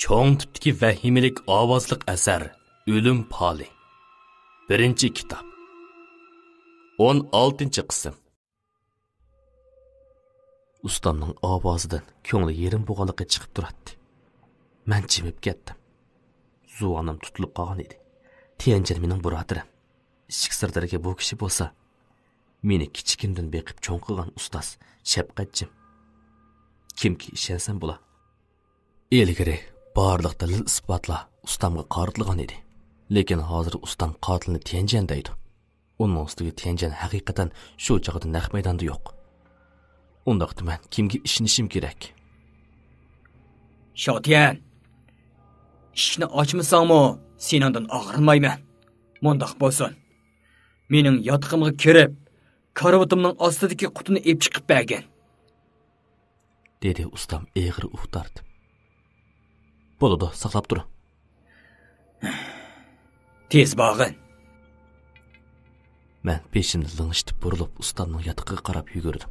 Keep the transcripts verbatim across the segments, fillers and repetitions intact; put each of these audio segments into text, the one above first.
چوڭ تىپتىكى ۋەھىمىلىك ئاۋازلىق ئەسەر ئۆلۈم پالى. بىرىنچى كىتاب. ئون ئالتىنچى قىسىم. ئۇستامنىڭ ئاۋازىدىن كۆڭلى يېرىم بولغانلىقى چىقىپ تۇراتتى. مەن جىمىپ كەتتىم. زۇۋانىم تۇتۇلۇپ قالغان ئىدى. تيەنجىن مېنىڭ بۇرادىرىم. ئىشىك سىرلىرىگە بۇ كىشى بولسا، مېنى كىچىكىمدىن بېقىپ چوڭ قىلغان ئۇستاز، شەپقەتچىم. كىمگە ئىشەنسەم بولا؟ ئىلگىرى بارلىق دەلىل-ئىسپاتلار ئۇستامغا قارىتىلغان ئىدى. لېكىن ھازىر ئۇستام قاتىلنى تيەنجەن دەيدۇ. ئۇنىڭ ئۈستىگە تيەنجەن ھەقىقەتەن شۇ چاغدا نەق مەيداندا يوق. ئۇنداقتا مەن كىمگە ئىشىنىشىم كېرەك؟ شاۋتيەن، ئىشىكنى ئاچمىساڭمۇ سېنىڭدىن ئاغرىنمايمەن. مۇنداق بولسۇن، مېنىڭ ياتىقىمغا كىرىپ، كارىۋىتىمنىڭ ئاستىدىكى قۇتىنى ئېلىپ چىقىپ بەرگىن. دېدى ئۇستام ئېغىر ئۇھ تارتىپ. بولىدۇ، ساقلاپ تۇرۇڭ. تېز بارغىن. مەن بېشىمنى لىڭشىتىپ بۇرۇلۇپ ئۇستامنىڭ ياتىقىغا قاراپ يۈگۈردۈم.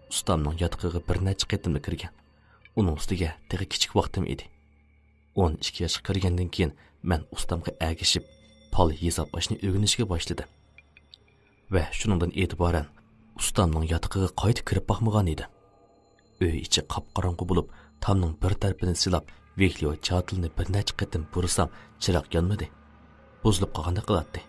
ئۇستامنىڭ ياتىقىغا بىر نەچچە قېتىملا كىرگەن. ئۇنىڭ ئۈستىگە تېخى كىچىك ۋاقتىم ئىدى. ئون ئىككى ياشقا كىرگەندىن كېيىن مەن ئۇستامغا ئەگىشىپ، پال ياساپ ئاشنى ئۆگىنىشكە باشلىدىم. ۋە شۇنىڭدىن ئېتىبارەن ئۇستامنىڭ ياتىقىغا قايتا كىرىپ باقمىغان ئىدىم. ئۆي ئىچى قاپقاراڭغۇ بولۇپ، تامنىڭ بىر تەرىپىنى سىلاپ، ۋىخلى ۋە چاتىلنى بىر نەچچە قېتىم بۇرىسام، چىراغ يانمىدى. بۇزۇلۇپ قالغاندەك قىلاتتى.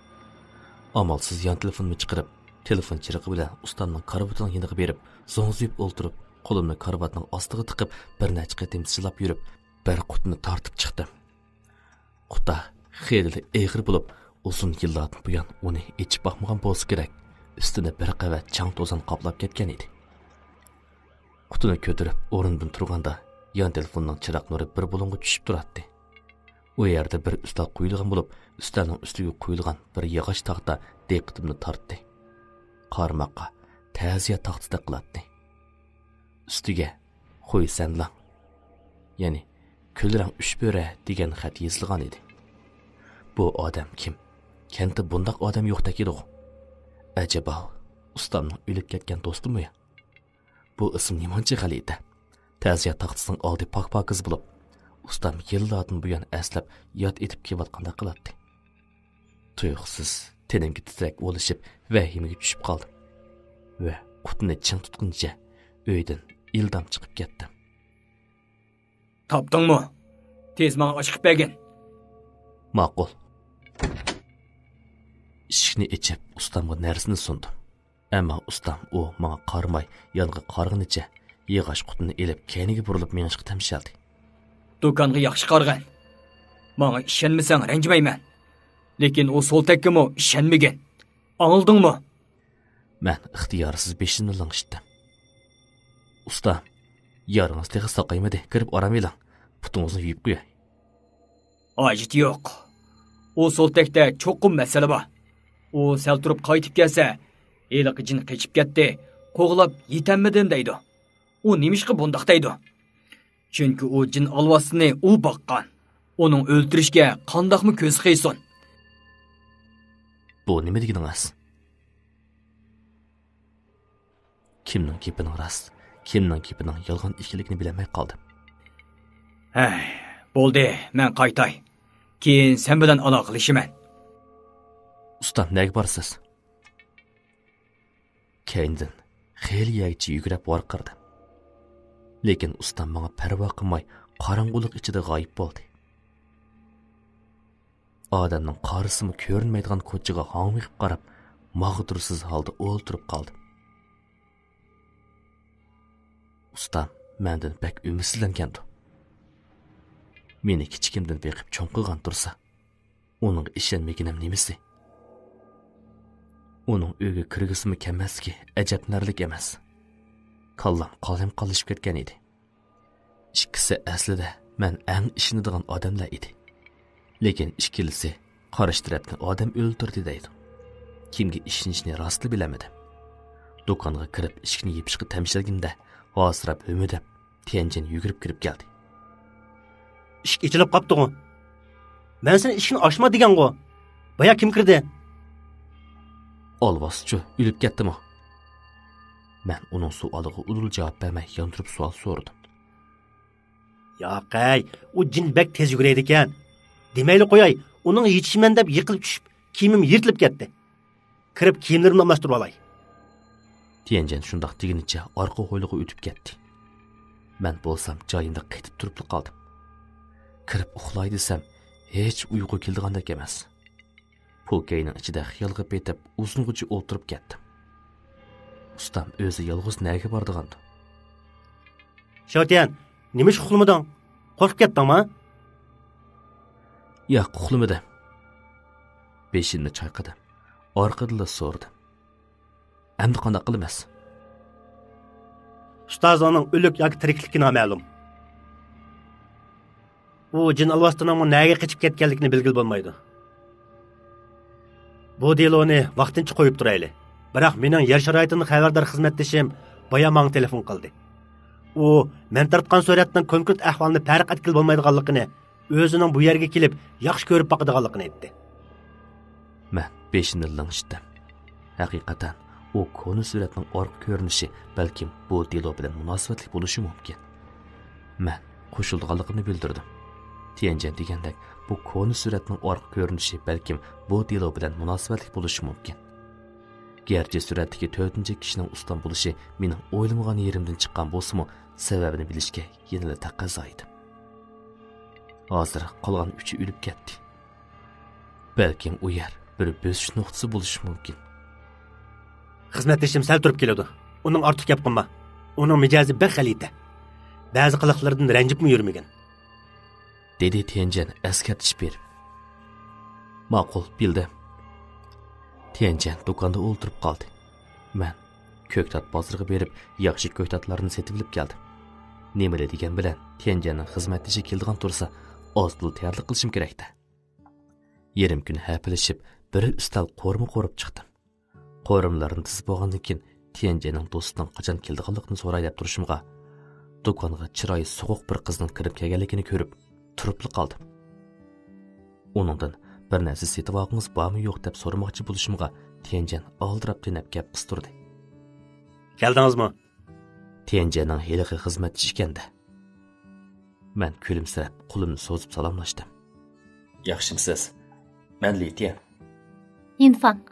ئامالسىز يان تېلېفوننى چىقىرىپ، تېلېفون چىرىغى بىلەن ئۇستامنىڭ كارىۋىتىنىڭ يېنىغا بېرىپ، زوڭزىيىپ ئولتۇرۇپ، قولۇمنى كارىۋاتنىڭ ئاستىغا تىقىپ، بىر نەچچە قېتىم سىلاپ يۈرۈپ، بىر قۇتىنى تارتىپ چىقتىم. قۇتا خېلىلا ئېغىر بولۇپ، ئۇزۇن يىللاردىن بۇيان ئۇنى ئېچىپ باقمىغان بولسا كېرەك، ئۈستىنى بىر قەۋەت چاڭ-توزان قاپلاپ كەتكەن ئىدى. قۇتىنى كۆتۈرۈپ ئورنۇمدىن تۇرغاندا، يان تېلېفوننىڭ چىراغ نۇرى بىر بۇلۇڭغا چۈشۈپ تۇراتتى. ئۇ يەردە بىر ئۈستەل قويۇلغان بولۇپ، ئۈستەلنىڭ ئۈستىگە قويۇلغان بىر ياغاچ تاختا دىققىتىمنى تارتتى. قارىماققا تەزىيە تاختىسىدەك قىلاتتى. ئۈستىگە «خوي سەنلاڭ»، يەنى «كۈلرەڭ ئۈچ بۆرە» دېگەن خەت يېزىلغان ئىدى. بۇ ئادەم كىم؟ كەنتتە بۇنداق ئادەم يوقتەك ئىدىغۇ. ئەجەبا، ئۇستامنىڭ ئۆلۈپ كەتكەن دوستىمۇ يا؟ بۇ ئىسىم نېمانچە غەلىتە. تەزىيە تاختىسىنىڭ ئالدى پاك-پاكىز بولۇپ، ئۇستام يىللاردىن بۇيان ئەسلەپ ياد ئېتىپ كېلىۋاتقاندەك قىلاتتى. تۇيۇقسىز تېنىمگە تىترەك ئولىشىپ، ۋەھىمىگە چۈشۈپ قالدىم ۋە قۇتىنى چىڭ تۇتقىنىچە ئۆيدىن ئىلدام چىقىپ كەتتىم. تاپتىڭمۇ؟ تېز ماڭا ئاچىقىپ بەرگىن. ماقۇل. ئىشىكنى ئېچىپ، ئۇستامغا نەرسىنى سۇندۇم. ئەمما ئۇستام ئۇ ماڭا قارىماي، يانغا قارىغىنىچە ياغاچ قۇتىنى ئېلىپ، كەينىگە بۇرۇلۇپ مېڭىشقا تەمشەلدى. دۇكانغا ياخشى قارىغىن. ماڭا ئىشەنمىسەڭ رەنجىمەيمەن. لېكىن ئۇ سولتەككىمۇ ئىشەنمىگىن. ئاڭلىدىڭمۇ؟ مەن ئىختىيارسىز بېشىمنى لىڭشىتتىم. ئۇستام، يارىڭىز تېخى ساقايمىدى، كىرىپ ئارام ئېلىڭ. پۇتىڭىزنى يۇيۇپ قوياي. ھاجىتى يوق. ئۇ سولتەكتە چوقۇم مەسىلە بار. ئۇ سەل تۇرۇپ قايتىپ كەلسە، ھېلىقى جىن قېچىپ كەتتى، قوغلاپ يېتەلمىدىم دەيدۇ. ئۇ نېمىشقا بۇنداق دەيدۇ؟ چۈنكى ئۇ جىن ئالۋاستىنى ئۇ باققان. ئۇنىڭ ئۆلتۈرۈشكە قانداقمۇ كۆزى قىيسۇن؟ بۇ نېمە دېگىنىڭىز؟ كىمنىڭ گېپىنىڭ راست، كىمنىڭ گېپىنىڭ يالغان ئىكەنلىكىنى بىلەلمەي قالدىم. ھەي، بولدى، مەن قايتاي. كېيىن سەن بىلەن ئالاقىلىشىمەن. ئۇستام، نەگە بارىسىز؟ كەينىدىن خېلى يەرگىچە يۈگۈرۈپ ۋارقىرىدىم. لېكىن ئۇستام ماڭا پەرۋا قىلماي، قاراڭغۇلۇق ئىچىدە غايىب بولدى. ئادەمنىڭ قارىسىمۇ كۆرۈنمەيدىغان كوچىغا ھاڭۋېقىپ قاراپ، ماغدۇرسىز ھالدا ئولتۇرۇپ قالدىم. ئۇستام مەندىن بەك ئۈمىدسىزلەنگەندۇ. مېنى كىچىكىمدىن بېقىپ چوڭ قىلغان تۇرسا، ئۇنىڭغا ئىشەنمىگىنىم نېمىسى؟ ئۇنىڭ ئۆيگە كىرگۈسىمۇ كەلمەسلىكى ئەجەبلىنەرلىك ئەمەس. كاللام قالايمىقانلىشىپ كەتكەن ئىدى. ئىككىسى ئەسلىدە مەن ئەڭ ئىشىنىدىغان ئادەملەر ئىدى. لېكىن ئىككىلىسى قارشى تەرەپنى ئادەم ئۆلتۈردى دەيدۇ. كىمگە ئىشىنىشنى راستلا بىلەلمىدىم. دۇكانغا كىرىپ ئىشىكنى يېپىشقا تەمشەلگىنىمدە، ھاسىراپ ھۆمۈدەپ، تيەنجىن يۈگۈرۈپ كىرىپ كەلدى. ئىشىك ئېچىلىپ قاپتىغۇ؟ مەن سېنى ئىشىكنى ئاچما دېگەنغۇ؟ بايا كىم كىردى؟ ئالۋاستىچۇ، ئۆلۈپ كەتتىمۇ؟ مەن ئۇنىڭ سوئالىغا ئۇدۇل جاۋاب بەرمەي ياندۇرۇپ سوئال سورىدىم. ياقەي، ئۇ جىن بەك تېز يۈگۈرەيدىكەن. دېمەيلا قوياي، ئۇنىڭغا يېتىشىمەن دەپ يىقىلىپ چۈشۈپ، كىيىمىم يىرتىلىپ كەتتى. كىرىپ كىيىملىرىمنى ئالماشتۇرۇۋالاي. تيەنجەن شۇنداق دېگىنىچە ئارقا ھويلىغا ئۆتۈپ كەتتى. مەن بولسام جايىمدا قېتىپ تۇرۇپلا قالدىم. كىرىپ ئۇخلاي دېسەم، ھېچ ئۇيقۇ كېلىدىغاندەك ئەمەس. پوكەينىڭ ئىچىدە خىيالغا پېتىپ، ئۇزۇنغىچە ئولتۇرۇپ كەتتىم. ئۇستام ئۆزى يالغۇز نەگە بارىدىغاندۇ؟ شاۋتيەن، نېمە ئىش ئۇخلىمىدىڭ؟ قورقۇپ كەتتىڭما؟ ياق، ئۇخلىمىدىم. بېشىمنى چايقىدىم. ئارقىدىنلا سورىدىم. ئەمدى قانداق قىلىمىز؟ ئۇستازىڭنىڭ ئۆلۈك ياكى تىرىكلىكى نامەلۇم. ئۇ جىن ئالۋاستىنىڭمۇ نەگە قېچىپ كەتكەنلىكىنى بىلگىلى بولمايدۇ. بۇ دېلونى ۋاقتىنچە قويۇپ تۇرايلى. بىراق مېنىڭ يەر شارائىتىدىن خەۋەردار خىزمەتدىشىم بايا ماڭا تېلېفون قىلدى. ئۇ مەن تارتقان سۈرەتنىڭ كونكرېت ئەھۋالنى پەرق ئەتكىلى بولمايدىغانلىقىنى، ئۆزىنىڭ بۇ يەرگە كېلىپ ياخشى كۆرۈپ باقىدىغانلىقىنى ئېيتتى. مەن بېشىمنى لىڭشىتتىم. ھەقىقەتەن، ئۇ كونا سۈرەتنىڭ ئارقا كۆرۈنۈشى بەلكىم بۇ دېلو بىلەن مۇناسىۋەتلىك بولۇشى مۇمكىن. مەن قوشۇلىدىغانلىقىمنى بىلدۈردۈم. تيەنجەن دېگەندەك، بۇ كونا سۈرەتنىڭ ئارقا كۆرۈنۈشى بەلكىم بۇ دېلو بىلەن مۇناسىۋەتلىك بولۇشى مۇمكىن. گەرچە سۈرەتتىكى تۆتىنچى كىشىنىڭ ئۇستام بولۇشى مېنىڭ ئويلىمىغان يېرىمدىن چىققان بولسىمۇ، سەۋەبىنى بىلىشكە يەنىلا تەقەززا ئىدىم. ھازىر قالغان ئۈچى ئۆلۈپ كەتتى. بەلكىم ئۇ يەر بىر بۆسۈش نۇقتىسى بولۇشى مۇمكىن. خىزمەتدىشىم سەل تۇرۇپ كېلىدۇ. ئۇنىڭ ئارتۇق گەپ قىلما. ئۇنىڭ مىجەزى بەك غەلىتە. بەزى قىلىقلىرىدىن رەنجىپمۇ يۈرمىگىن. دېدى تيەنجەن ئەسكەرتىش بېرىپ. ماقۇل، بىلدىم. تيەنجەن دۇكاندا ئولتۇرۇپ قالدى. مەن كۆكتات بازىرىغا بېرىپ، ياخشى كۆكتاتلارنى سېتىۋېلىپ كەلدىم. نېمىلا دېگەن بىلەن، تيەنجەننىڭ خىزمەتدىشى كېلىدىغان تۇرسا، ئاز-تولا تەييارلىق قىلىشىم كېرەكتە. يېرىم كۈن ھەپىلىشىپ، بىر ئۈستەل قورۇما قورۇپ چىقتىم. قورۇمىلارنى تىزىپ بولغاندىن كېيىن، تيەنجەننىڭ دوستىنىڭ قاچان كېلىدىغانلىقىنى سوراي دەپ تۇرۇشۇمغا، دۇكانغا چىرايى سوغۇق بىر قىزنىڭ كىرىپ كەلگەنلىكىنى كۆرۈپ، تۇرۇپلا قالدىم. ئۇنىڭدىن، بىر نەرسە سېتىۋالغۇڭىز بارمۇ يوق دەپ سورىماقچى بولۇشۇمغا، تيەنجەن ئالدىراپ تېنەپ گەپ قىستۇردى. كەلدىڭىزمۇ؟ تيەنجەننىڭ ھېلىقى خىزمەتچىسى ئىكەن-دە. مەن كۈلۈمسىرەپ، قولۇمنى سوزۇپ سالاملاشتىم. ياخشىمسىز؟ مەن لى تيەن. يىنفاڭ.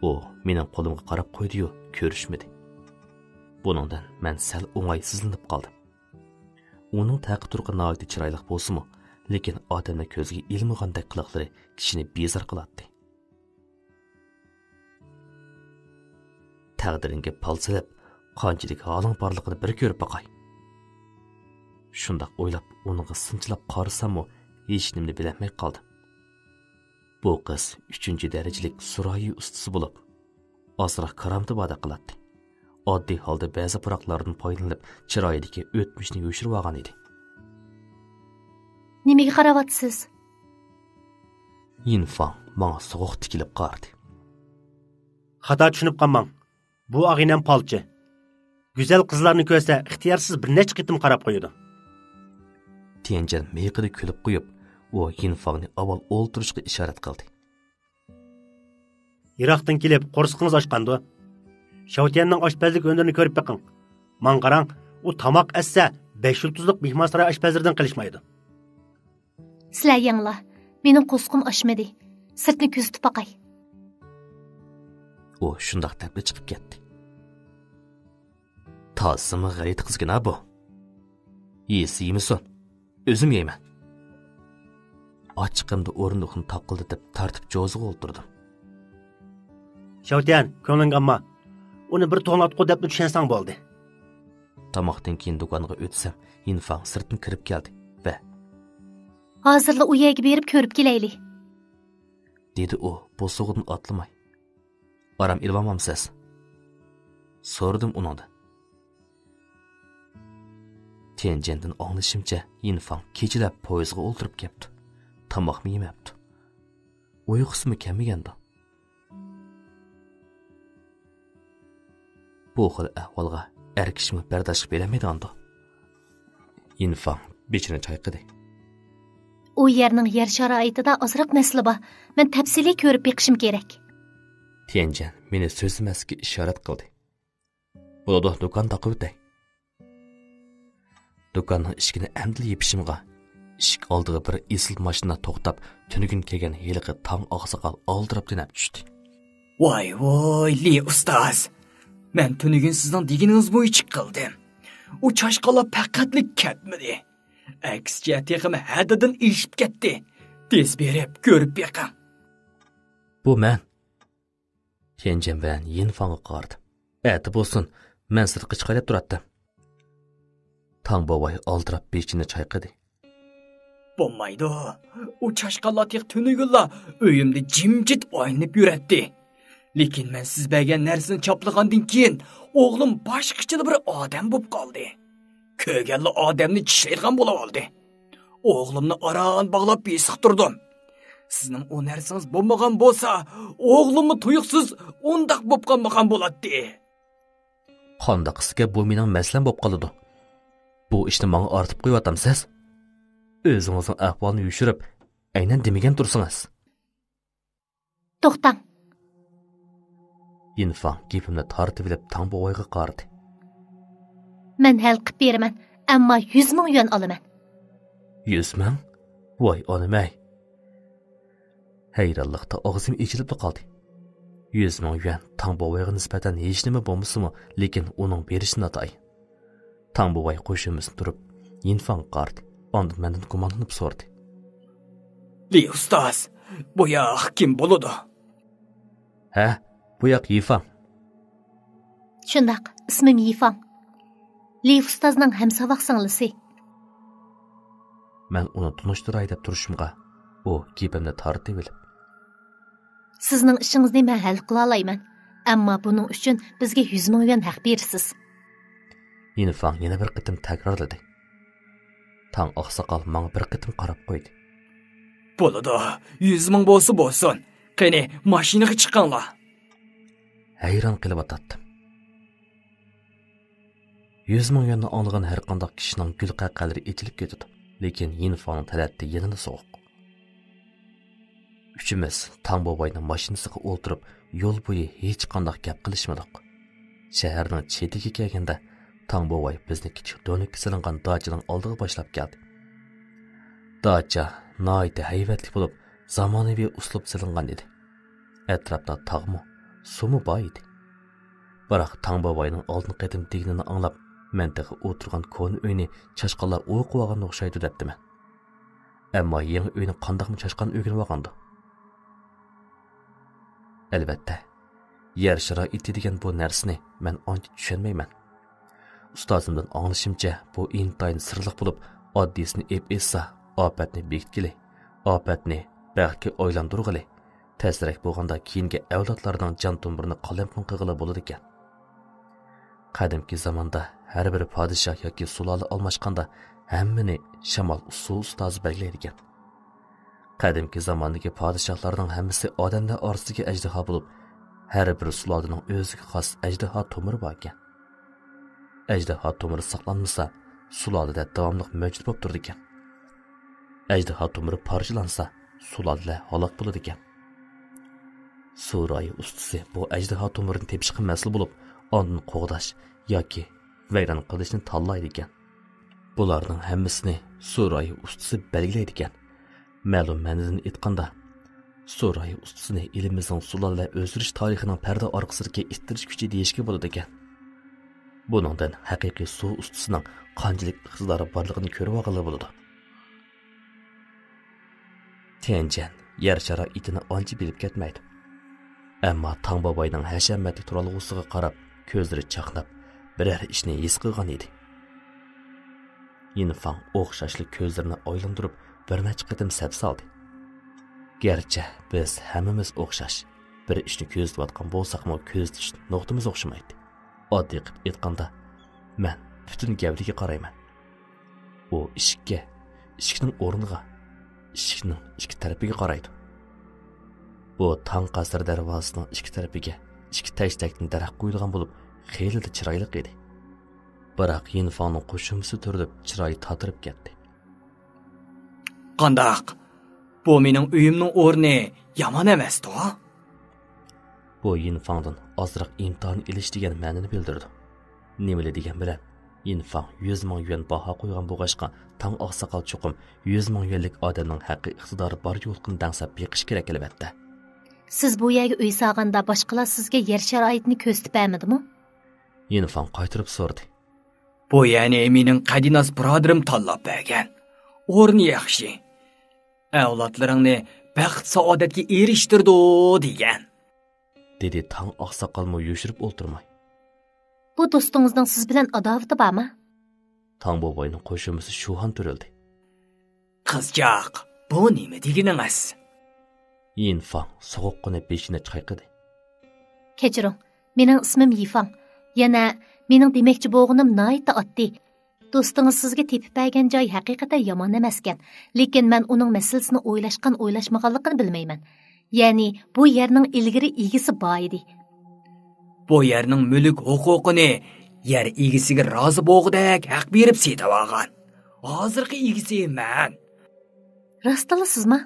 ئۇ مېنىڭ قولۇمغا قاراپ قويدى-يۇ، كۆرۈشمىدى. بۇنىڭدىن مەن سەل ئوڭايسىزلىنىپ قالدىم. ئۇنىڭ تەقى-تۇرقى ناھايىتى چىرايلىق بولسىمۇ، لېكىن ئادەمنى كۆزگە ئىلمىغاندەك قىلىقلىرى كىشىنى بىزار قىلاتتى. تەقدىرىڭگە پال سېلىپ، قانچىلىك ھالىڭ بارلىقىنى بىر كۆرۈپ باقاي. شۇنداق ئويلاپ، ئۇنىڭغا سىنچىلاپ قارىساممۇ، ھېچنېمىنى بىلەلمەي قالدىم. بۇ قىز ئۈچىنچى دەرىجىلىك سۇرايى ئۇستىسى بولۇپ، ئازراق كارامىتى باردەك قىلاتتى. ئاددىي ھالدا بەزى پۇراقلاردىن پايدىلىنىپ، چىرايىدىكى ئۆتمۈشنى يوشۇرۇۋالغان ئىدى. نېمىگە قاراۋاتىسىز؟ يىنفاڭ ماڭا سوغۇق تىكىلىپ قارىدى. خاتا چۈشىنىپ قالماڭ. بۇ ئاغىنەم پالچى. گۈزەل قىزلارنى كۆرسە، ئىختىيارسىز بىر نەچچە قېتىم قاراپ قويىدۇ. تيەنجەن مىيىقىدا كۈلۈپ قويۇپ، ئۇ يىنفاڭنى ئاۋۋال ئولتۇرۇشقا ئىشارەت قىلدى. يىراقتىن كېلىپ، قورسىقىڭىز ئاچقاندۇ؟ شاۋتيەننىڭ ئاشپەزلىك ھۈنىرىنى كۆرۈپ بېقىڭ. ماڭا قاراڭ، ئۇ تاماق ئەتسە، بەش يۇلتۇزلۇق مېھمانساراي ئاشپەزلىرىدىن قېلىشمايدۇ. سىلەر يەڭلار، مېنىڭ قورسىقىم ئاچمىدى. سىرتنى كۆزىتىپ باقاي. ئۇ شۇنداق دەپلا چىقىپ كەتتى. تازىمۇ غەلىتە قىزكەن-ھە بۇ. يېسە يېمىسۇن، ئۆزۈم يەيمەن. ئاچچىقىمدا ئورۇندۇقنى تاقىلدىتىپ تارتىپ جوزىغا ئولتۇردۇم. شاۋتيەن، كۆڭلۈڭگە ئالما. ئۇنى بىر توڭلاتقۇ دەپلا چۈشەنسەڭ بولدى. تاماقتىن كېيىن دۇكانغا ئۆتسەم، يىنفاڭ سىرتتىن كىرىپ كەلدى ۋە ھازىرلا ئۇ يەرگە بېرىپ كۆرۈپ كېلەيلى، دېدى ئۇ بوسۇغىدىن ئاتلىماي. ئارام ئېلىۋالمامسىز؟ سورىدىم ئۇنىڭدىن. تيەنجەندىن ئاڭلىشىمچە، يىنفاڭ كېچىلەپ پويىزغا ئولتۇرۇپ كەپتۇ. تاماقمۇ يېمەپتۇ. ئۇيقۇسىمۇ كەلمىگەندۇ. بۇ خىل ئەھۋالغا ئەر كىشىمۇ بەرداشلىق بېرەلمەيدىغاندۇ. يىنفاڭ بېشىنى چايقىدى. ئۇ يەرنىڭ يەر شارائىتىدا ئازراق مەسىلە بار. مەن تەپسىلىي كۆرۈپ بېقىشىم كېرەك. تيەنجەن مېنى سۆزلىمەسكە ئىشارەت قىلدى. بولىدۇ، دۇكان تاقىۋېتەي. دۇكاننىڭ ئىشىكىنى ئەمدىلا يېپىشىمغا، ئىشىك ئالدىغا بىر ئېسىل ماشىنا توختاپ، تۈنۈگۈن كەلگەن ھېلىقى تاڭ ئاقساقال ئالدىراپ تېنەپ چۈشتى. ۋاي ۋوي، لى ئۇستاز! مەن تۈنۈگۈن سىزنىڭ دېگىنىڭىز بويىچە قىلدىم. ئۇ چاشقانلار پەقەتلا كەتمىدى. ئەكسىچە، تېخىمۇ ھەددىدىن ئېشىپ كەتتى. تېز بېرىپ كۆرۈپ بېقىڭ. بۇ مەن. تيەنجەن بىلەن يىنفاڭغا قارىدى. ئەتە بولسۇن، مەن سىرتقا چىقاي دەپ تۇراتتىم. تاڭ بوۋاي ئالدىراپ بېشىنى چايقىدى. بولمايدۇ. ئۇ چاشقانلار تېخى تۈنۈگۈنلا ئۆيۈمدە جىمجىت ئايلىنىپ يۈرەتتى. لېكىن مەن سىز بەرگەن نەرسىنى چاپلىغاندىن كېيىن، ئوغلۇم باشقىچىلا بىر ئادەم بولۇپ قالدى. كۆرگەنلا ئادەمنى چىشلەيدىغان بولۇۋالدى. ئوغلۇمنى ئاران باغلاپ بېسىقتۇردۇم. سىزنىڭ ئۇ نەرسىڭىز بولمىغان بولسا، ئوغلۇممۇ تۇيۇقسىز ئۇنداق بولۇپ قالمىغان بولاتتى. قانداق قىلسىكەن، بۇ مېنىڭ مەسىلەم بولۇپ قالىدۇ. بۇ ئىشنى ماڭا ئارتىپ قويۇۋاتامسىز؟ ئۆزىڭىزنىڭ ئەھۋالىنى يوشۇرۇپ، ئەينەن دېمىگەن تۇرسىڭىز. توختاڭ. يىنفاڭ گېپىمنى تارتىۋېلىپ تاڭ بوۋايغا قارىدى. مەن ھەل قىپ بېرىمەن، ئەمما يۈز مىڭ يۈەن ئالىمەن. يۈز مىڭ؟ ۋاي ئانىمەي! ھەيرانلىقتا ئاغزىم ئېچىلىپلا قالدى. يۈز مىڭ يۈەن تاڭ بوۋايغا نىسبەتەن ھېچنېمە بولمىسىمۇ، لېكىن ئۇنىڭ بېرىشى ناتايىن. تاڭ بوۋاي قوشۇمىسىنى تۇرۇپ، يىنفاڭغا قارىدى. ئاندىن مەندىن گۇمانلىنىپ سورىدى. لى ئۇستاز، بۇ ياق كىم بولىدۇ؟ ھە، بۇ ياق يىفاڭ. شۇنداق، ئىسمىم يىفاڭ. لى ئۇستازنىڭ ھەمساۋاق سىڭلىسى. مەن ئۇنى تونۇشتۇراي دەپ تۇرۇشۇمغا، ئۇ گېپىمنى تارتىۋېلىپ. سىزنىڭ ئىشىڭىزنى مەن ھەل قىلالايمەن، ئەمما بۇنىڭ ئۈچۈن بىزگە يۈز مىڭ يۈەن ھەق بېرىسىز. يىنفاڭ يەنە بىر قېتىم تەكرارلىدى. تاڭ ئاقساقال ماڭا بىر قېتىم قاراپ قويدى. بولىدۇ، يۈز مىڭ بولسا بولسۇن. قېنى، ماشىنىغا چىقىڭلار. ھەيران قېلىۋاتاتتىم. يۈز مىڭ يۈەننى ئاڭلىغان ھەرقانداق كىشىنىڭ گۈل قەقەلىرى ئېچىلىپ كېتىدۇ، لېكىن يىنفاڭنىڭ تەلەتتى يەنىلا سوغۇق. ئۈچىمىز تاڭ بوۋاينىڭ ماشىنىسىغا ئولتۇرۇپ، يول بويى ھېچقانداق گەپ قىلىشمىدۇق. شەھەرنىڭ چېتىگە كەلگەندە، تاڭ بوۋاي بىزنى كىچىك دۆڭلۈككە سېلىنغان داچىنىڭ ئالدىغا باشلاپ كەلدى. داچا ناھايىتى ھەيۋەتلىك بولۇپ، زامانىۋى ئۇسلۇب سېلىنغان ئىدى. ئەتراپتا تاغمۇ، سۇمۇ بار ئىدى. بىراق تاڭ بوۋاينىڭ ئالدىن قېتىم دېگىنىنى ئاڭلاپ، مەن تېخى ئولتۇرغان كونا ئۆينى چاشقانلار ئوقۇۋالغان ئوخشايدۇ دەپتىمەن. ئەمما يېڭى ئۆينى قانداقمۇ چاشقان ئۆگىنىۋالغاندۇ؟ ئەلۋەتتە، يەر شارائىتى دېگەن بۇ نەرسىنى مەن ئانچە چۈشەنمەيمەن. ئۇستازىمدىن ئاڭلىشىمچە، بۇ ئىنتايىن سىرلىق بولۇپ، ئاددىيسىنى ئېلىپ ئېيتسا، ئاپەتنى بېكىتكىلى، ئاپەتنى بەختكە ئايلاندۇرغىلى، تەسرەك بولغاندا كېيىنكى ئەۋلادلارنىڭ جان تومۇرىنى قالايمىقان قىلغىلى بولىدىكەن. قەدىمكى زاماندا ھەر بىر پادىشاھ ياكى سۇلالە ئالماشقاندا ھەممىنى شامال سۇ ئۇستازى بەلگىلەيدىكەن. قەدىمكى زاماندىكى پادىشاھلارنىڭ ھەممىسى ئادەملەر ئارىسىدىكى ئەجدىھا بولۇپ، ھەر بىر سۇلالىنىڭ ئۆزىگە خاس ئەجدىھا تومۇرى باركەن. ئەجدىھا تومۇرى ساقلانمىسا، سۇلالىلەر داۋاملىق مەۋجۇت بولۇپ تۇرىدىكەن. ئەجدىھا تومۇرى پارچىلانسا، سۇلالىلەر ھالاك بولىدىكەن. سۇ رايى ئۇستىسى بۇ ئەجدىھا تومۇرىنى تېپىشقا مەسئۇل بولۇپ، ئاندىن قوغداش ياكى ۋەيران قىلىشنى تاللايدىكەن. بۇلارنىڭ ھەممىسىنى سۇ رايى ئۇستىسى بەلگىلەيدىكەن. مەلۇم مەنىدىن ئېيتقاندا، سۇ رايى ئۇستىسىنى ئېلىمىزنىڭ سۇلالىلەر ئۆزگىرىش تارىخىنىڭ پەردە ئارقىسىدىكى ئىتتىرىش كۈچى دېيىشكە بولىدىكەن. بۇنىڭدىن ھەقىقىي سۇ ئۇستىسىنىڭ قانچىلىك ئىقتىدارى بارلىقىنى كۆرۈۋالغىلى بولىدۇ. تيەنجەن يەر شارائىتىنى ئانچە بىلىپ كەتمەيدۇ. ئەمما تاڭ بوۋاينىڭ ھەشەمەتلىك تۇرالغۇسىغا قاراپ، كۆزلىرى چاقناپ، بىرەر ئىشنى ھېس قىلغان ئىدى. يىنفاڭ ئوخشاشلا كۆزلىرىنى ئايلاندۇرۇپ، بىر نەچچە قېتىم سەپ سالدى. گەرچە بىز ھەممىمىز ئوخشاش، بىر ئىشنى كۆزىتىۋاتقان بولساقمۇ، كۆزىتىش نۇقتىمىز ئوخشىمايتتى. ئاددىي قىلىپ ئېيتقاندا، مەن پۈتۈن گەۋدىگە قارايمەن. ئۇ ئىشىككە، ئىشىكنىڭ ئورنىغا، ئىشىكنىڭ ئىككى تەرىپىگە قارايدۇ. بۇ تاڭ قەسرى دەرۋازىسىنىڭ ئىككى تەرىپىگە ئىككى تەشتەكتىن دەرەخ قويۇلغان بولۇپ، خېلىلا چىرايلىق ئىدى. بىراق يىنفاڭنىڭ قوشۇمىسى تۈرۈلۈپ، چىرايى تاتىرىپ كەتتى. قانداق؟ بۇ مېنىڭ ئۆيۈمنىڭ ئورنى يامان ئەمەستۇ؟ بۇ يىنفاڭدىن ئازراق ئىمتىھان ئېلىش دېگەن مەنىنى بىلدۈرىدۇ. نېمىلا دېگەن بىلەن، يىنفاڭ يۈز مىڭ يۈەن باھا قويغان بولغاچقا، تاڭ ئاقساقال چوقۇم يۈز مىڭ يۈەنلىك ئادەمنىڭ ھەققى ئىقتىدارى بار يوقىنى دەڭسەپ بېقىش كېرەك، ئەلۋەتتە. سىز بۇ يەرگە ئۆي سالغاندا باشقىلار سىزگە يەر شارائىتىنى كۆرسىتىپ بەرمىدىمۇ؟ يىنفاڭ قايتۇرۇپ سورىدى. بۇ يەرنى مېنىڭ قەدىناس بۇرادىرىم تاللاپ بەرگەن. ئورنى ياخشى. ئەۋلادلىرىڭنى بەخت-سائادەتكە ئېرىشتۈرىدۇ دېگەن. دېدى تاڭ ئاقساقالمۇ يوشۇرۇپ ئولتۇرماي. بۇ دوستىڭىزنىڭ سىز بىلەن ئاداۋىتى بارمۇ؟ تاڭ بوۋاينىڭ قوشۇمىسى شۇھان تۈرۈلدى. قىزچاق، بۇ نېمە دېگىنىڭىز؟ يىنفاڭ سوغۇققىنە بېشىنى چايقىدى. كەچۈرۈڭ، مېنىڭ ئىسمىم يىفاڭ. يەنە مېنىڭ دېمەكچى بولغىنىم ناھايىتى ئاددىي. دوستىڭىز سىزگە تېپىپ بەرگەن جاي ھەقىقەتەن يامان ئەمەسكەن. لېكىن مەن ئۇنىڭ مەسىلىسىنى ئويلاشقان ئويلاشمىغانلىقىنى بىلمەيمەن. يەنى بۇ يەرنىڭ ئىلگىرى ئىگىسى بار ئىدى. بۇ يەرنىڭ مۈلۈك ھوقۇقىنى يەر ئىگىسىگە رازى بولغۇدەك ھەق بېرىپ سېتىۋالغان. ھازىرقى ئىگىسى مەن. راستلا سىزما؟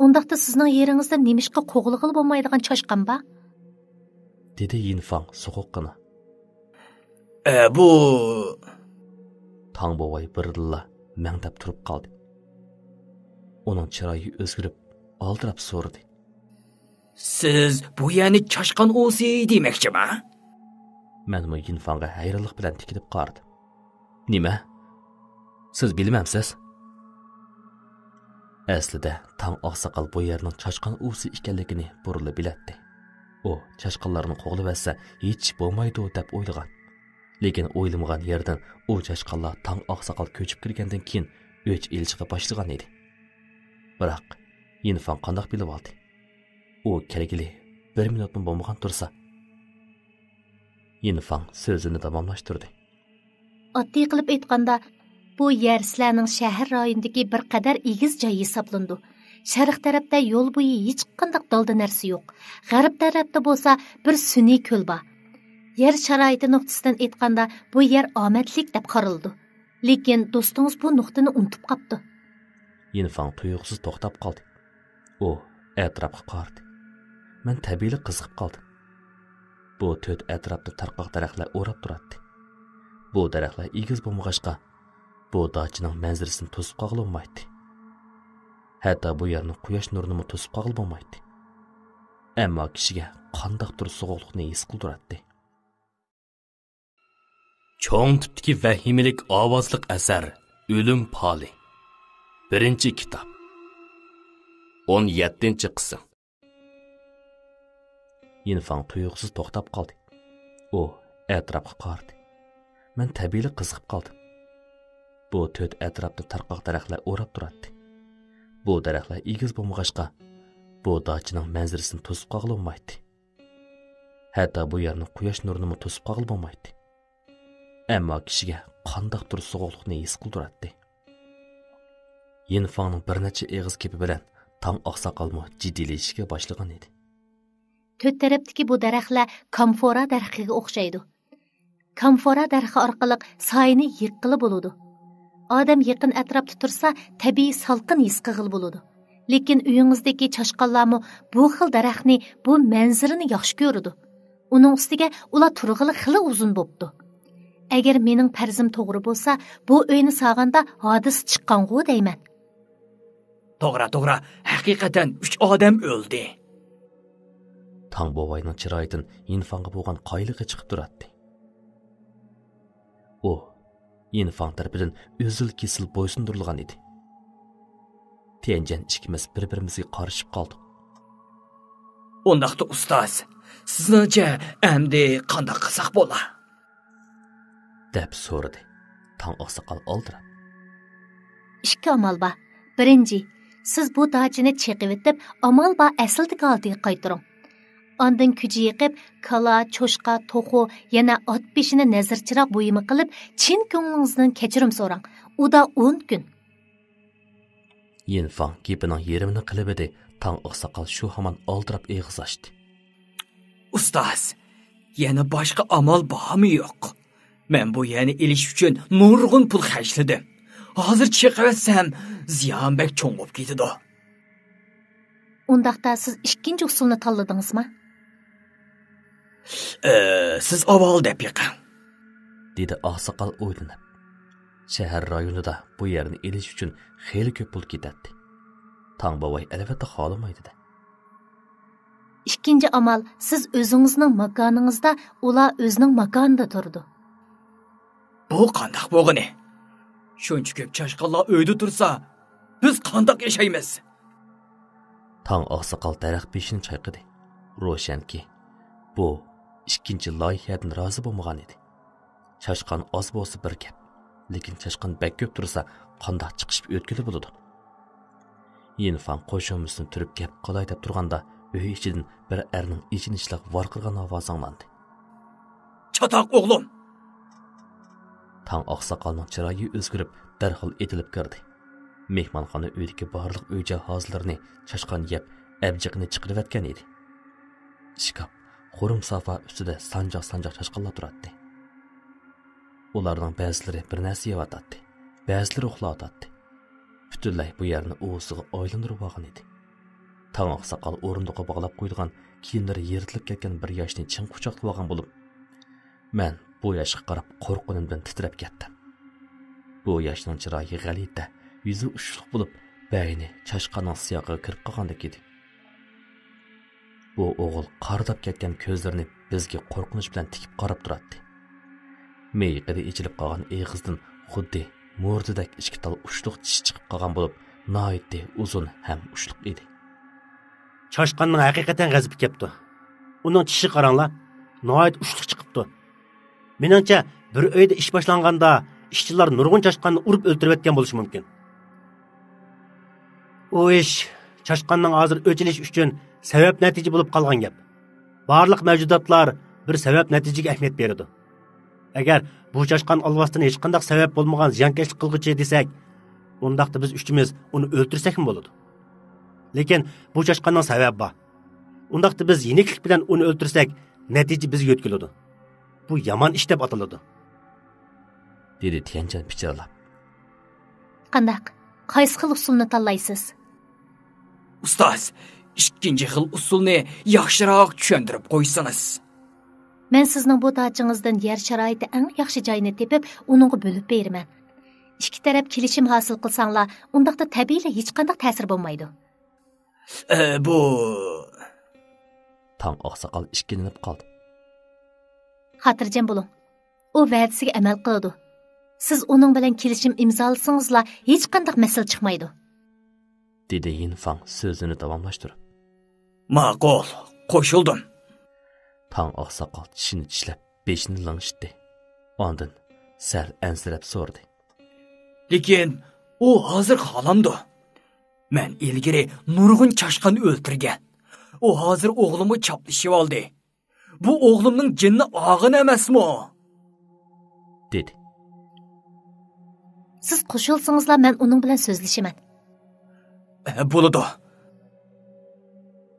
ئۇنداقتا سىزنىڭ يېرىڭىزدە نېمىشقا قوغلىغىلى بولمايدىغان چاشقان بار؟ دېدى يىنفاڭ سوغۇققىنا. ئە، بۇ. تاڭ بوۋاي بىردىنلا مەڭدەپ تۇرۇپ قالدى. ئۇنىڭ چىرايى ئۆزگىرىپ، ئالدىراپ سورىدى. سىز بۇ يەرنى چاشقان ئۇۋىسى دېمەكچىما؟ مەنمۇ يىنفاڭغا ھەيرانلىق بىلەن تىكىلىپ قارىدىم. نېمە؟ سىز بىلمەمسىز؟ ئەسلىدە تاڭ ئاقساقال بۇ يەرنىڭ چاشقان ئۇۋىسى ئىكەنلىكىنى بۇرۇنلا بىلەتتى. ئۇ چاشقانلارنى قوغلىۋەتسە ھېچ بولمايدۇ دەپ ئويلىغان. لېكىن ئويلىمىغان يەردىن ئۇ چاشقانلار تاڭ ئاقساقال كۆچۈپ كىرگەندىن كېيىن ئۆچ ئېلىشقا باشلىغان ئىدى. بىراق، يىنفاڭ قانداق بىلىۋالدى؟ ئۇ كەلگىلى بىر مىنۇتمۇ بولمىغان تۇرسا. يىنفاڭ سۆزىنى داۋاملاشتۇردى. ئاددىي قىلىپ ئېيتقاندا، بۇ يەر سىلەرنىڭ شەھەر رايونىدىكى بىر قەدەر ئېگىز جاي ھېسابلىنىدۇ. شەرق تەرەپتە يول بويى ھېچقانداق دالدا نەرسە يوق. غەرب تەرەپتە بولسا بىر سۈنئىي كۆل بار. يەر شارائىتى نۇقتىسىدىن ئېيتقاندا، بۇ يەر ئامەتلىك دەپ قارىلىدۇ. لېكىن دوستىڭىز بۇ نۇقتىنى ئۇنتۇپ قاپتۇ. يىنفاڭ تۇيۇقسىز توختاپ قالدى. ئۇ ئەتراپقا قارىدى. مەن تەبىئىيلا قىزىقىپ قالدىم. بۇ تۆت ئەتراپنى تارقاق دەرەخلەر ئوراپ تۇراتتى. بۇ دەرەخلەر ئېگىز بولمىغاچقا، بۇ داچىنىڭ مەنزىرىسىنى توسۇپ قالغىلى بولمايتتى. ھەتتا بۇ يەرنىڭ قۇياش نۇرىنىمۇ توسۇپ قالغىلى بولمايتتى. ئەمما كىشىگە قانداقتۇر سوغۇقلۇقنى ھېس قىلدۇراتتى. چوڭ تىپتىكى ۋەھىمىلىك ئاۋازلىق ئەسەر ئۆلۈم پالى. بىرىنچى كىتاب. ئون يەتتىنچى قىسىم. يىنفاڭ تۇيۇقسىز توختاپ قالدى. ئۇ ئەتراپقا قارىدى. مەن تەبىئىيلا قىزىقىپ قالدىم. بۇ تۆت ئەتراپنى تارقاق دەرەخلەر ئوراپ تۇراتتى. بۇ دەرەخلەر ئېگىز بولمىغاچقا، بۇ داچىنىڭ مەنزىرىسىنى توسۇپ قالغىلى بولمايتتى. ھەتتا بۇ يەرنىڭ قۇياش نۇرىنىمۇ توسۇپ قالغىلى بولمايتتى. ئەمما كىشىگە قانداقتۇر سوغۇقلۇقنى ھېس قىلدۇراتتى. يىنفاڭنىڭ بىر نەچچە ئېغىز گېپى بىلەن تاڭ ئاقساقالمۇ جىددىيلىشىشكە باشلىغان ئىدى. تۆت تەرەپتىكى بۇ دەرەخلەر كامفورا دەرىخىگە ئوخشايدۇ. كامفورا دەرىخى ئارقىلىق سايىنى يىغقىلى بولىدۇ. ئادەم يېقىن ئەتراپتا تۇرسا، تەبىئىي سالقىن ھېس قىلغىلى بولىدۇ. لېكىن ئۆيىڭىزدىكى چاشقانلارمۇ بۇ خىل دەرەخنى، بۇ مەنزىرىنى ياخشى كۆرىدۇ. ئۇنىڭ ئۈستىگە ئۇلار تۇرغىلى خېلى ئۇزۇن بوپتۇ. ئەگەر مېنىڭ پەرىزىم توغرا بولسا، بۇ ئۆينى سالغاندا ھادىسە چىققانغۇ دەيمەن. توغرا، توغرا، ھەقىقەتەن ئۈچ ئادەم ئۆلدى. تاڭ بوۋاينىڭ چىرايىدىن يىنفاڭغا بولغان قايىللىقى چىقىپ تۇراتتى. ئۇ يىنفاڭ تەرىپىدىن ئۈزۈل-كېسىل بويسۇندۇرۇلغان ئىدى. تيەنجەن ئىككىمىز بىر-بىرىمىزگە قارىشىپ قالدۇق. ئۇنداقتا ئۇستاز، سىزنىڭچە ئەمدى قانداق قىلساق بولا؟ دەپ سورىدى تاڭ ئاقساقال ئالدىراپ. ئىككى ئامال بار. بىرىنچى، سىز بۇ داچىنى چېقىۋېتىپ، ئامال بار ئەسلىدىكى ھالىتىگە قايتۇرۇڭ. ئاندىن كۈجە يېقىپ، كالا، چوشقا، توخۇ، يەنە ئات بېشىنى نەزىر چىراغ بۇيۇمى قىلىپ، چىن كۆڭلىڭىزدىن كەچۈرۈم سوراڭ. ئۇدا ئون كۈن. يىنفاڭ گېپىنىڭ يېرىمىنى قىلىۋىدى، تاڭ ئاقساقال شۇ ھامان ئالدىراپ ئېغىز ئاچتى. ئۇستاز، يەنە باشقا ئامال بارمۇ يوق؟ مەن بۇ يەرنى ئېلىش ئۈچۈن نۇرغۇن پۇل خەجلىدىم. ھازىر چېقىۋەتسەم، زىيان بەك چوڭ بولۇپ كېتىدۇ. ئۇنداقتا سىز ئىككىنچى ئۇسۇلنى تاللىدىڭىزما؟ ئە، سىز ئاۋۋال دەپ بېقىڭ. دېدى ئاقساقال ئويلىنىپ. شەھەر رايونىدا بۇ يەرنى ئېلىش ئۈچۈن خېلى كۆپ پۇل كېتەتتى. تاڭ بوۋاي ئەلۋەتتە خالىمايدۇ-دە. ئىككىنچى ئامال، سىز ئۆزىڭىزنىڭ ماكانىڭىزدا، ئۇلار ئۆزىنىڭ ماكانىدا تۇرىدۇ. بۇ قانداق بولغىنى؟ شۇنچە كۆپ چاشقانلار ئۆيدە تۇرسا، بىز قانداق ياشايمىز؟ تاڭ ئاقساقال دەرەخ بېشىنى چايقىدى. روشەنكى، بۇ ئىككىنچى لايىھەدىن رازى بولمىغان ئىدى. چاشقان ئاز بولسا بىر گەپ، لېكىن چاشقان بەك كۆپ تۇرسا، قانداق چىقىشىپ ئۆتكىلى بولىدۇ؟ يىنفاڭ قوشۇمىسىنى تۈرۈپ گەپ قىلاي دەپ تۇرغاندا، ئۆي ئىچىدىن بىر ئەرنىڭ ئېچىنىشلىق ۋارقىرىغان ئاۋازى ئاڭلاندى. چاتاق ئوغلۇم! تاڭ ئاقساقالنىڭ چىرايى ئۆزگىرىپ، دەرھال ئېتىلىپ كىردى. مېھمانخانا ئۆيىدىكى بارلىق ئۆي جاھازلىرىنى چاشقان يەپ، ئەبجىقىنى چىقىرىۋەتكەن ئىدى. ئىشكاپ، خۇرۇم سافا ئۈستىدە سانجاق-سانجاق چاشقانلار تۇراتتى. ئۇلارنىڭ بەزىلىرى بىر نەرسە يەۋاتاتتى، بەزىلىرى ئۇخلاۋاتاتتى. پۈتۈنلەي بۇ يەرنى ئۇۋىسىغا ئايلاندۇرۇۋالغان ئىدى. تاڭ ئاقساقال ئورۇندۇققا باغلاپ قويىدىغان كىيىملىرى يىرتىلىپ كەتكەن بىر ياشنى چىڭ قۇچاقلىۋالغان بولۇپ، مەن بۇ ياشقا قاراپ قورققىنىمدىن تىترەپ كەتتىم. بۇ ياشنىڭ چىرايى غەلىتە، يۈزى ئۇچلۇق بولۇپ، بەينى چاشقاننىڭ سىياقىغا كىرىپ قالغاندەك ئىدى. بۇ ئوغۇل قارىداپ كەتكەن كۆزلىرىنى بىزگە قورقۇنچ بىلەن تىكىپ قاراپ تۇراتتى. مىيىقىدا ئېچىلىپ قالغان ئېغىزدىن خۇددى مۇردىدەك ئىككى تال ئۇچلۇق چىش چىقىپ قالغان بولۇپ، ناھايىتى ئۇزۇن ھەم ئۇچلۇق ئىدى. چاشقاننىڭ ھەقىقەتەن غەزىپى كەپتۇ. ئۇنىڭ چىشىغا قاراڭلار، ناھايىتى ئۇچلۇق چىقىپتۇ. مېنىڭچە، بىر ئۆيدە ئىش باشلانغاندا، ئىشچىلار نۇرغۇن چاشقاننى ئۇرۇپ ئۆلتۈرۈۋەتكەن بولۇشى مۇمكىن. ئۇ ئىش چاشقاننىڭ ھازىر ئۆچ ئېلىش ئۈچۈن سەۋەب نەتىجە بولۇپ قالغان گەپ. بارلىق مەۋجۇداتلار بىر سەۋەب نەتىجىگە ئەھمىيەت بېرىدۇ. ئەگەر بۇ چاشقان ئالۋاستىنى ھېچقانداق سەۋەب بولمىغان زىيانكەشلىك قىلغۇچى دېسەك، ئۇنداقتا بىز ئۈچىمىز ئۇنى ئۆلتۈرسەكمۇ بولىدۇ. لېكىن بۇ چاشقاننىڭ سەۋەبى بار. ئۇنداقتا بىز يېنىكلىك بىلەن ئۇنى ئۆلتۈرسەك، نەتىجە بىزگە يۆتكىلىدۇ. بۇ يامان ئىش دەپ ئاتىلىدۇ. دېدى تيەنجەن پىچىرلاپ. قانداق؟ قايسى خىل ئۇسۇلنى تاللايسىز؟ ئۇستاز، ئىككىنچى خىل ئۇسۇلنى ياخشىراق چۈشەندۈرۈپ قويسىڭىز. مەن سىزنىڭ بۇ داچىڭىزدىن يەر شارائىتى ئەڭ ياخشى جاينى تېپىپ، ئۇنىڭغا بۆلۈپ بېرىمەن. ئىككى تەرەپ كېلىشىم ھاسىل قىلساڭلار، ئۇنداقتا تەبىئىيلا ھېچقانداق تەسىر بولمايدۇ. ئە، بۇ. تاڭ ئاقساقال ئىككىلىنىپ قالدى. خاتىرجەم بولۇڭ. ئۇ ۋەدىسىگە ئەمەل قىلىدۇ. سىز ئۇنىڭ بىلەن كېلىشىم ئىمزالىسىڭىزلا، ھېچقانداق مەسىلە چىقمايدۇ. دېدى يىنفاڭ سۆزىنى داۋاملاشتۇرۇپ. ماقۇل، قوشۇلدۇم. تاڭ ئاقساقال چىشىنى چىشلەپ، بېشىنى لىڭشىتتى. ئاندىن سەل ئەنسىرەپ سورىدى. لېكىن ئۇ ھازىر خالامدۇ؟ مەن ئىلگىرى نۇرغۇن چاشقان ئۆلتۈرگەن. ئۇ ھازىر ئوغلۇمغا چاپلىشىۋالدى. بۇ ئوغلۇمنىڭ جېنىنى ئالغىنى ئەمەسمۇ؟ دېدى. سىز قوشۇلسىڭىزلا، مەن ئۇنىڭ بىلەن سۆزلىشىمەن. ئە، بولىدۇ.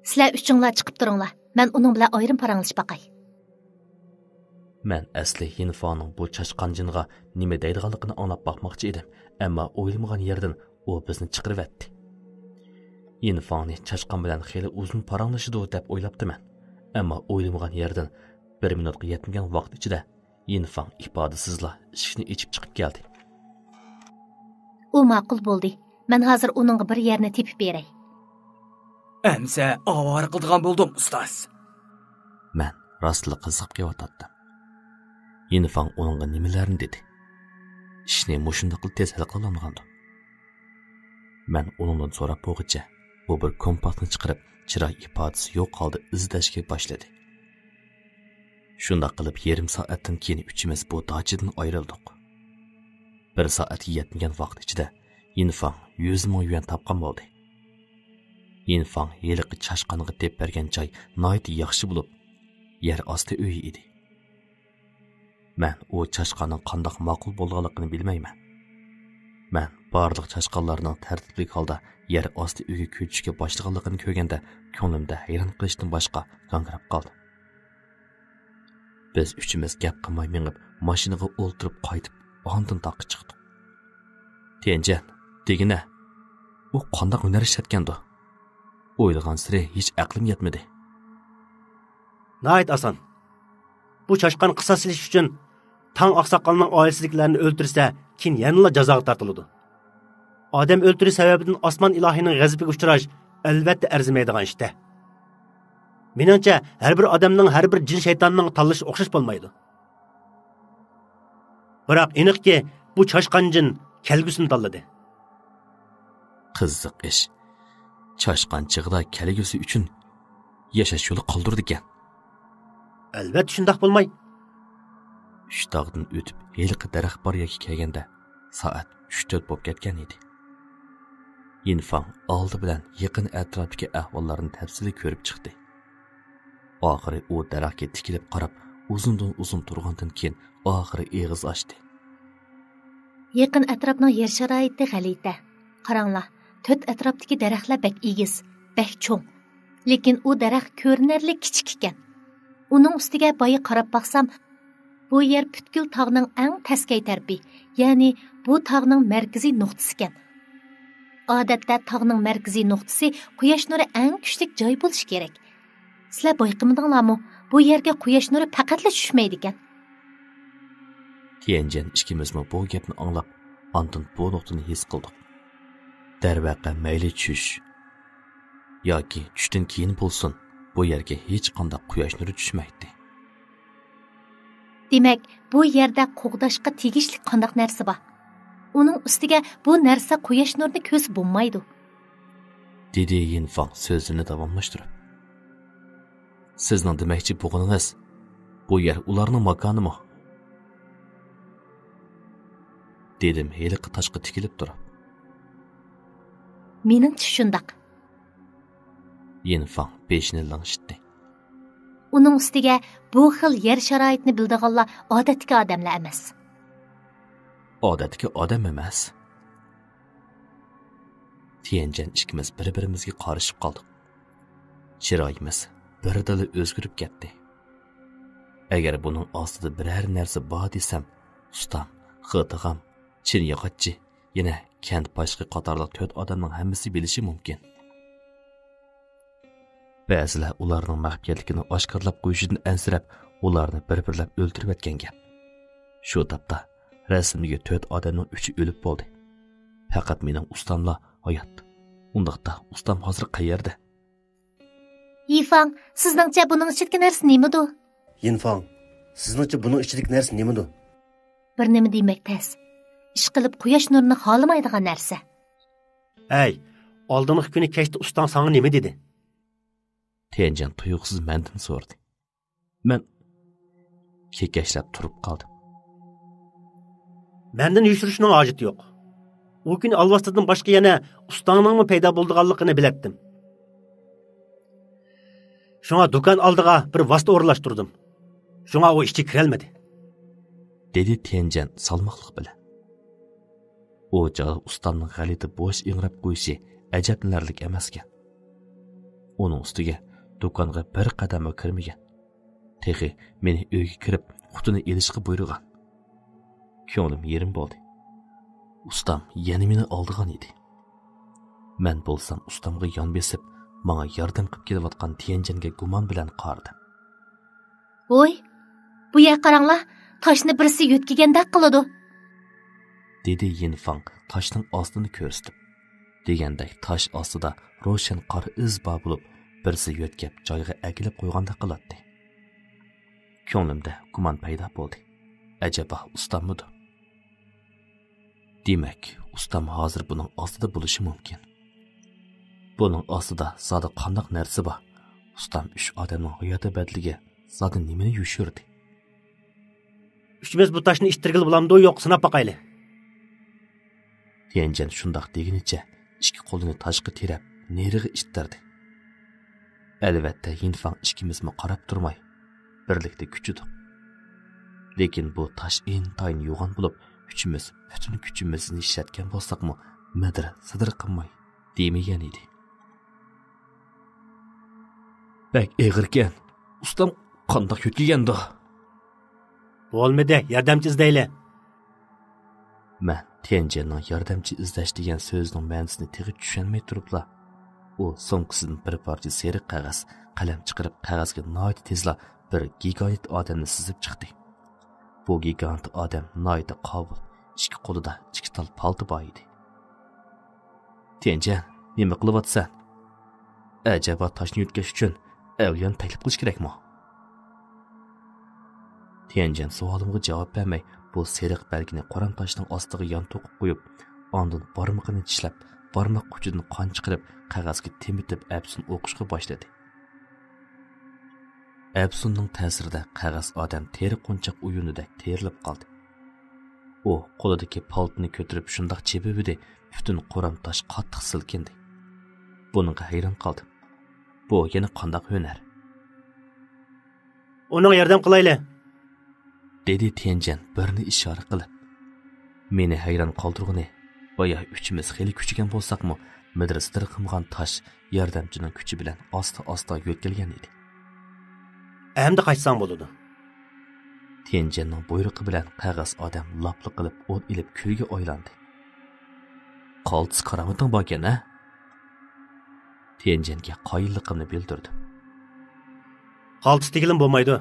سىلەر ئۈچۈڭلار چىقىپ تۇرۇڭلار. مەن ئۇنىڭ بىلەن ئايرىم پاراڭلىشىپ باقاي. مەن ئەسلى يىنفاڭنىڭ بۇ چاشقان جىنغا نېمە دەيدىغانلىقىنى ئاڭلاپ باقماقچى ئىدىم، ئەمما ئويلىمىغان يەردىن ئۇ بىزنى چىقىرىۋەتتى. يىنفاڭنى چاشقان بىلەن خېلى ئۇزۇن پاراڭلىشىدۇ دەپ ئويلاپتىمەن، ئەمما ئويلىمىغان يەردىن بىر مىنۇتقا يەتمىگەن ۋاقىت ئىچىدە يىنفاڭ ئىپادىسىزلا ئىشىكنى ئېچىپ چىقىپ كەلدى. ئۇ ماقۇل بولدى. مەن ھازىر ئۇنىڭغا بىر يەرنى تېپىپ بېرەي. ئەمسە ئاۋارە قىلىدىغان بولدۇم، ئۇستاز. مەن راستلا قىزىقىپ كېلىۋاتاتتىم. يىنفاڭ ئۇنىڭغا نېمىلەرنى دېدى؟ ئىشنى مۇشۇنداقلا تېز ھەل قىلالمىغاندۇ؟ مەن ئۇنىڭدىن سوراپ بولغۇچە، ئۇ بىر كومپاسنى چىقىرىپ، چىراي ئىپادىسى يوق ھالدا ئىزدەشكە باشلىدى. شۇنداق قىلىپ، يېرىم سائەتتىن كېيىن ئۈچىمىز بۇ داچىدىن ئايرىلدۇق. بىر سائەتكە يەتمىگەن ۋاقىت ئىچىدە يىنفاڭ يۈز مىڭ يۈەن تاپقان بولدى. يىنفاڭ ھېلىقى چاشقانغا دەپ بەرگەن جاي ناھايىتى ياخشى بولۇپ، يەر ئاستى ئۆيى ئىدى. مەن ئۇ چاشقاننىڭ قانداق ماقۇل بولىدىغانلىقىنى بىلمەيمەن. مەن بارلىق چاشقانلارنىڭ تەرتىپلىك ھالدا يەر ئاستى ئۆيگە كۆچۈشكە باشلىغانلىقىنى كۆرگەندە، كۆڭلۈمدە ھەيران قېلىشتىن باشقا گاڭگىراپ قالدىم. بىز ئۈچىمىز گەپ قىلماي مېڭىپ، ماشىنىغا ئولتۇرۇپ قايتىپ، ئاندىن تاغقا چىقتۇق. تيەنجەن، دېگىنە، ئۇ قانداق ھۈنەر ئىشلەتكەندۇ؟ ئويلىغانسېرى ھېچ ئەقلىم يەتمىدى. ناھايىتى ئاسان. بۇ چاشقان قىساس سېلىش ئۈچۈن تاڭ ئاقساقالنىڭ ئائىلىسىدىكىلەرنى ئۆلتۈرسە، كېيىن يەنىلا جازاغا تارتىلىدۇ. ئادەم ئۆلتۈرۈش سەۋەبىدىن ئاسمان ئىلاھىنىڭ غەزىپىگە ئۇچراش ئەلۋەتتە ئەرزىمەيدىغان ئىشتە. مېنىڭچە، ھەر بىر ئادەمنىڭ، ھەر بىر جىن شەيتاننىڭ تاللىشى ئوخشاش بولمايدۇ. بىراق ئېنىقكى، بۇ چاشقان جىن كەلگۈسىنى تاللىدى. قىزىق ئىش. چاشقان چېغىدا كەلگۈسى ئۈچۈن ياشاش يولى قالدۇرىدىكەن. ئەلۋەتتە شۇنداق بولماي. ئۈچ تاغدىن ئۆتۈپ ھېلىقى دەرەخ بار يەرگە كەلگەندە سائەت ئۈچ تۆت بولۇپ كەتكەن ئىدى. يىنفاڭ ئالدى بىلەن يېقىن ئەتراپتىكى ئەھۋاللارنى تەپسىلىي كۆرۈپ چىقتى. ئاخىرى ئۇ دەرەخكە تىكىلىپ قاراپ، ئۇزۇندىن ئۇزۇن تۇرغاندىن كېيىن ئاخىرى ئېغىز ئاچتى. يېقىن ئەتراپنىڭ يەر شارائىتى غەلىتە. قاراڭلار، تۆت ئەتراپتىكى دەرەخلەر بەك ئېگىز، بەك چوڭ. لېكىن ئۇ دەرەخ كۆرۈنەرلىك كىچىك ئىكەن. ئۇنىڭ ئۈستىگە بايا قاراپ باقسام، بۇ يەر پۈتكۈل تاغنىڭ ئەڭ تەسكەي تەرىپى، يەنى بۇ تاغنىڭ مەركىزىي نۇقتىسىكەن. ئادەتتە تاغنىڭ مەركىزىي نۇقتىسى قۇياش نۇرى ئەڭ كۈچلۈك جاي بولۇشى كېرەك. سىلەر بايقىمىدىڭلارمۇ؟ بۇ يەرگە قۇياش نۇرى پەقەتلا چۈشمەيدىكەن. تيەنجەن ئىككىمىزمۇ بۇ گەپنى ئاڭلاپ، ئاندىن بۇ نۇقتىنى ھېس قىلدۇق. دەرۋەقە، مەيلى چۈش ياكى چۈشتىن كېيىن بولسۇن، بۇ يەرگە ھېچقانداق قۇياش نۇرى چۈشمەيتتى. دېمەك، بۇ يەردە قوغداشقا تېگىشلىك قانداق نەرسە بار؟ ئۇنىڭ ئۈستىگە بۇ نەرسە قۇياش نۇرىنى كۆرسە بولمايدۇ. دېدى يىنفاڭ سۆزىنى داۋاملاشتۇرۇپ. سىزنىڭ دېمەكچى بولغىنىڭىز، بۇ يەر ئۇلارنىڭ ماكانىمۇ؟ دېدىم ھېلىقى تاشقا تىكىلىپ تۇرۇپ. مېنىڭچە شۇنداق. يىنفاڭ بېشىنى لىڭشىتتى. ئۇنىڭ ئۈستىگە بۇ خىل يەر شارائىتىنى بىلىدىغانلار ئادەتتىكى ئادەملەر ئەمەس. ئادەتتىكى ئادەم ئەمەس؟ تيەنجەن ئىككىمىز بىر-بىرىمىزگە قارىشىپ قالدۇق. چىرايىمىز بىردىنلا ئۆزگىرىپ كەتتى. ئەگەر بۇنىڭ ئاستىدا بىرەر نەرسە بار دېسەم، ئۇستام، خېتىغام، چىن ياغاچچى، يەنە كەنت باشلىقى قاتارلىق تۆت ئادەمنىڭ ھەممىسى بىلىشى مۇمكىن. بەزىلەر ئۇلارنىڭ مەخپىيەتلىكىنى ئاشكارىلاپ قويۇشىدىن ئەنسىرەپ، ئۇلارنى بىر-بىرلەپ ئۆلتۈرۈۋەتكەن گەپ. شۇ تاپتا رەسىمدىكى تۆت ئادەمنىڭ ئۈچى ئۆلۈپ بولدى. پەقەت مېنىڭ ئۇستاملا ھايات. ئۇنداقتا ئۇستام ھازىر قەيەردە؟ يىفاڭ، سىزنىڭچە بۇنىڭ ئىچىدىكى نەرسە نېمىدۇ؟ يىنفاڭ، سىزنىڭچە بۇنىڭ ئىچىدىكى نەرسە نېمىدۇ؟ بىر نېمە دېمەك تەس. ئىشقىلىپ قۇياش نۇرىنى خالىمايدىغان نەرسە. ئەي، ئالدىنقى كۈنى كەچتە ئۇستاڭ ساڭا نېمە دېدى؟ تيەنجەن تۇيۇقسىز مەندىن سورىدى. مەن كېكەچلەپ تۇرۇپ قالدىم. مەندىن يوشۇرۇشنىڭ ھاجىتى يوق. ئۇ كۈنى ئالۋاستىدىن باشقا يەنە ئۇستاڭنىڭمۇ پەيدا بولىدىغانلىقىنى بىلەتتىم. شۇڭا دۇكان ئالدىغا بىر ۋاسىتە ئورۇنلاشتۇردۇم. شۇڭا ئۇ ئىچىگە كىرەلمىدى. دېدى تيەنجەن سالماقلىق بىلەن. ئۇ چاغدا ئۇستامنىڭ غەلىتە بوش ئىڭراپ قويۇشى ئەجەبلىنەرلىك ئەمەسكەن. ئۇنىڭ ئۈستىگە دۇكانغا بىر قەدەممۇ كىرمىگەن. تېخى مېنى ئۆيگە كىرىپ قۇتىنى ئېلىشقا بۇيرۇغان. كۆڭلۈم يېرىم بولدى. ئۇستام يەنە مېنى ئالدىغان ئىدى. مەن بولسام ئۇستامغا يان بېسىپ، ماڭا ياردەم قىلىپ كېلىۋاتقان تيەنجەنگە گۇمان بىلەن قارىدىم. ۋوي، بۇ يەرگە قاراڭلار، تاشنى بىرسى يۆتكىگەندەك قىلىدۇ. دېدى يىنفاڭ تاشنىڭ ئاستىنى كۆرسىتىپ. دېگەندەك تاش ئاستىدا روشەن قارا ئىز بار بولۇپ، بىرسى يۆتكەپ جايغا ئەكېلىپ قويغاندەك قىلاتتى. كۆڭلۈمدە گۇمان پەيدا بولدى. ئەجەبا ئۇستاممىدۇ؟ دېمەك، ئۇستام ھازىر بۇنىڭ ئاستىدا بولۇشى مۇمكىن. بۇنىڭ ئاستىدا زادى قانداق نەرسە بار؟ ئۇستام ئۈچ ئادەمنىڭ ھاياتى بەدىلىگە زادى نېمىنى يوشۇردى؟ ئۈچىمىز بۇ تاشنى ئىتتىرگىلى بولامدۇ، يوق، سىناپ باقايلى. تيەنجەن شۇنداق دېگىنىچە ئىككى قولىنى تاشقا تىرەپ، نېرىغا ئىتتىردى. ئەلۋەتتە، يىنفاڭ ئىككىمىزمۇ قاراپ تۇرماي، بىرلىكتە كۈچىدۇق. لېكىن بۇ تاش ئىنتايىن يوغان بولۇپ، ئۈچىمىز پۈتۈن كۈچىمىزنى ئىشلەتكەن بولساقمۇ، مىدىر-سىدىر قىلماي دېمىگەن ئىدى. بەك ئېغىركەن. ئۇستام قانداق يۆتكىگەندۇ؟ بولمىدى، ياردەمچى ئىزدەيلى. مەن تيەنجەننىڭ ياردەمچى ئىزدەش دېگەن سۆزىنىڭ مەنىسىنى تېخى چۈشەنمەي تۇرۇپلا، ئۇ سومكىسىدىن بىر پارچە سېرىق قەغەز، قەلەم چىقىرىپ، قەغەزگە ناھايىتى تېزلا بىر گىگايىت ئادەمنى سىزىپ چىقتى. بۇ گىگانت ئادەم ناھايىتى قاۋۇل، ئىككى قولىدا ئىككى تال پالتا بار ئىدى. تيەنجيەن، نېمە قىلىۋاتىسەن؟ ئەجەبا تاشنى يۆتكەش ئۈچۈن ئەۋلىيانى تەكلىپ قىلىش كېرەكمۇ؟ تيەنجيەن سوئالىمغا جاۋاب بەرمەي، بۇ سېرىق بەلگىنى قورام تاشنىڭ ئاستىغا يان توقۇپ قويۇپ، ئاندىن بارمىقىنى چىشلەپ، بارماق ئۇچىدىن قان چىقىرىپ، قەغەزگە تېمىتىپ ئەپسۇن ئوقۇشقا باشلىدى. ئەپسۇننىڭ تەسىرىدە قەغەز ئادەم تېرە قونچاق ئويۇنىدەك تېرىلىپ قالدى. ئۇ قولىدىكى پالتىنى كۆتۈرۈپ شۇنداق چېپىۋىدى، پۈتۈن قورام تاش قاتتىق سىلكىندى. بۇنىڭغا ھەيران قالدىم. بۇ يەنە قانداق ھۈنەر؟ ئۇنىڭغا ياردەم قىلايلى، دېدى تيەنجيەن بىرنى ئىشارە قىلىپ. مېنى ھەيران قالدۇرغىنى، بايا ئۈچىمىز خېلى كۈچىگەن بولساقمۇ، مىدىرسىتىرقىمىغان تاش ياردەمچىنىڭ كۈچى بىلەن ئاستا-ئاستا يۆتكەلگەن ئىدى. ئەمدى قاچساڭ بولىدۇ. تيەنجيەننىڭ بۇيرۇقى بىلەن قەغەز ئادەم لاپلا قىلىپ ئوت ئېلىپ كۈلگە ئايلاندى. قالتىس كارامىتىڭ باركەن، ھە؟ تيەنجيەنگە قايىللىقىمنى بىلدۈردۈم. قالتىس دېگىلىمۇ بولمايدۇ.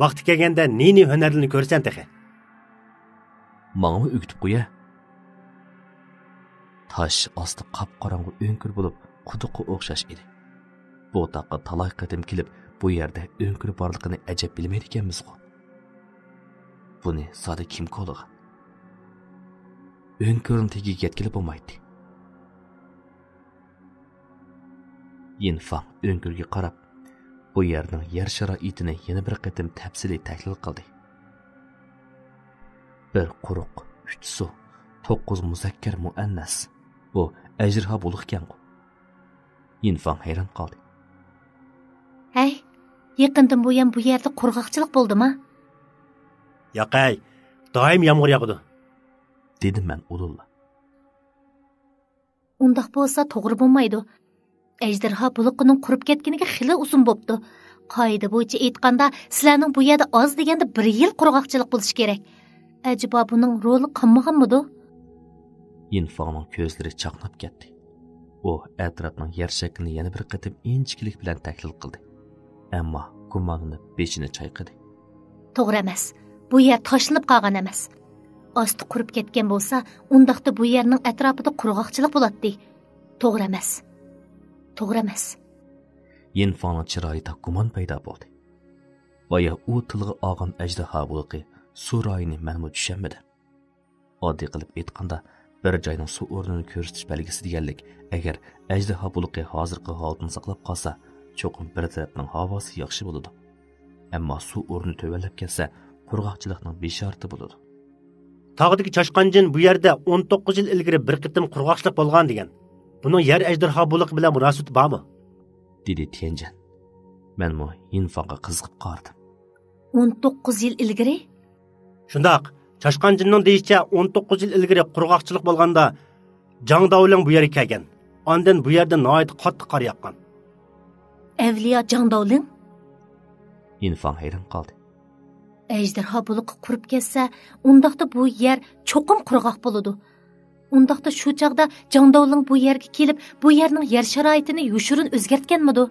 ۋاقتى كەلگەندە نى-نى ھۈنەرلىرىنى كۆرىسەن تېخى. ماڭىمۇ ئۆگىتىپ قويە. تاش ئاستى قاپقاراڭغۇ ئۆڭكۈر بولۇپ، قۇدۇققا ئوخشاش ئىدى. بۇ تاغقا تالاي قېتىم كېلىپ، بۇ يەردە ئۆڭكۈر بارلىقىنى ئەجەب بىلمەيدىكەنمىزغۇ. بۇنى زادى كىم كولىغان؟ ئۆڭكۈرنىڭ تېگىگە يەتكىلى بولمايتتى. يىنفاڭ ئۆڭكۈرگە قاراپ، بۇ يەرنىڭ يەر شارائىتىنى يەنە بىر قېتىم تەپسىلىي تەھلىل قىلدى. بىر قۇرۇق، ئۈچ سۇ، توققۇز مۇزەككەر مۇئەننەس. بۇ ئەجدىھا بۇلىقى ئىكەنغۇ. يىنفاڭ ھەيران قالدى. ھەي، يېقىندىن بۇيان بۇ يەردە قۇرغاقچىلىق بولدىما؟ ياقەي، دائىم يامغۇر ياغىدۇ، دېدىم مەن ئۇدۇللا. ئۇنداق بولسا توغرا بولمايدۇ. ئەجدىھا بۇلىقىنىڭ قۇرۇپ كەتكىنىگە خېلى ئۇزۇن بوپتۇ. قائىدە بويىچە ئېيتقاندا، سىلەرنىڭ بۇ يەردە ئاز دېگەندە بىر يىل قۇرغاقچىلىق بولۇشى كېرەك. ئەجەبا بۇنىڭ رولى قالمىغانمىدۇ؟ يىنفاڭنىڭ كۆزلىرى چاقناپ كەتتى. ئۇ ئەتراپنىڭ يەر شەكلىنى يەنە بىر قېتىم ئىنچىكىلىك بىلەن تەھلىل قىلدى. ئەمما گۇمانلىنىپ بېشىنى چايقىدى. توغرا ئەمەس. بۇ يەر تاشلىنىپ قالغان ئەمەس. ئاستى قۇرۇپ كەتكەن بولسا، ئۇنداقتا بۇ يەرنىڭ ئەتراپىدا قۇرغاقچىلىق بولاتتى. توغرا ئەمەس. توغرا ئەمەس. يىنفاڭنىڭ چىرايىدا گۇمان پەيدا بولدى. بايا ئۇ تىلغا ئالغان ئەجدىھا بۇلىقى سۇ رايىنى مەنمۇ چۈشەنمىدىم. ئاددىي قىلىپ ئېيتقاندا، بىر جاينىڭ سۇ ئورنىنى كۆرسىتىش بەلگىسى دېگەنلىك، ئەگەر ئەجدىھا بۇلىقى ھازىرقى ھالىتىنى ساقلاپ قالسا، چوقۇم بىر تەرەپنىڭ ھاۋاسى ياخشى بولىدۇ. ئەمما سۇ ئورنى تۆۋەنلەپ كەتسە، قۇرغاقچىلىقنىڭ بېشارىتى بولىدۇ. تاغدىكى چاشقان جىن بۇ يەردە ئون توققۇز يىل ئىلگىرى بىر قېتىم قۇرغاقچىلىق بولغان دېگەن. بۇنىڭ يەر ئەجدىھا بۇلىقى بىلەن مۇناسىۋىتى بارمۇ؟ دېدى تيەنجيەن. مەنمۇ يىنفاڭغا قىزىقىپ قارىدىم. ئون توققۇز يىل ئىلگىرى؟ شۇنداق. چاشقان جىننىڭ دېيىشىچە، ئون توققۇز يىل ئىلگىرى قۇرغاقچىلىق بولغاندا، جاڭ داۋلىڭ بۇ يەرگە كەلگەن. ئاندىن بۇ يەردە ناھايىتى قاتتىق قار ياغقان. ئەۋلىيا جاڭ داۋلىڭ؟ يىنفاڭ ھەيران قالدى. ئەجدىھا بۇلىقى قۇرۇپ كەتسە، ئۇنداقتا بۇ يەر چوقۇم قۇرغاق بولىدۇ. ئۇنداقتا شۇ چاغدا جاڭ داۋلىڭ بۇ يەرگە كېلىپ، بۇ يەرنىڭ يەر شارائىتىنى يوشۇرۇن ئۆزگەرتكەنمىدۇ؟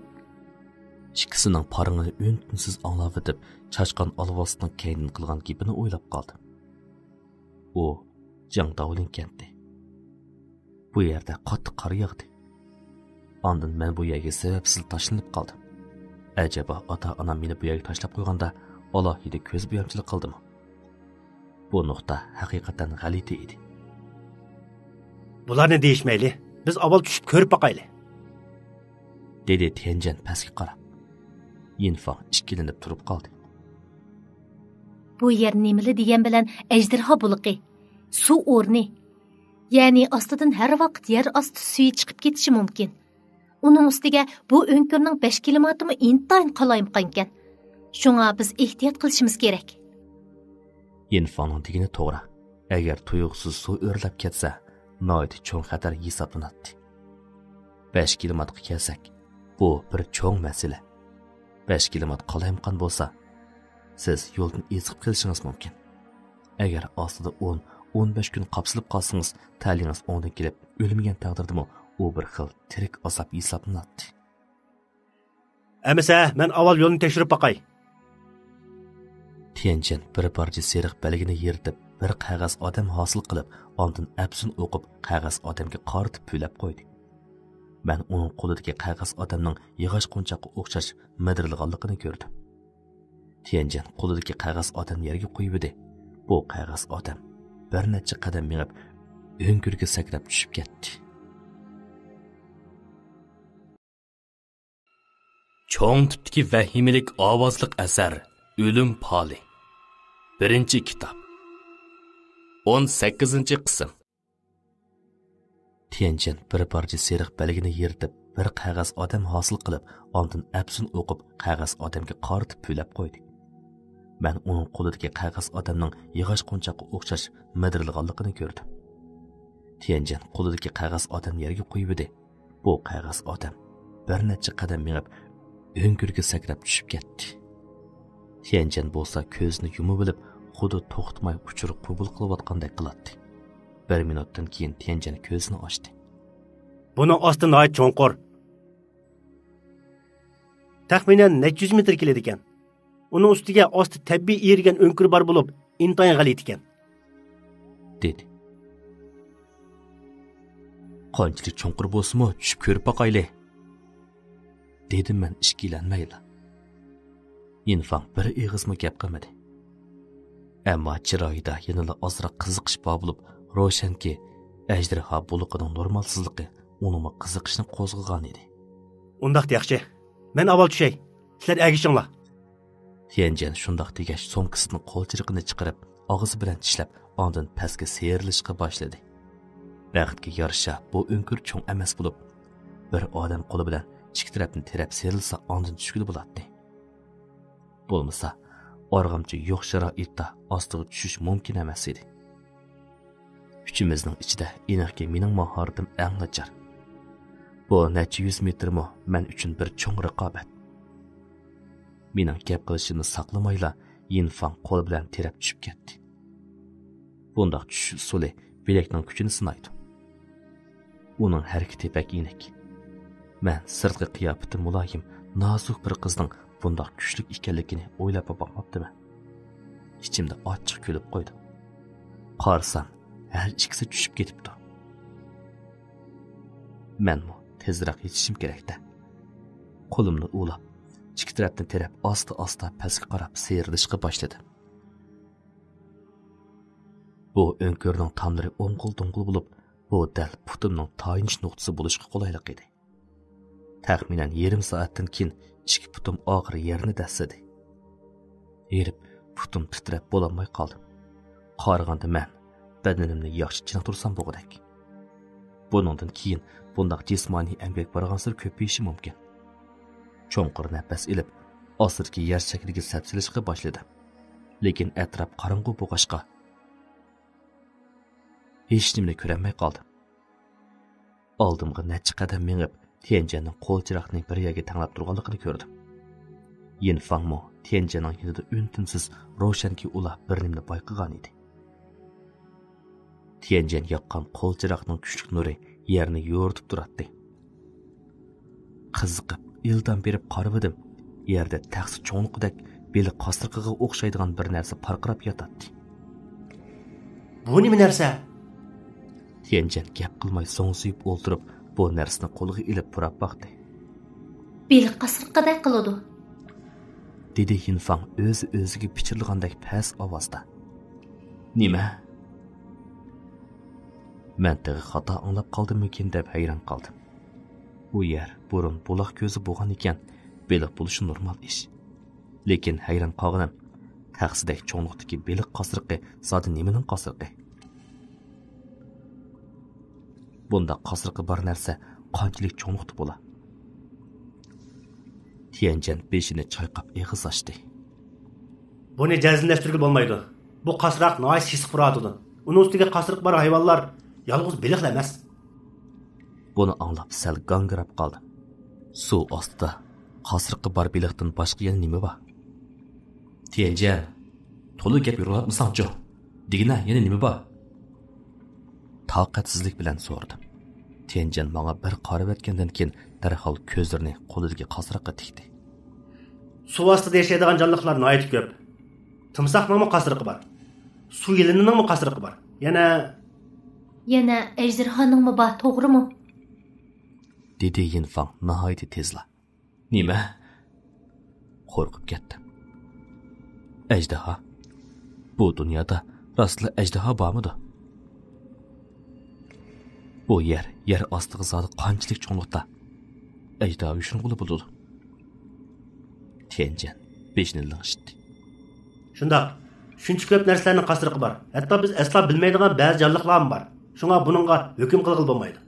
ئىككىسىنىڭ پارىڭىنى ئۈن-تىنسىز ئاڭلاۋېتىپ، چاشقان ئالۋاستىنىڭ كەينىدىن قىلغان گېپىنى ئويلاپ قالدىم. ئۇ جاڭ داۋلىڭ كەنتى. بۇ يەردە قاتتىق قار ياغدى. ئاندىن مەن بۇ يەرگە سەۋەبسىز تاشلىنىپ قالدىم. ئەجەبا ئاتا-ئانام مېنى بۇ يەرگە تاشلاپ قويغاندا ئالاھىدە كۆز بويامچىلىق قىلدىمۇ؟ بۇ نۇقتا ھەقىقەتەن غەلىتە ئىدى. بۇلارنى دېيىشمەيلى، بىز ئاۋۋال چۈشۈپ كۆرۈپ باقايلى، دېدى تيەنجيەن پەسكە قاراپ. يىنفاڭ ئىككىلىنىپ تۇرۇپ قالدى. بۇ يەر نېمىلا دېگەن بىلەن ئەجدىھا بۇلىقى، سۇ ئورنى. يەنى ئاستىدىن ھەر ۋاقىت يەر ئاستى سۈيى چىقىپ كېتىشى مۇمكىن. ئۇنىڭ ئۈستىگە بۇ ئۆڭكۈرنىڭ بەش كىلىماتىمۇ ئىنتايىن قالايمىقانكەن. شۇڭا بىز ئېھتىيات قىلىشىمىز كېرەك. يىنفاڭنىڭ دېگىنى توغرا. ئەگەر تۇيۇقسىز سۇ ئۆرلەپ كەتسە، ناھايىتى چوڭ خەتەر ھېسابلىناتتى. بەش كىلىماتقا كەلسەك، بۇ بىر چوڭ مەسىلە. بەش كىلىمات قالايمىقان بولسا، سىز يولدىن ئېزىپ قېلىشىڭىز مۇمكىن. ئەگەر ئاستىدا ئون، ئون بەش كۈن قاپسىلىپ قالسىڭىز، تەلىيىڭىز ئوڭدىن كېلىپ، ئۆلمىگەن تەقدىردىمۇ ئۇ بىر خىل تىرىك ئازاب ھېسابلىناتتى. ئەمىسە، مەن ئاۋۋال يولنى تەكشۈرۈپ باقاي. تيەنجىن بىر پارچە سېرىق بەلگىنى يىرتىپ، بىر قەغەز ئادەم ھاسىل قىلىپ، ئاندىن ئەپسۇن ئوقۇپ، قەغەز ئادەمگە قارىتىپ پۈۋلەپ قويدى. مەن ئۇنىڭ قولىدىكى قەغەز ئادەمنىڭ ياغاچ قونچاققا ئوخشاش مىدىرلىغانلىقىنى كۆردۈم. تيەنجىن قولىدىكى قەغەز ئادەمنى يەرگە قويۇۋىدى. بۇ قەغەز ئادەم بىر نەچچە قەدەم مېڭىپ، ئۆڭكۈرگە سەكرەپ چۈشۈپ كەتتى. چوڭ تىپتىكى ۋەھىمىلىك ئاۋازلىق ئەسەر، ئۆلۈم پالى. بىرىنچى كىتاب. ئون سەككىزىنچى قىسىم. تيەنجىن بىر پارچە سېرىق بەلگىنى يىرتىپ، بىر قەغەز ئادەم ھاسىل قىلىپ، ئاندىن ئەپسۇن ئوقۇپ، قەغەز ئادەمگە قارىتىپ پۈۋلەپ قويدى. مەن ئۇنىڭ قولىدىكى قەغەز ئادەمنىڭ ياغاچ قونچاققا ئوخشاش مىدىرلىغانلىقىنى كۆردۈم. تيەنجىن قولىدىكى قەغەز ئادەمنى يەرگە قويۇۋىدى. بۇ قەغەز ئادەم بىر نەچچە قەدەم مېڭىپ، ئۆڭكۈرگە سەكرەپ چۈشۈپ كەتتى. تيەنجىن بولسا كۆزىنى يۇمۇۋېلىپ، خۇددى توختىماي ئۇچۇر قوبۇل قىلىۋاتقاندەك قىلاتتى. بىر مىنۇتتىن كېيىن تيەنجىن كۆزىنى ئاچتى. بۇنىڭ ئاستى ناھايىتى چوڭقۇر. تەخمىنەن نەچچە يۈز مېتىر كېلىدىكەن. ئۇنىڭ ئۈستىگە ئاستى تەبىئىي ئېرىگەن ئۆڭكۈر بار بولۇپ، ئىنتايىن غەلىتە ئىكەن. دېدى. قانچىلىك چوڭقۇر بولسىمۇ، چۈشۈپ كۆرۈپ باقايلى، دېدىم مەن ئىككىلەنمەيلا. يىنفاڭ بىر ئېغىزمۇ گەپ قىلمىدى. ئەمما چىرايىدا يەنىلا ئازراق قىزىقىش بار بولۇپ، روشەنكى، ئەجدىھا بۇلىقىنىڭ نورمالسىزلىقى ئۇنىڭمۇ قىزىقىشىنى قوزغىغان ئىدى. ئۇنداقتا ياخشى. مەن ئاۋۋال چۈشەي. سىلەر ئەگىشىڭلار. تيەنجىن شۇنداق دېگەچ، سومكىسىدىن قول چىرىقىنى چىقىرىپ، ئاغزى بىلەن چىشلەپ، ئاندىن پەسكە سىيرىلىشقا باشلىدى. بەختكە يارىشا، بۇ ئۆڭكۈر چوڭ ئەمەس بولۇپ، بىر ئادەم قولى بىلەن ئىككى تەرەپنى تىرەپ سىيرىلسا، ئاندىن چۈشكىلى بولاتتى. بولمىسا، ئارغامچا يوق شارائىتتا ئاستىغا چۈشۈش مۇمكىن ئەمەس ئىدى. ئۈچىمىزنىڭ ئىچىدە ئېنىقكى مېنىڭ ماھارىتىم ئەڭ ناچار. بۇ نەچچە يۈز مېتىرمۇ مەن ئۈچۈن بىر چوڭ رىقابەت. مېنىڭ گەپ قىلىشىمنى ساقلىمايلا، يىنفاڭ قولى بىلەن تىرەپ چۈشۈپ كەتتى. بۇنداق چۈشۈش ئۇسۇلى بىلەكنىڭ كۈچىنى سىنايدۇ. ئۇنىڭ ھەرىكىتى بەك يېنىك. مەن سىرتقى قىياپىتى مۇلايىم، نازۇك بىر قىزنىڭ بۇنداق كۈچلۈك ئىكەنلىكىنى ئويلاپمۇ باقماپتىمەن. ئىچىمدە ئاچچىق كۈلۈپ قويدۇم. قارىسام، ھەر ئىككىسى چۈشۈپ كېتىپتۇ. مەنمۇ تېزرەك يېتىشىم كېرەك-دە. قولۇمنى ئۇۋىلاپ، ئىككى تەرەپنى تىرەپ، ئاستا-ئاستا پەسكە قاراپ سىيرىلىشقا باشلىدىم. بۇ ئۆڭكۈرنىڭ تاملىرى ئوڭغۇل-دوڭغۇل بولۇپ، بۇ دەل پۇتۇمنىڭ تايىنىش نۇقتىسى بولۇشقا قولايلىق ئىدى. تەخمىنەن يېرىم سائەتتىن كېيىن ئىككى پۇتۇم ئاخىر يەرنى دەسسىدى. ھېرىپ، پۇتۇم تىترەپ بولالماي قالدىم. قارىغاندا مەن بەدىنىمنى ياخشى چېنىقتۇرسام بولغۇدەك. بۇنىڭدىن كېيىن بۇنداق جىسمانىي ئەمگەك بارغانسېرى كۆپىيىشى مۇمكىن. چوڭقۇر نەپەس ئېلىپ، ئاستىدىكى يەر شەكلىگە سەپسېلىشقا باشلىدىم. لېكىن ئەتراپ قاراڭغۇ بولغاچقا، ھېچنېمىنى كۆرەلمەي قالدىم. ئالدىمغا نەچچە قەدەم مېڭىپ، تيەنجەننىڭ قول چىراغنى بىر يەرگە تەڭلەپ تۇرغانلىقىنى كۆردۈم. يىنفاڭمۇ تيەنجەننىڭ يېنىدا ئۈن-تىنسىز روشەنكى ئۇلا بىر نېمىنى بايقىغان ئىدى. تيەنجەن ياققان قول چىراغنىڭ كۈچلۈك نۇرى يەرنى يورۇتۇپ تۇراتتى. قىزىقىپ، ئىلتام بېرىپ قارىۋىدىم. يەردە تەخسە چوڭلۇقىدەك بېلىق قاسرىقىغا ئوخشايدىغان بىر نەرسە پارقىراپ ياتاتتى. بۇ نېمە نەرسە؟ تيەنجەن گەپ قىلماي زوڭزىيىپ ئولتۇرۇپ، بۇ نەرسىنى قولىغا ئېلىپ پۇراپ باقتى. بېلىق قاسرىقىدەك قىلىدۇ، دېدى يىنفاڭ ئۆزى ئۆزىگە پىچىرلىغاندەك پەس ئاۋازدا. نېمە؟ مەن تېخى خاتا ئاڭلاپ قالدىممىكىن دەپ ھەيران قالدىم. ئۇ يەر بۇرۇن بۇلاق كۆزى بولغان ئىكەن، بېلىق بولۇشى نورمال ئىش. لېكىن ھەيران قالغىنىم، تەخسىدەك چوڭلۇقتىكى بېلىق قاسرىقى زادى نېمىنىڭ قاسرىقى؟ بۇنداق قاسرىقى بار نەرسە قانچىلىك چوڭلۇقتا بولا؟ تيەنجەن بېشىنى چايقاپ ئېغىز ئاچتى. بۇنى جەزملەشتۈرگىلى بولمايدۇ. بۇ قاسراق ناھايىتى سېسىق پۇراۋاتىدۇ. ئۇنىڭ ئۈستىگە قاسرىقى بار ھايۋانلار يالغۇز بېلىقلا ئەمەس. بۇنى ئاڭلاپ سەل گاڭگىراپ قالدىم. سۇ ئاستىدا قاسرىقى بار بېلىقتىن باشقا يەنە نېمە بار؟ تيەنجەن، تولا گەپ يورغىلاتمىساڭچۇ. دېگىنە يەنە نېمە بار؟ تاقەتسىزلىك بىلەن سورىدىم. تيەنجەن ماڭا بىر قارىۋەتكەندىن كېيىن دەرھال كۆزلىرىنى قولىدىكى قاسراققا تىكتى. سۇ ئاستىدا ياشايدىغان جانلىقلار ناھايىتى كۆپ. تىمساھنىڭمۇ قاسرىقى بار. سۇ يىلىنىنىڭمۇ قاسرىقى بار. يەنە يەنە ئەجدىھانىڭمۇ بار، توغرىمۇ؟ دېدى يىنفاڭ ناھايىتى تېزلا. نېمە؟ قورقۇپ كەتتىم. ئەجدىھا؟ بۇ دۇنيادا راستلا ئەجدىھا بارمىدۇ؟ بۇ يەر، يەر ئاستىغا زادى قانچىلىك چوڭلۇقتا؟ ئەجدىھا يوشۇرۇنغىلى بولىدۇ؟ تيەنجەن بېشىنى لىڭشىتتى. شۇنداق، شۇنچە كۆپ نەرسىلەرنىڭ قاسرىقى بار. ھەتتا بىز ئەسلا بىلمەيدىغان بەزى جانلىقلارمۇ بار. شۇڭا بۇنىڭغا ھۆكۈم قىلغىلى بولمايدۇ.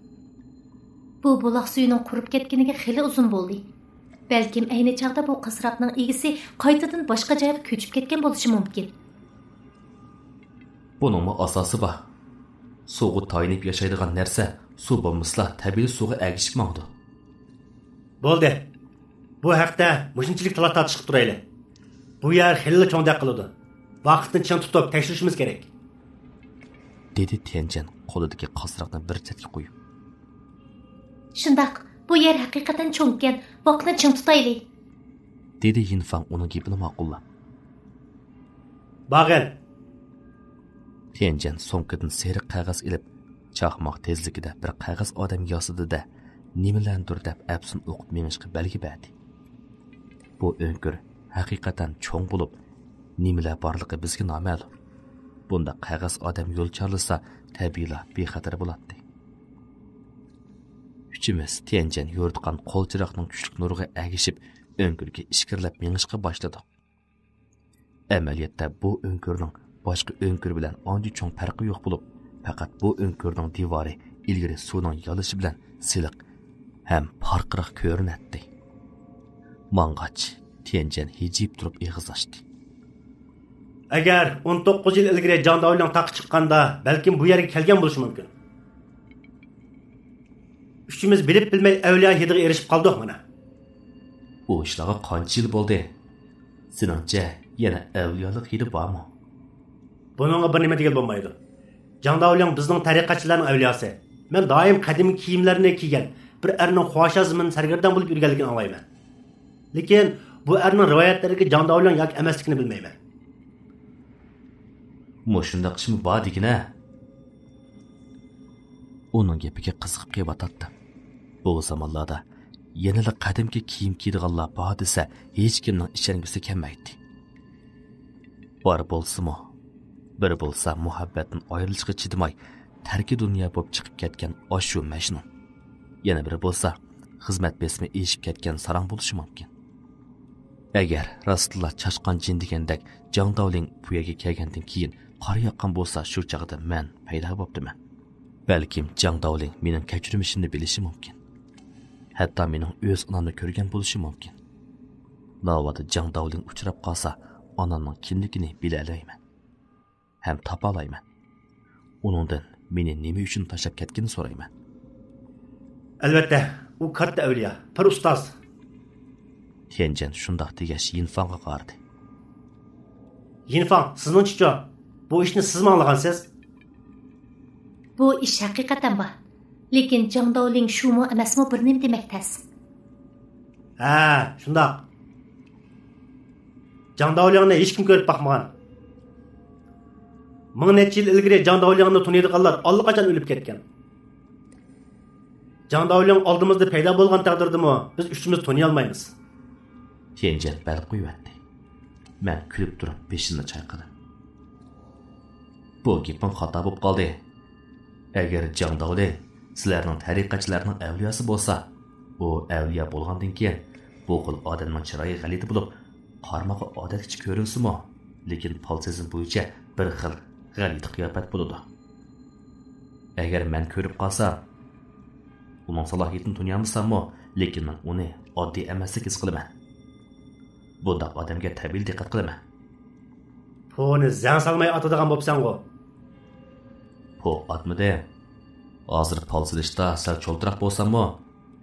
بۇ بۇلاق سۈيىنىڭ قۇرۇپ كەتكىنىگە خېلى ئۇزۇن بولدى. بەلكىم ئەينى چاغدا بۇ قاسراقنىڭ ئىگىسى قايتىدىن باشقا جايغا كۆچۈپ كەتكەن بولۇشى مۇمكىن. بۇنىڭمۇ ئاساسى بار. سۇغا تايىنىپ ياشايدىغان نەرسە سۇ بولمىسىلا تەبىئىي سۇغا ئەگىشىپ ماڭىدۇ. بولدى. بۇ ھەقتە مۇشۇنچىلىك تالا تارتىشقا تۇرايلى. بۇ يەر خېلىلا چوڭدەك قىلىدۇ. ۋاقىتنى چىڭ تۇتۇپ تەكشۈرۈشىمىز كېرەك. دېدى تيەنجەن قولىدىكى قاسراقنى بىر چەتكە قويۇپ. شۇنداق، بۇ يەر ھەقىقەتەن چوڭكەن، ۋاقىتنى چىڭ تۇتايلى. دېدى يىنفاڭ ئۇنىڭ گېپىنى ماقۇللاپ. باغىن. تيەنجەن سومكىدىن سېرىق قەغەز ئېلىپ، چاقماق تېزلىكىدە بىر قەغەز ئادەم ياسىدى-دە، نېمىلەندۇر دەپ ئەپسۇن ئوقۇپ مېڭىشقا بەلگە بەردى. بۇ ئۆڭكۈر ھەقىقەتەن چوڭ بولۇپ، نېمىلەر بارلىقى بىزگە نامەلۇم. بۇنداق قەغەز ئادەم يول چارلىسا، تەبىئىيلا بىخەتەر بولاتتى. ئۈچىمىز تيەنجەن يورۇتقان قول چىراغنىڭ كۈچلۈك نۇرىغا ئەگىشىپ، ئۆڭكۈرگە ئىچكىرىلەپ مېڭىشقا باشلىدۇق. ئەمەلىيەتتە بۇ ئۆڭكۈرنىڭ باشقا ئۆڭكۈر بىلەن ئانچە چوڭ پەرقى يوق بولۇپ، پەقەت بۇ ئۆڭكۈرنىڭ دىۋارى ئىلگىرى سۇنىڭ يالىشى بىلەن سىلىق ھەم پارقىراق كۆرۈنەتتى. ماڭغاچ، تيەنجەن ھىجىيىپ تۇرۇپ ئېغىز ئاچتى. ئەگەر ئون توققۇز يىل ئىلگىرى جاڭ داۋلياڭ تاغقا چىققاندا، بەلكىم بۇ يەرگە كەلگەن بولۇشى مۇمكىن. ئۈچىمىز بىلىپ بىلمەي ئەۋلىيا ھىدىغا ئېرىشىپ قالدۇق مانا. ئۇ ئىشلارغا قانچە يىل بولدى؟ سېنىڭچە يەنە ئەۋلىيالىق ھىدى بارمۇ؟ بۇنىڭغا بىر نېمە دېگىلى بولمايدۇ. جاڭ داۋلياڭ بىزنىڭ تەرىقەتچىلەرنىڭ ئەۋلىياسى. مەن دائىم قەدىمكى كىيىملەرنى كىيگەن، بىر ئەرنىڭ خۇاشازمىنى سەرگەردان بولۇپ يۈرگەنلىكىنى ئاڭلايمەن. لېكىن بۇ ئەرنىڭ رىۋايەتلىرىگە جاڭ داۋلياڭ ياكى ئەمەسلىكىنى بىلمەيمەن. مۇشۇنداق ئىشمۇ بار دېگىنە؟ ئۇنىڭ گېپىگە قىزىقىپ قېلىۋاتاتتىم. بۇ زامانلاردا يەنىلا قەدىمكى كىيىم كىيىدىغانلار بار دېسە، ھېچكىمنىڭ ئىشەنگۈسى كەلمەيتتى. بار بولسىمۇ، بىرى بولسا مۇھەببەتتىن ئايرىلىشقا چىدىماي، تەركى دۇنيا بولۇپ چىقىپ كەتكەن ئاشۇ مەجنۇن. يەنە بىرى بولسا خىزمەت بېسىمى ئېشىپ كەتكەن ساراڭ بولۇشى مۇمكىن. ئەگەر راستلا چاشقان جىن دېگەندەك جاڭ داۋلىڭ بۇ يەرگە كەلگەندىن كېيىن قارا ياققان بولسا، شۇ چاغدا مەن پەيدا بوپتىمەن. بەلكىم جاڭ داۋلىڭ مېنىڭ كەچۈرمىشىمنى بىلىشى مۇمكىن. ھەتتا مېنىڭ ئۆز ئانامنى كۆرگەن بولۇشى مۇمكىن. ناۋادا جاڭ داۋلىڭ ئۇچراپ قالسا، ئانامنىڭ كىملىكىنى بىلەلەيمەن. ھەم تاپالايمەن. ئۇنىڭدىن مېنى نېمە ئۈچۈن تاشلاپ كەتكىنىنى سورايمەن. ئەلۋەتتە، ئۇ كاتتا ئەۋلىيا، پىر ئۇستاز. تيەنجەن شۇنداق دېگەچ يىنفاڭغا قارىدى. يىنفاڭ، سىزنىڭچىچۇ؟ بۇ ئىشنى سىزمۇ ئاڭلىغانسىز؟ بۇ ئىش ھەقىقەتەن بار. لېكىن جاڭ داۋلىڭ شۇمۇ ئەمەسمۇ بىر نېمە دېمەك تەس. ھە، شۇنداق. جاڭ داۋلياڭنى ھېچكىم كۆرۈپ باقمىغان. مىڭ نەچچە يىل ئىلگىرى جاڭ داۋلياڭنى تونۇيدىغانلار ئاللىقاچان ئۆلۈپ كەتكەن. جاڭ داۋلياڭ ئالدىمىزدا پەيدا بولغان تەقدىردىمۇ بىز ئۈچىمىز تونۇيالمايمىز. تيەنجەن بەلگە قويۇۋەتتى. مەن كۈلۈپ تۇرۇپ بېشىمنى چايقىدىم. بۇ گېپىڭ خاتا بولۇپ قالدى. ئەگەر جاڭ داۋلى سىلەرنىڭ تەرىقەتچىلەرنىڭ ئەۋلىياسى بولسا، ئۇ ئەۋلىيا بولغاندىن كېيىن بۇ خىل ئادەمنىڭ چىرايى غەلىتە بولۇپ، قارىماققا ئادەتتىكىچە كۆرۈنسىمۇ، لېكىن پالتىزم بويىچە بىر خىل غەلىتە قىياپەت بولىدۇ. ئەگەر مەن كۆرۈپ قالسام، ئۇنىڭ سالاھىيىتىنى تونۇيالمىساممۇ، لېكىن مەن ئۇنى ئاددىي ئەمەستەك ھېس قىلىمەن. بۇنداق ئادەمگە تەبىئىي دىققەت قىلىمەن. پونى زەڭ سالماي ئاتىدىغان بوپسەنغۇ؟ پو ئاتمىدىم. ھازىر پال سېلىشتا سەل چولتىراق بولساممۇ،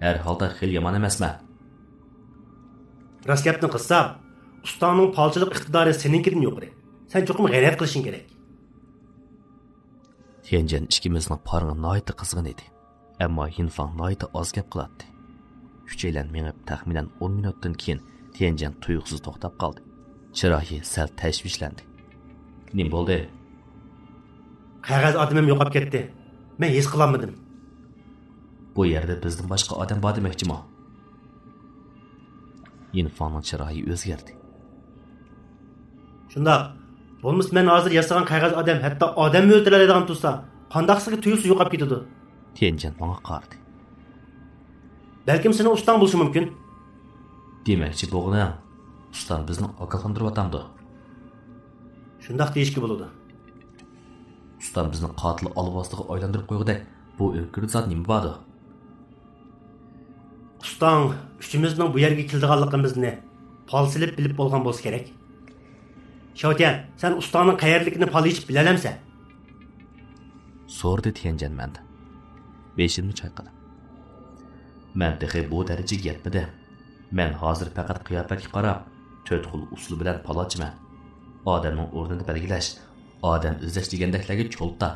ھەر ھالدا خېلى يامان ئەمەسمەن. راست گەپنى قىلساق، ئۇستاڭنىڭ پالچىلىق ئىقتىدارى سېنىڭكىدىن يۇقىرى. سەن چوقۇم غەيرەت قىلىشىڭ كېرەك. تيەنجەن ئىككىمىزنىڭ پارىڭى ناھايىتى قىزغىن ئىدى. ئەمما يىنفاڭ ناھايىتى ئاز گەپ قىلاتتى. ئۈچەيلەن مېڭىپ تەخمىنەن ئون مىنۇتتىن كېيىن تيەنجەن تۇيۇقسىز توختاپ قالدى. چىرايى سەل تەشۋىشلەندى. نېمە بولدى؟ قەغەز ئادىمىم يوقاپ كەتتى. مەن ھېس قىلالمىدىم. بۇ يەردە بىزدىن باشقا ئادەم بار دېمەكچىمۇ؟ يىنفاڭنىڭ چىرايى ئۆزگەردى. شۇنداق. بولمىسا مەن ھازىر ياسىغان قەغەز ئادەم ھەتتا ئادەممۇ ئۆلتۈرەلەيدىغان تۇرسا، قانداقسىغا تۇيۇلسا يوقاپ كېتىدۇ. تيەنجەن ماڭا قارىدى. بەلكىم سېنىڭ ئۇستاڭ بولۇشى مۇمكىن. دېمەكچى بولغىنىڭ، ئۇستام بىزنى ئاگاھلاندۇرۇۋاتامدۇ؟ شۇنداق دېيىشكە بولىدۇ. ئۇستام بىزنى قاتىل ئالۋاستىغا ئايلاندۇرۇپ قويغۇدەك بۇ ئۆڭكۈردە زادى نېمە باردۇ؟ ئۇستاڭ ئۈچىمىزنىڭ بۇ يەرگە كېلىدىغانلىقىمىزنى پال سېلىپ بىلىپ بولغان بولسا كېرەك. شاۋتيەن، سەن ئۇستاڭنىڭ قەيەردىكىنى پال ئېچىپ بىلەلەمسەن؟ سورىدى تيەنجەن مەندىن. بېشىمنى چايقىدىم. مەن تېخى بۇ دەرىجىگە يەتمىدىم. مەن ھازىر پەقەت قىياپەتكە قاراپ، تۆت خىل ئۇسۇل بىلەن پال ئاچىمەن. ئادەمنىڭ ئورنىنى بەلگىلەش، ئادەم ئىزدەش دېگەندەكلەرگە چولتا.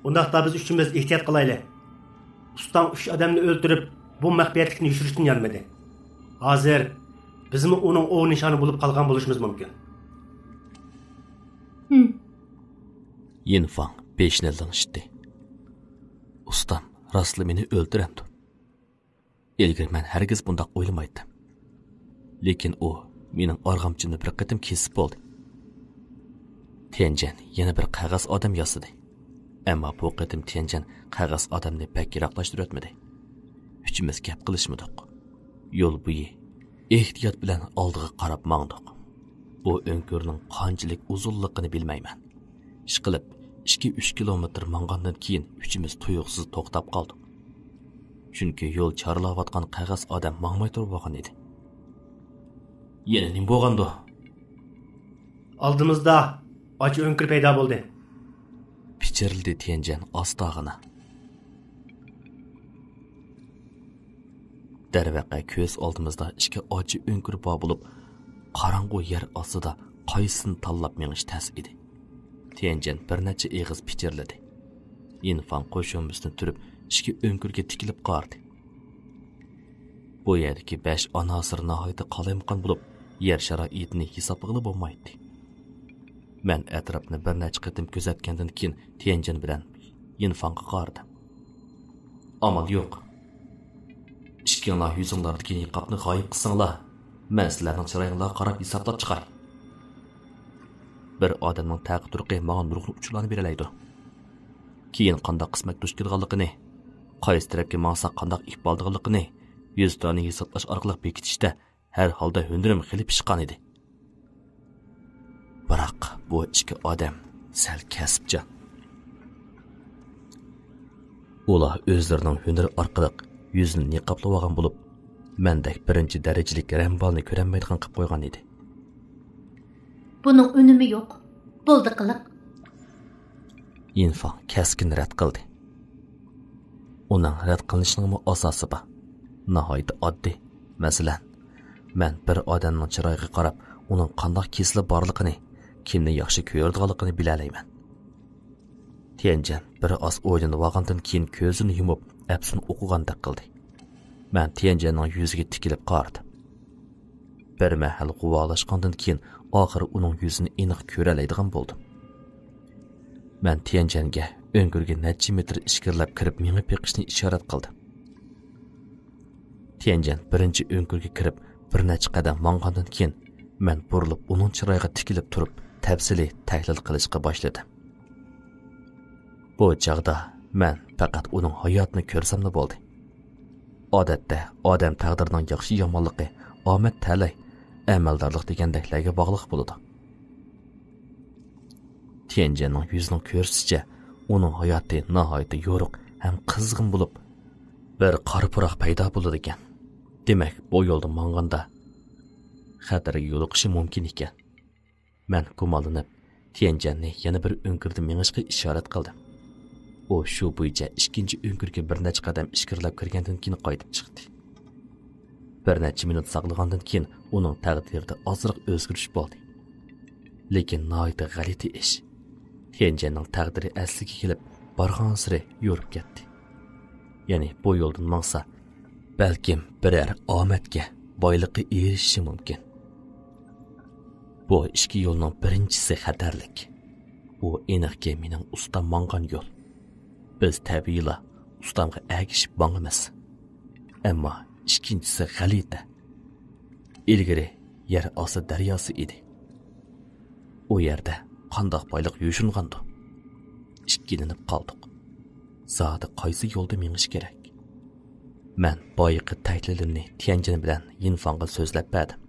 ئۇنداقتا بىز ئۈچىمىز ئېھتىيات قىلايلى. ئۇستاڭ ئۈچ ئادەمنى ئۆلتۈرۈپ، بۇ مەخپىيەتلىكنى يوشۇرۇشتىن يانمىدى. ھازىر بىزمۇ ئۇنىڭ ئوۋ نىشانى بولۇپ قالغان بولۇشىمىز مۇمكىن. ھىم. يىنفاڭ بېشىنى لىڭشىتتى. ئۇستام راستلا مېنى ئۆلتۈرەمدۇ؟ ئىلگىرى مەن ھەرگىز بۇنداق ئويلىمايتتىم. لېكىن ئۇ مېنىڭ ئارغامچىمنى بىر قېتىم كېسىپ بولدى. تيەنجەن يەنە بىر قەغەز ئادەم ياسىدى. ئەمما بۇ قېتىم تيەنجەن قەغەز ئادەمنى بەك يىراقلاشتۇرۇۋەتمىدى. ئۈچىمىز گەپ قىلىشمىدۇق. يول بويى ئېھتىيات بىلەن ئالدىغا قاراپ ماڭدۇق. بۇ ئۆڭكۈرنىڭ قانچىلىك ئۇزۇنلۇقىنى بىلمەيمەن. ئىشقىلىپ، ئىككى-ئۈچ كىلومېتىر ماڭغاندىن كېيىن ئۈچىمىز تۇيۇقسىز توختاپ قالدۇق. چۈنكى يول چارلاۋاتقان قەغەز ئادەم ماڭماي تۇرۇپ بولغان ئىدى. يەنە نېمە بولغاندۇ؟ ئالدىمىزدا ئاچا ئۆڭكۈر پەيدا بولدى. پىچىرلىدى تيەنجەن ئاستاغىنا. دەرۋەقە، كۆز ئالدىمىزدا ئىككى ئاچا ئۆڭكۈر بار بولۇپ، قاراڭغۇ يەر ئاستىدا قايسىسىنى تاللاپ مېڭىش تەس ئىدى. تيەنجەن بىر نەچچە ئېغىز پىچىرلىدى. يىنفاڭ قوشۇمىسىدىن تۇرۇپ، ئىككى ئۆڭكۈرگە تىكىلىپ قارىدى. بۇ يەردىكى بەش ئاناسىر ناھايىتى قالايمىقان بولۇپ، يەر شارائىتىنى ھېسابلىغىلى بولمايتتى. مەن ئەتراپنى بىر نەچچە قېتىم كۆزەتكەندىن كېيىن، تيەنجەن بىلەن يىنفاڭغا قارىدىم. ئامال يوق. ئىككىڭلار يۈزۈڭلاردىكى نىقابنى غايىب قىلساڭلار، مەن سىلەرنىڭ چىرايىڭلارغا قاراپ ھېسابلاپ چىقاي. بىر ئادەمنىڭ تەقى تۇرقى ماڭا نۇرغۇن ئۇچۇرلارنى بېرەلەيدۇ. كېيىن قانداق قىسمەتكە دۇچ كېلىدىغانلىقىنى، قايسى تەرەپكە ماڭسا قانداق ئىقبال ئالىدىغانلىقىنى يۈزتۇرانە ھېسابلاش ئارقىلىق بېكىتىشتە ھەر ھالدا ھۈنىرىم خېلى پىشقان ئىدى. بىراق بۇ ئىككى ئادەم سەل كەسىپچان. ئۇلار ئۆزلىرىنىڭ ھۈنىرى ئارقىلىق يۈزىنى نىقابلىۋالغان بولۇپ، مەندەك بىرىنچى دەرىجىلىك رەمبالنى كۆرەلمەيدىغان قىلىپ قويغان ئىدى. بۇنىڭ ئۈنۈمى يوق. بولدى قىلىق. يىنفاڭ كەسكىن رەت قىلدى. ئۇنىڭ رەت قىلىنىشىنىڭمۇ ئاساسى بار. ناھايىتى ئاددىي. مەسىلەن، مەن بىر ئادەمنىڭ چىرايىغا قاراپ، ئۇنىڭ قانداق كېسىلى بارلىقىنى، كىمنى ياخشى كۆرىدىغانلىقىنى بىلەلەيمەن. تيەنجەن بىر ئاز ئويلىنىۋالغاندىن كېيىن كۆزىنى يۇمۇپ، ئەپسۇن ئوقۇغاندەك قىلدى. مەن تيەنجەننىڭ يۈزىگە تىكىلىپ قارىدىم. بىر مەھەل غۇۋالاشقاندىن كېيىن، ئاخىرى ئۇنىڭ يۈزىنى ئېنىق كۆرەلەيدىغان بولدۇم. مەن تيەنجەنگە ئۆڭكۈرگە نەچچە مېتىر ئىچكىرىلەپ كىرىپ مېڭىپ بېقىشنى ئىشارەت قىلدىم. تيەنجەن بىرىنچى ئۆڭكۈرگە كىرىپ بىر نەچچە قەدەم ماڭغاندىن كېيىن، مەن بۇرۇلۇپ ئۇنىڭ چىرايىغا تىكىلىپ تۇرۇپ، تەپسىلىي تەھلىل قىلىشقا باشلىدىم. بۇ چاغدا مەن پەقەت ئۇنىڭ ھاياتىنى كۆرسەملا بولدى. ئادەتتە ئادەم تەقدىرىنىڭ ياخشى-يامانلىقى ئامەت تەلەي، ئەمەلدارلىق دېگەندەكلەرگە باغلىق بولىدۇ. تيەنجەننىڭ يۈزىنىڭ كۆرسىتىشىچە، ئۇنىڭ ھاياتى ناھايىتى يورۇق ھەم قىزغىن بولۇپ، بىر قارا پۇراق پەيدا بولىدىكەن. دېمەك، بۇ يولدا ماڭغاندا خەتەرگە يولۇقۇشى مۇمكىن ئىكەن. مەن گۇمانلىنىپ، تيەنجەننى يەنە بىر ئۆڭكۈردە مېڭىشقا ئىشارەت قىلدىم. ئۇ شۇ بويىچە ئىككىنچى ئۆڭكۈرگە بىر نەچچە قەدەم ئىچكىرىلەپ كىرگەندىن كېيىن قايتىپ چىقتى. بىر نەچچە مىنۇت ساقلىغاندىن كېيىن ئۇنىڭ تەقدىرىدە ئازراق ئۆزگىرىش بولدى. لېكىن ناھايىتى غەلىتە ئىش. تيەنجەننىڭ تەقدىرى ئەسلىگە كېلىپ، بارغانسېرى يورۇپ كەتتى. يەنى بۇ يولدىن ماڭسا، بەلكىم بىرەر ئامەتكە، بايلىققا ئېرىشىشى مۇمكىن. بۇ ئىككى يولنىڭ بىرىنچىسى خەتەرلىك. بۇ ئېنىقكى مېنىڭ ئۇستام ماڭغان يول. بىز تەبىئىيلا ئۇستامغا ئەگىشىپ ماڭىمىز. ئەمما ئىككىنچىسى غەلىتە. ئىلگىرى يەر ئاستى دەرياسى ئىدى. ئۇ يەردە قانداق بايلىق يوشۇرۇنغاندۇ؟ ئىككىلىنىپ قالدۇق. زادى قايسى يولدا مېڭىش كېرەك؟ مەن بايىقى تەھلىلىمنى تيەنجىن بىلەن يىنفاڭغا سۆزلەپ بەردىم.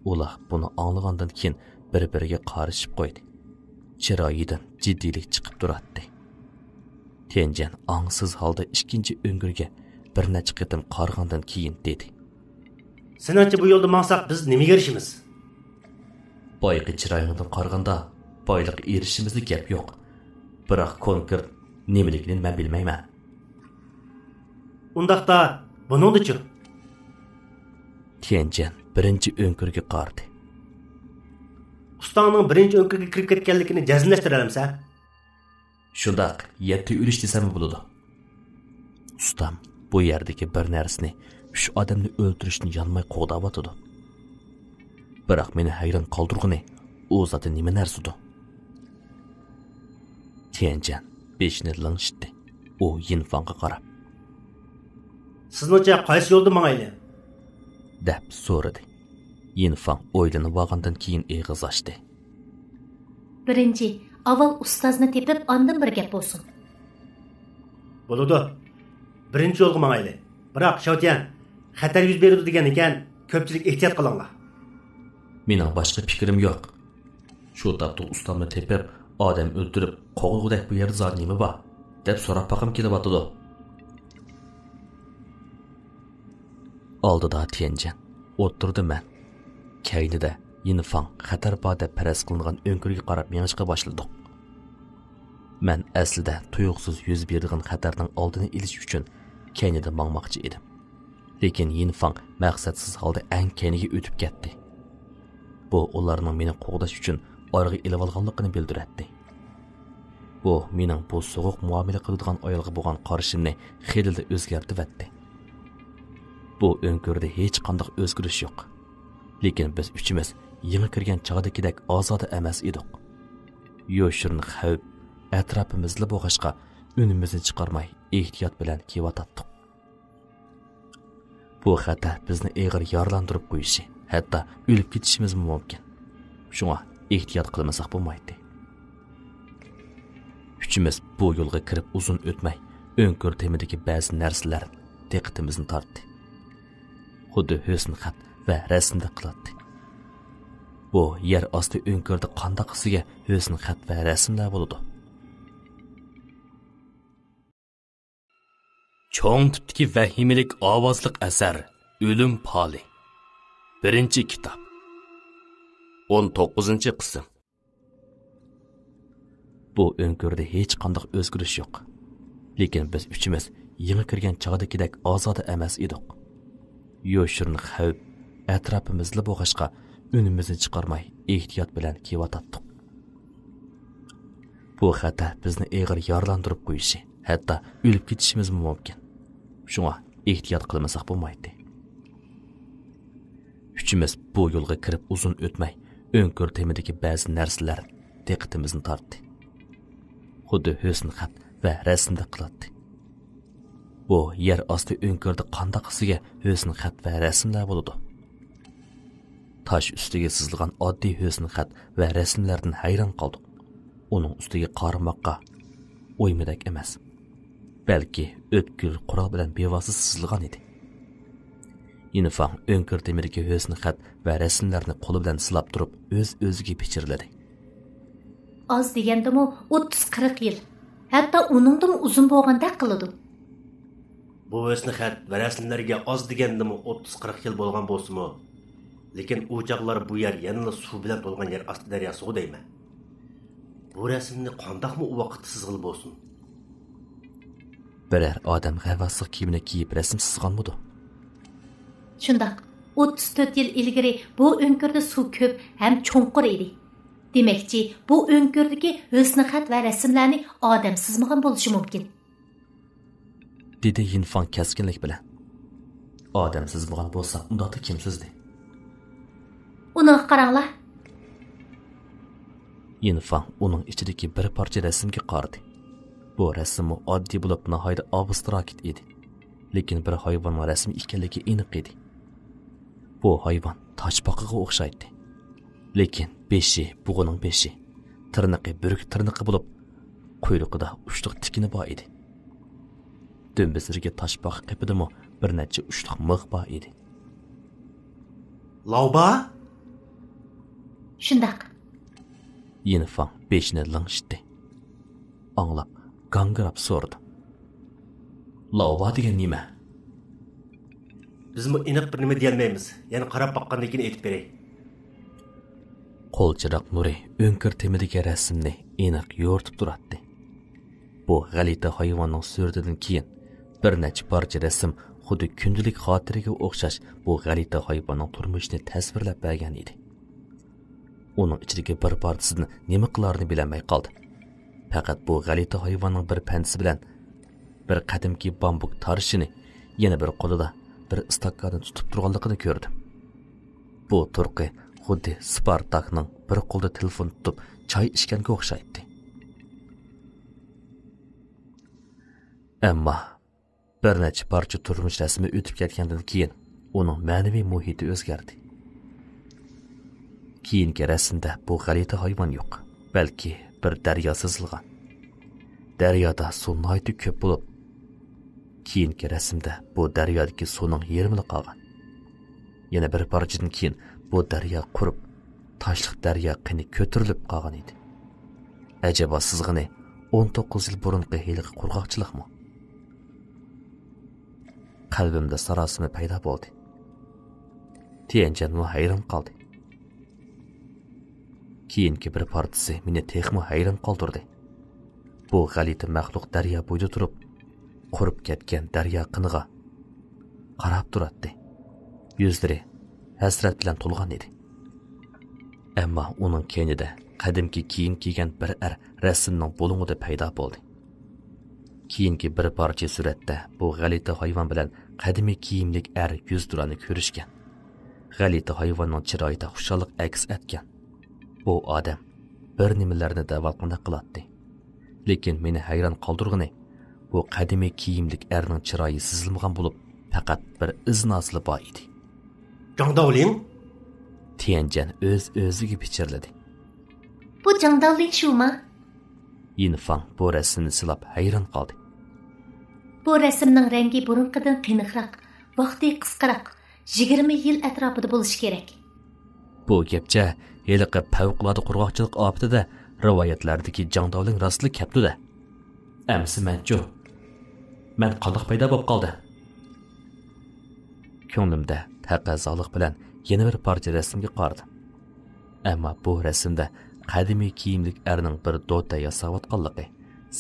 ئۇلار بۇنى ئاڭلىغاندىن كېيىن بىر-بىرىگە قارىشىپ قويدى. چىرايىدىن جىددىيلىك چىقىپ تۇراتتى. تيەنجىن ئاڭسىز ھالدا ئىككىنچى ئۆڭكۈرگە بىر نەچچە قېتىم قارىغاندىن كېيىن دېدى. سېنىڭچە بۇ يولدا ماڭساق بىز نېمىگە ئېرىشىمىز؟ بايىقى چىرايىڭدىن قارىغاندا بايلىققا ئېرىشىشىمىزدە گەپ يوق. بىراق كونكرېت نېمىلىكىنى مەن بىلمەيمەن. ئۇنداقتا بۇنىڭدىچۇ؟ تيەنجىن بىرىنچى ئۆڭكۈرگە قارىدى. ئۇستاڭنىڭ بىرىنچى ئۆڭكۈرگە كىرىپ كەتكەنلىكىنى جەزملەشتۈرەلەمسەن؟ شۇنداق، يەتتە ئۆلۈش دېسەممۇ بولىدۇ. ئۇستام بۇ يەردىكى بىر نەرسىنى، ئۈچ ئادەمنى ئۆلتۈرۈشنى يانماي قوغداۋاتىدۇ. بىراق مېنى ھەيران قالدۇرغىنى، ئۇ زادى نېمە نەرسىدۇ؟ تيەنجىن بېشىنى لىڭشىتتى. ئۇ يىنفاڭغا قاراپ. سىزنىڭچە قايسى يولدا ماڭايلى؟ دەپ سورىدى. يىنفاڭ ئويلىنىۋالغاندىن كېيىن ئېغىز ئاچتى. بىرىنچى، ئاۋۋال ئۇستازنى تېپىپ، ئاندىن بىر گەپ بولسۇن. بولىدۇ. بىرىنچى يولغا ماڭايلى. بىراق، شاۋتيەن، خەتەر يۈز بېرىدۇ دېگەن ئىكەن، كۆپچىلىك ئېھتىيات قىلىڭلار. مېنىڭ باشقا پىكرىم يوق. شۇ تاپتا ئۇستامنى تېپىپ، ئادەم ئۆلتۈرۈپ، قوغلىغۇدەك بۇ يەردە زادى نېمە بار؟ دەپ سوراپ باققۇم كېلىۋاتىدۇ. ئالدىدا تيەنجىن، ئوتتۇرىدا مەن. كەينىدە يىنفاڭ خەتەر بار دەپ پەرەز قىلىنغان ئۆڭكۈرگە قاراپ مېڭىشقا باشلىدۇق. مەن ئەسلىدە تۇيۇقسىز يۈز بېرىدىغان خەتەرنىڭ ئالدىنى ئېلىش ئۈچۈن كەينىدە ماڭماقچى ئىدىم. لېكىن يىنفاڭ مەقسەتسىز ھالدا ئەڭ كەينىگە ئۆتۈپ كەتتى. بۇ ئۇلارنىڭ مېنى قوغداش ئۈچۈن ئارىغا ئېلىۋالغانلىقىنى بىلدۈرەتتى. بۇ مېنىڭ بۇ سوغۇق مۇئامىلە قىلىدىغان ئايالغا بولغان قارىشىمنى خېلىلا ئۆزگەرتىۋەتتى. بۇ ئۆڭكۈردە ھېچقانداق ئۆزگىرىش يوق. لېكىن بىز ئۈچىمىز يېڭى كىرگەن چاغدىكىدەك ئازادە ئەمەس ئىدۇق. يوشۇرۇن خەۋپ ئەتراپىمىزدىلا بولغاچقا، ئۈنىمىزنى چىقارماي ئېھتىيات بىلەن كىيىۋاتاتتۇق. بۇ خەتەر بىزنى ئېغىر يارىلاندۇرۇپ قويۇشى، ھەتتا ئۆلۈپ كېتىشىمىزمۇ مۇمكىن. شۇڭا ئېھتىيات قىلمىساق بولمايتتى. ئۈچىمىز بۇ يولغا كىرىپ ئۇزۇن ئۆتمەي، ئۆڭكۈر تېمىدىكى بەزى نەرسىلەر دىققىتىمىزنى تارتتى. خۇددى ھۆسن خەت ۋە رەسىمدەك قىلاتتى. بۇ يەر ئاستى ئۆڭكۈردە قانداق دېسە ھۆسن خەت ۋە رەسىملەر بولىدۇ؟ چوڭ تىپتىكى ۋەھىمىلىك ئاۋازلىق ئەسەر، ئۆلۈم پالى. بىرىنچى كىتاب. ئون توققۇزىنچى قىسىم. بۇ ئۆڭكۈردە ھېچقانداق ئۆزگىرىش يوق. لېكىن بىز ئۈچىمىز يېڭى كىرگەن چاغدىكىدەك ئازادە ئەمەس ئىدۇق. يوشۇرۇن خەۋپ ئەتراپىمىزدىلا بولغاچقا، ئۈنىمىزنى چىقارماي ئېھتىيات بىلەن كىيىۋاتاتتۇق. بۇ خەتەر بىزنى ئېغىر يارىلاندۇرۇپ قويۇشى، ھەتتا ئۆلۈپ كېتىشىمىزمۇ مۇمكىن. شۇڭا ئېھتىيات قىلمىساق بولمايتتى. ئۈچىمىز بۇ يولغا كىرىپ ئۇزۇن ئۆتمەي، ئۆڭكۈر تېمىدىكى بەزى نەرسىلەر دىققىتىمىزنى تارتتى. خۇددى ھۆسن خەت ۋە رەسىمدەك قىلاتتى. بۇ يەر ئاستى ئۆڭكۈردە قانداق دېسە ھۆسن خەت ۋە رەسىملەر بولىدۇ؟ تاش ئۈستىگە سىزىلغان ئاددىي ھۆسن خەت ۋە رەسىملەردىن ھەيران قالدۇق. ئۇنىڭ ئۈستىگە قارىماققا ئويمىدەك ئەمەس. بەلكى ئۆتكۈر قورال بىلەن بىۋاسىتە سىزىلغان ئىدى. يىنفاڭ ئۆڭكۈر تېمىدىكى ھۆسن خەت ۋە رەسىملەرنى قولى بىلەن سىلاپ تۇرۇپ، ئۆز-ئۆزىگە پىچىرلىدى. ئاز دېگەندىمۇ ئوتتۇز قىرىق يىل، ھەتتا ئۇنىڭدىنمۇ ئۇزۇن بولغاندەك قىلىدۇ. بۇ ھۆسن خەت ۋە رەسىملەرگە ئاز دېگەندىمۇ ئوتتۇز قىرىق يىل بولغان بولسىمۇ، لېكىن ئۇ چاغلار بۇ يەر يەنىلا سۇ بىلەن تولغان يەر ئاستى دەرياسىغۇ دەيمەن. بۇ رەسىمنى قانداقمۇ ئۇ ۋاقىتتا سىزغىلى بولسۇن؟ بىرەر ئادەم غەۋۋاسلىق كىيىمىنى كىيىپ رەسىم سىزغانمىدۇ؟ شۇنداق. ئوتتۇز تۆت يىل ئىلگىرى بۇ ئۆڭكۈردە سۇ كۆپ ھەم چوڭقۇر ئىدى. دېمەكچى، بۇ ئۆڭكۈردىكى ھۆسن خەت ۋە رەسىملەرنى ئادەم سىزمىغان بولۇشى مۇمكىن. دېدى يىنفاڭ كەسكىنلىك بىلەن. ئادەم سىزمىغان بولسا، ئۇنداقتا كىم سىزدى؟ ئۇنىڭغا قاراڭلار. يىنفاڭ ئۇنىڭ ئىچىدىكى بىر پارچە رەسىمگە قارىدى. بۇ رەسىممۇ ئاددىي بولۇپ، ناھايىتى ئابستراكت ئىدى. لېكىن بىر ھايۋاننىڭ رەسىمى ئىكەنلىكى ئېنىق ئىدى. بۇ ھايۋان تاشپاقىغا ئوخشايتتى. لېكىن بېشى بۇغىنىڭ بېشى، تىرنىقى بۆرۈك تىرنىقى بولۇپ، قۇيرۇقىدا ئۇچلۇق تىكىنى بار ئىدى. دۈمبىسىدىكى تاشپاقا قېپىدىمۇ بىر نەچچە ئۇچلۇق مىخ بار ئىدى. لاۋبا؟ شۇنداق. يىنفاڭ بېشىنى لىڭشىتتى. ئاڭلاپ، گاڭگىراپ سورىدى. لاۋبا دېگەن نېمە؟ بىزمۇ ئېنىق بىر نېمە دېيەلمەيمىز. يەنە قاراپ باققاندىن كېيىن ئېيتىپ بېرەي. قول چىراغ نۇرى ئۆڭكۈر تېمىدىكى رەسىمنى ئېنىق يورۇتۇپ تۇراتتى. بۇ غەلىتە ھايۋاننىڭ سۈرىتىدىن كېيىن، بىر نەچچە پارچە رەسىم خۇددى كۈندىلىك خاتىرىگە ئوخشاش بۇ غەلىتە ھايۋاننىڭ تۇرمۇشىنى تەسۋىرلەپ بەرگەن ئىدى. ئۇنىڭ ئىچىدىكى بىر پارچىسىدىن نېمە قىلارىنى بىلەلمەي قالدى. پەقەت بۇ غەلىتە ھايۋاننىڭ بىر پەنىسى بىلەن بىر قەدىمكى بامبۇك تارىشىنى، يەنە بىر قولىدا بىر ئىستاكاننى تۇتۇپ تۇرغانلىقىنى كۆردى. بۇ تۇرقى خۇددى سپارتاكنىڭ بىر قولدا تېلېفون تۇتۇپ چاي ئىچكەنگە ئوخشايتتى. ئەمما بىر نەچچە پارچە تۇرمۇش رەسىمى ئۆتۈپ كەتكەندىن كېيىن، ئۇنىڭ مەنىۋى مۇھىتى ئۆزگەردى. كېيىنكى رەسىمدە بۇ غەلىتە ھايۋان يوق، بەلكى بىر دەريا سىزىلغان. دەريادا سۇ ناھايىتى كۆپ بولۇپ، كېيىنكى رەسىمدە بۇ دەريادىكى سۇنىڭ يېرىمىلا قالغان. يەنە بىر پارچىدىن كېيىن بۇ دەريا قۇرۇپ، تاشلىق دەريا قېنى كۆتۈرۈلۈپ قالغان ئىدى. ئەجەبا سىزغىنى ئون توققۇز يىل بۇرۇنقى ھېلىقى قۇرغاقچىلىقمۇ؟ قەلبىمدە ساراسىمە پەيدا بولدى. تيەنجەنمۇ ھەيران قالدى. كېيىنكى بىر پارچىسى مېنى تېخىمۇ ھەيران قالدۇردى. بۇ غەلىتە مەخلۇق دەريا بويىدا تۇرۇپ، قۇرۇپ كەتكەن دەريا قېنىغا قاراپ تۇراتتى. يۈزلىرى ھەسرەت بىلەن تولغان ئىدى. ئەمما ئۇنىڭ كەينىدە قەدىمكى كىيىم كىيگەن بىر ئەر رەسىمنىڭ بۇلۇڭىدا پەيدا بولدى. كېيىنكى بىر پارچە سۈرەتتە بۇ غەلىتە ھايۋان بىلەن قەدىمىي كىيىملىك ئەر يۈزتۇرانە كۆرۈشكەن. غەلىتە ھايۋاننىڭ چىرايىدا خۇشاللىق ئەكس ئەتكەن. بۇ ئادەم بىر نېمىلەرنى دەۋاتقاندەك قىلاتتى. لېكىن مېنى ھەيران قالدۇرغىنى، بۇ قەدىمىي كىيىملىك ئەرنىڭ چىرايى سىزىلمىغان بولۇپ، پەقەت بىر ئىزناسىلا بار ئىدى. جاڭداۋلىڭ؟ تيەنجەن ئۆز-ئۆزىگە پىچىرلىدى. بۇ جاڭداۋلىڭ شۇما؟ يىنفاڭ بۇ رەسىمنى سىلاپ ھەيران قالدى. بۇ رەسىمنىڭ رەڭگى بۇرۇنقىدىن قېنىقراق، ۋاقتى قىسقىراق، يىگىرمە يىل ئەتراپىدا بولۇشى كېرەك. بۇ گەپچە ھېلىقى پەۋقۇلئاددە قۇرغاقچىلىق ئاپىتىدە رىۋايەتلەردىكى جاڭداۋلىڭ راستلا كەپتۇ-دە. ئەمىسە مەنچۇ؟ مەن قانداق پەيدا بولۇپ قالدى؟ كۆڭلۈمدە تەقەززالىق بىلەن يەنە بىر پارچە رەسىمگە قارىدىم. ئەمما بۇ رەسىمدە قەدىمىي كىيىملىك ئەرنىڭ بىر دوتە ياساۋاتقانلىقى،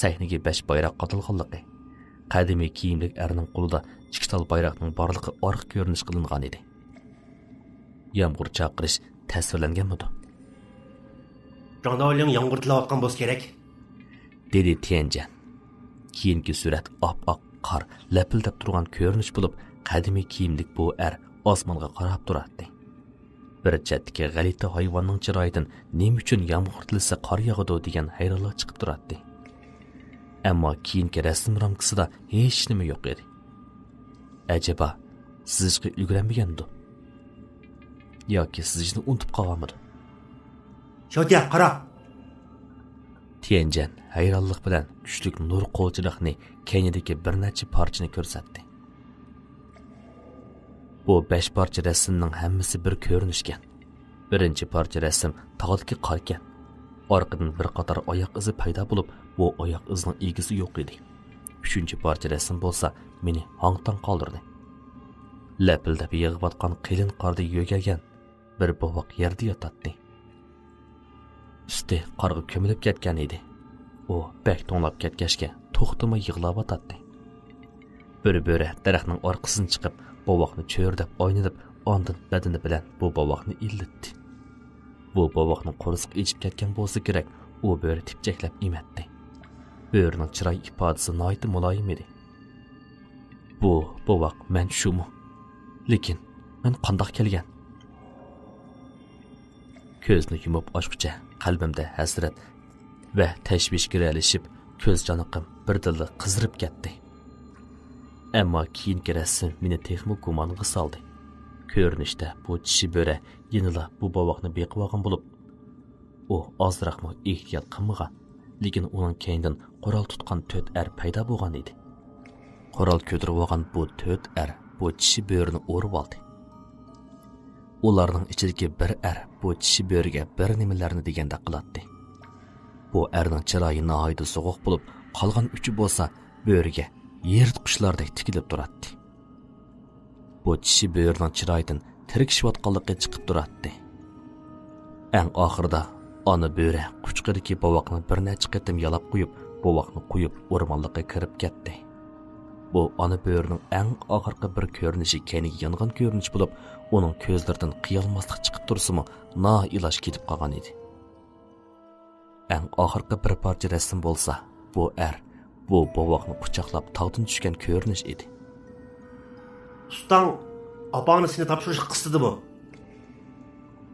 سەھنىگە بەش بايراق قادالغانلىقى، قەدىمىي كىيىملىك ئەرنىڭ قولىدا ئىككى تال بايراقنىڭ بارلىقى ئارقا كۆرۈنۈش قىلىنغان ئىدى. يامغۇر چاقىرىش تەسۋىرلەنگەنمىدۇ؟ جاڭداۋلىڭ يامغۇر تىلەۋاتقان بولسا كېرەك، دېدى تيەنجەن. كېيىنكى سۈرەت ئاپئاق قار لەپىلدەپ تۇرغان كۆرۈنۈش بولۇپ، قەدىمىي كىيىملىك بۇ ئەر ئاسمانغا قاراپ تۇراتتى. بىر چەتتىكى غەلىتە ھايۋاننىڭ چىرايىدىن نېمە ئۈچۈن يامغۇر تىلىسە قار ياغىدۇ دېگەن ھەيرانلىق چىقىپ تۇراتتى. ئەمما كېيىنكى رەسىم رامكىسىدا ھېچنېمە يوق ئىدى. ئەجەبا، سىزىشقا ئۈلگۈرەلمىگەنمىدۇ؟ ياكى سىزىشنى ئۇنتۇپ قالغانمىدۇ؟ شوتيا، قارا! تيەنجەن ھەيرانلىق بىلەن كۈچلۈك نۇر قول چىراغنى كەينىدىكى بىر نەچچە پارچىنى كۆرسەتتى. بۇ بەش پارچە رەسىمنىڭ ھەممىسى بىر كۆرۈنۈشكەن. بىرىنچى پارچە رەسىم تاغدىكى قاركەن. ئارقىدىن بىر قاتار ئاياق ئىزى پەيدا بولۇپ، بۇ ئاياق ئىزىنىڭ ئىگىسى يوق ئىدى. ئۈچىنچى پارچە رەسىم بولسا مېنى ھاڭ-تاڭ قالدۇردى. لەپىلدەپ يېغىۋاتقان قېلىن قاردا يۆگەلگەن بىر بوۋاق يەردە ياتاتتى. ئۈستى قارغا كۆمۈلۈپ كەتكەن ئىدى. ئۇ بەك توڭلاپ كەتكەچكە توختىماي يىغلاۋاتاتتى. بىر بۆرە دەرەخنىڭ ئارقىسىدىن چىقىپ، بوۋاقنى چۆرىدەپ ئايلىنىپ، ئاندىن بەدىنى بىلەن بۇ بوۋاقنى ئىللىتتى. بۇ بوۋاقنىڭ قورسىقى ئېچىپ كەتكەن بولسا كېرەك، ئۇ بۆرە تېپچەكلەپ ئېمەتتى. بۆرىنىڭ چىراي ئىپادىسى ناھايىتى مۇلايىم ئىدى. بۇ بوۋاق مەن شۇمۇ؟ لېكىن مەن قانداق كەلگەن؟ كۆزنى يۇمۇپ ئاچقۇچە قەلبىمدە ھەسرەت ۋە تەشۋىش گىرەلىشىپ، كۆز چانىقىم بىردىنلا قىزىرىپ كەتتى. ئەمما كېيىنكى رەسىم مېنى تېخىمۇ گۇمانغا سالدى. كۆرۈنۈشتە بۇ چىشى بۆرە يەنىلا بۇ بوۋاقنى بېقىۋالغان بولۇپ، ئۇ ئازراقمۇ ئېھتىيات قىلمىغان، لېكىن ئۇنىڭ كەينىدىن قورال تۇتقان تۆت ئەر پەيدا بولغان ئىدى. قورال كۆتۈرۈۋالغان بۇ تۆت ئەر بۇ چىشى بۆرىنى ئورىۋالدى. ئۇلارنىڭ ئىچىدىكى بىر ئەر بۇ چىشى بۆرىگە بىر نېمىلەرنى دېگەندەك قىلاتتى. بۇ ئەرنىڭ چىرايى ناھايىتى سوغۇق بولۇپ، قالغان ئۈچى بولسا بۆرىگە يىرتقۇچلاردەك تىكىلىپ تۇراتتى. بۇ چىشى بۆرىنىڭ چىرايىدىن تىركىشىۋاتقانلىقى چىقىپ تۇراتتى. ئەڭ ئاخىرىدا ئانا بۆرە قۇچىقىدىكى بوۋاقنى بىر نەچچە قېتىم يالاپ قويۇپ، بوۋاقنى قويۇپ، ئورمانلىققا كىرىپ كەتتى. بۇ ئانا بۆرىنىڭ ئەڭ ئاخىرقى بىر كۆرۈنۈشى كەينىگە يانغان كۆرۈنۈش بولۇپ، ئۇنىڭ كۆزلىرىدىن قىيالماسلىق چىقىپ تۇرسىمۇ، نائىلاج كېتىپ قالغان ئىدى. ئەڭ ئاخىرقى بىر پارچە رەسىم بولسا، بۇ ئەر بۇ بوۋاقنى قۇچاقلاپ تاغدىن چۈشكەن كۆرۈنۈش ئىدى. «ئۇستاڭ ئاپاڭنى سېنى تاپشۇرۇشقا قىستىدىمۇ؟»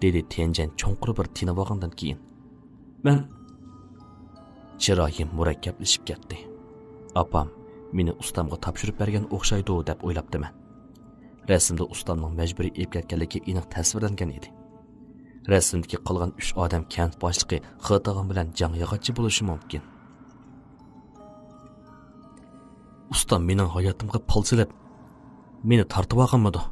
دېدى تيەنجەن چوڭقۇر بىر تىنىۋالغاندىن كېيىن. «مەن...» چىرايىم مۇرەككەپلىشىپ كەتتى. ئاپام مېنى ئۇستامغا تاپشۇرۇپ بەرگەن ئوخشايدۇ دەپ ئويلاپتىمەن. رەسىمدە ئۇستامنىڭ مەجبۇرىي ئېلىپ كەتكەنلىكى ئېنىق تەسۋىرلەنگەن ئىدى. رەسىمدىكى قالغان ئۈچ ئادەم كەنت باشلىقى خېتاغان بىلەن جاڭ ياغاچچى بولۇشى مۇمكىن. ئۇستام مېنىڭ ھاياتىمغا پال سېلىپ، مېنى تارتىۋالغانمىدۇ؟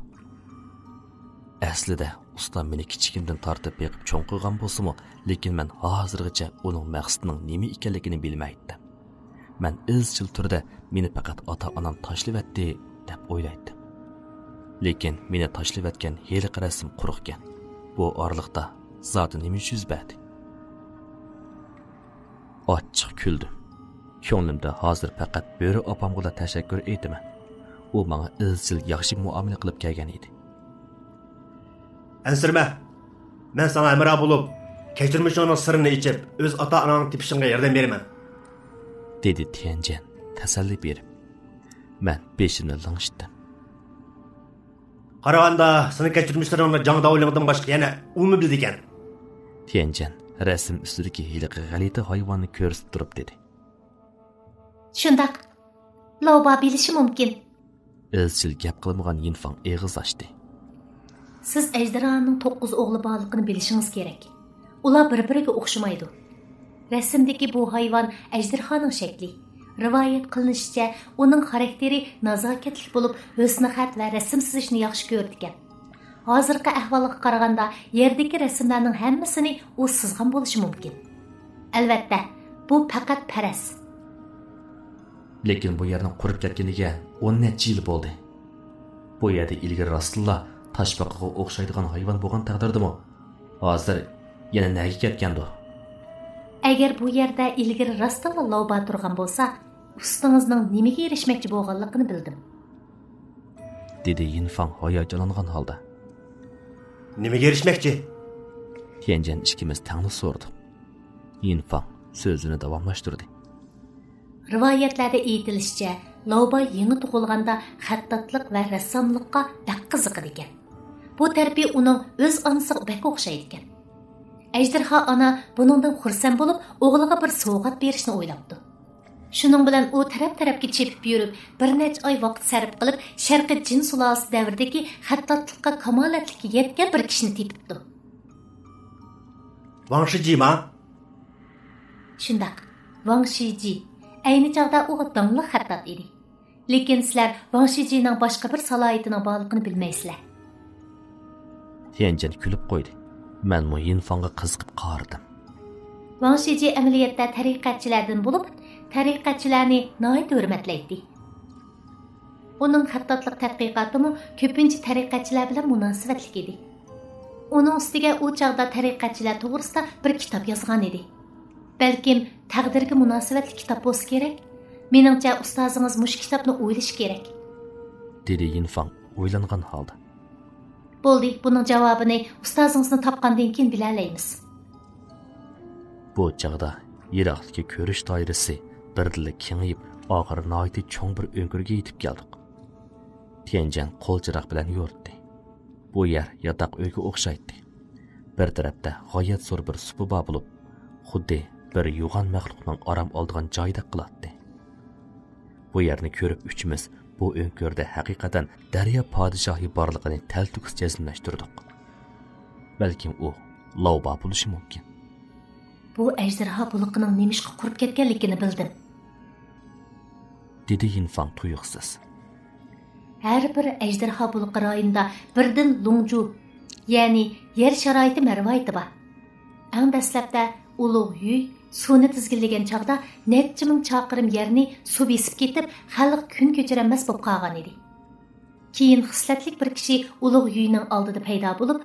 ئەسلىدە ئۇستام مېنى كىچىكىمدىن تارتىپ بېقىپ چوڭ قىلغان بولسىمۇ، لېكىن مەن ھازىرغىچە ئۇنىڭ مەقسىتىنىڭ نېمە ئىكەنلىكىنى بىلمەيتتىم. مەن ئىزچىل تۈردە مېنى پەقەت ئاتا-ئانام تاشلىۋەتتى دەپ ئويلايتتىم. لېكىن مېنى تاشلىۋەتكەن ھېلىقى رەسىم قۇرۇقكەن. بۇ ئارىلىقتا زادى نېمە يۈز بەردى؟ ئاچچىق كۈلدۈم. كۆڭلۈمدە ھازىر پەقەت بۆرە ئاپامغىلا تەشەككۈر ئېيتىمەن. ئۇ ماڭا ئىزچىل ياخشى مۇئامىلە قىلىپ كەلگەن ئىدى. ئەنسىرىمە، مەن ساڭا ھەمراھ بولۇپ، كەچۈرمىشىڭنىڭ سىرىنى ئېچىپ، ئۆز ئاتا-ئاناڭنى تېپىشىڭغا ياردەم بېرىمەن، دېدى تيەنجەن تەسەللى بېرىپ. مەن بېشىمنى لىڭشىتتىم. قارىغاندا، سېنىڭ كەچۈرمىشلىرىڭنى جاڭ داۋلىڭدىن باشقا يەنە ئۇمۇ بىلىدىكەن. تيەنجەن رەسىم ئۈستىدىكى ھېلىقى غەلىتە ھايۋاننى كۆرسىتىپ تۇرۇپ دېدى. شۇنداق، لوبا بىلىشى مۇمكىن. ئىزچىل گەپ قىلمىغان يىنفاڭ ئېغىز ئاچتى. سىز ئەجدىھانىڭ توققۇز ئوغلى بارلىقىنى بىلىشىڭىز كېرەك. ئۇلار بىر-بىرىگە ئوخشىمايدۇ. رەسىمدىكى بۇ ھايۋان ئەجدىھانىڭ شەكلى. رىۋايەت قىلىنىشىچە، ئۇنىڭ خاراكتېرى نازاكەتلىك بولۇپ، ھۆسنىخەت ۋە رەسىم سىزىشنى ياخشى كۆرىدىكەن. ھازىرقى ئەھۋالغا قارىغاندا، يەردىكى رەسىملەرنىڭ ھەممىسىنى ئۇ سىزغان بولۇشى مۇمكىن. ئەلۋەتتە، بۇ پەقەت پەرەز. لېكىن بۇ يەرنىڭ قۇرۇپ كەتكىنىگە ئون نەچچە يىل بولدى. بۇ يەردە ئىلگىرى راستتىنلا تاشپاقىغا ئوخشايدىغان ھايۋان بولغان تەقدىردىمۇ، ھازىر يەنە نەگە كەتكەندۇ؟ ئەگەر بۇ يەردە ئىلگىرى راستتىنلا لوبا تۇرغان بولسا، ئۇستىڭىزنىڭ نېمىگە ئېرىشمەكچى بولغانلىقىنى بىلدىم. دېدى يىنفاڭ ھاياجانلانغان ھالدا. نېمىگە ئېرىشمەكچى؟ تيەنجەن ئىككىمىز تەڭلا سورىدۇق. يىنفاڭ سۆزىنى داۋاملاشتۇردى. رىۋايەتلەردە ئېيتىلىشىچە، لوبا يېڭى تۇغۇلغاندا خەتتاتلىق ۋە رەسساملىققا بەك قىزىقىدىكەن. بۇ تەرىپى ئۇنىڭ ئۆز ئانىسىغا بەك ئوخشايدىكەن. ئەجدىھا ئانا بۇنىڭدىن خۇرسەن بولۇپ، ئوغلىغا بىر سوۋغات بېرىشنى ئويلاپتۇ. شۇنىڭ بىلەن ئۇ تەرەپ-تەرەپكە چېپىپ يۈرۈپ، بىر نەچچە ئاي ۋاقىت سەرپ قىلىپ، شەرقىي جىن سۇلالىسى دەۋرىدىكى خەتتاتلىققا كامالەتلىككە يەتكەن بىر كىشىنى تېپىپتۇ. ۋاڭ شىجىما؟ شۇنداق، ۋاڭ شىجى. ئەينى چاغدا ئۇ داڭلىق خەتتات ئىدى. لېكىن سىلەر ۋاڭ شىجىنىڭ باشقا بىر سالاھىيىتىنىڭ بارلىقىنى بىلمەيسىلەر. تيەنجەن كۈلۈپ قويدى. مەنمۇ يىنفاڭغا قىزىقىپ قارىدىم. ۋاڭ شىجى ئەمەلىيەتتە تەرىقەتچىلەردىن بولۇپ، تەرىقەتچىلەرنى ناھايىتى ھۆرمەتلەيتتى. ئۇنىڭ خەتتاتلىق تەتقىقاتىمۇ كۆپىنچە تەرىقەتچىلەر بىلەن مۇناسىۋەتلىك ئىدى. ئۇنىڭ ئۈستىگە ئۇ چاغدا تەرىقەتچىلەر توغرىسىدا بىر كىتاب يازغان ئىدى. بەلكىم تەقدىرگە مۇناسىۋەتلىك كىتاب بولسا كېرەك؟ مېنىڭچە، ئۇستازىڭىز مۇشۇ كىتابنى ئويلىشى كېرەك. دېدى يىنفاڭ ئويلانغان ھالدا. بولدى، بۇنىڭ جاۋابىنى ئۇستازىڭىزنى تاپقاندىن كېيىن بىلەلەيمىز. بۇ چاغدا يىراقتىكى كۆرۈش دائىرىسى بىردىنلا كېڭىيىپ، ئاخىرى ناھايىتى چوڭ بىر ئۆڭكۈرگە يېتىپ كەلدۇق. تيەنجەن قول چىراغ بىلەن يورۇتتى. بۇ يەر ياتاق ئۆيگە ئوخشايتتى. بىر تەرەپتە غايەت زور بىر سۇپا بار بولۇپ، خۇددى بىر يوغان مەخلۇقنىڭ ئارام ئالىدىغان جايىدەك قىلاتتى. بۇ يەرنى كۆرۈپ ئۈچىمىز بۇ ئۆڭكۈردە ھەقىقەتەن دەريا پادىشاھى بارلىقىنى تەلتۆكۈس جەزملەشتۈردۇق. بەلكىم ئۇ لاۋبا بولۇشى مۇمكىن. بۇ ئەجدىرھا بۇلىقىنىڭ نېمىشقا قۇرۇپ كەتكەنلىكىنى بىلدىم. دېدى يىنفاڭ تۇيۇقسىز. ھەر بىر ئەجدىرھا بۇلىقى رايونىدا بىردىن لۇڭجۇ، يەنى يەر شارائىتى مەرۋايىتى بار. ئەڭ دەسلەپتە ئۇلۇغ يۈي سۇنى تىزگىنلىگەن چاغدا نەچچە مىڭ چاقىرىم يەرنى سۇ بېسىپ كېتىپ، خەلق كۈن كۆچۈرەلمەس بولۇپ قالغان ئىدى. كېيىن خىسلەتلىك بىر كىشى ئۇلۇغ يۈينىڭ ئالدىدا پەيدا بولۇپ،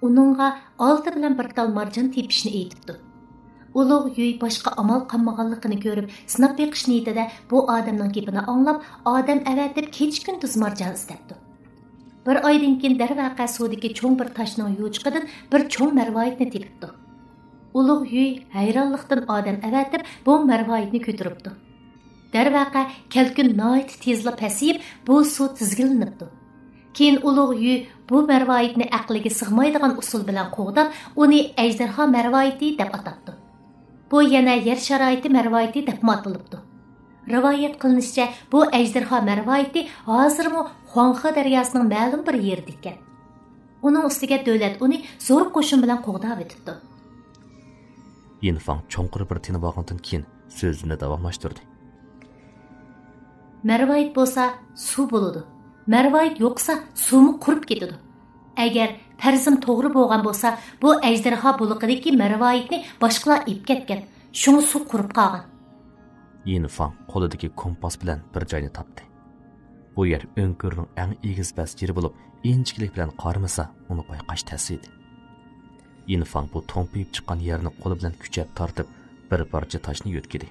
ئۇنىڭغا ئالتە بىلەن بىر تال مارجان تېپىشنى ئېيتىپتۇ. ئۇلۇغ يۈي باشقا ئامال قالمىغانلىقىنى كۆرۈپ، سىناپ بېقىش نىيىتىدە بۇ ئادەمنىڭ گېپىنى ئاڭلاپ، ئادەم ئەۋەتىپ كېچە-كۈندۈز مارجان ئىزدەپتۇ. بىر ئايدىن كېيىن دەرۋەقە سۇدىكى چوڭ بىر تاشنىڭ يوچۇقىدىن بىر چوڭ مەرۋايىتنى تېپىپتۇ. ئۇلۇغ يۈي ھەيرانلىقتىن ئادەم ئەۋەتىپ، بۇ مەرۋايىتنى كۆتۈرۈپتۇ. دەرۋەقە، كەلكۈن ناھايىتى تېزلا پەسىيىپ، بۇ سۇ تىزگىنلىنىپتۇ. كېيىن ئۇلۇغ يۈ بۇ مەرۋايىتنى ئەقلىگە سىغمايدىغان ئۇسۇل بىلەن قوغداپ، ئۇنى ئەجدىرھا مەرۋايىتى دەپ ئاتاپتۇ. بۇ يەنە يەر شارائىتى مەرۋايىتى دەپمۇ ئاتىلىپتۇ. رىۋايەت قىلىنىشىچە، بۇ ئەجدىرھا مەرۋايىتى ھازىرمۇ خۇاڭخې دەرياسىنىڭ مەلۇم بىر يېرىدىكەن. ئۇنىڭ ئۈستىگە دۆلەت ئۇنى زور قوشۇن بىلەن قوغداۋېتىپتۇ. يىنفاڭ چوڭقۇر بىر تىنىپ ئالغاندىن كېيىن سۆزىنى داۋاملاشتۇردى. مەرۋايىت بولسا سۇ بولىدۇ. مەرۋايىت يوقىسا، سۇمۇ قۇرۇپ كېتىدۇ. ئەگەر پەرىزىم توغرا بولغان بولسا، بۇ ئەجدىرھا بۇلىقىدىكى مەرۋايىتنى باشقىلار ئېلىپ كەتكەن، شۇڭا سۇ قۇرۇپ قالغان. يىنفاڭ قولىدىكى كومپاس بىلەن بىر جاينى تاپتى. بۇ يەر ئۆڭكۈرنىڭ ئەڭ ئېگىز-پەس يېرى بولۇپ، ئىنچىكىلىك بىلەن قارىمىسا، ئۇنى بايقاش تەس ئىدى. يىنفاڭ بۇ تومپىيىپ چىققان يەرنى قولى بىلەن كۈچەپ تارتىپ، بىر پارچە تاشنى يۆتكىدى.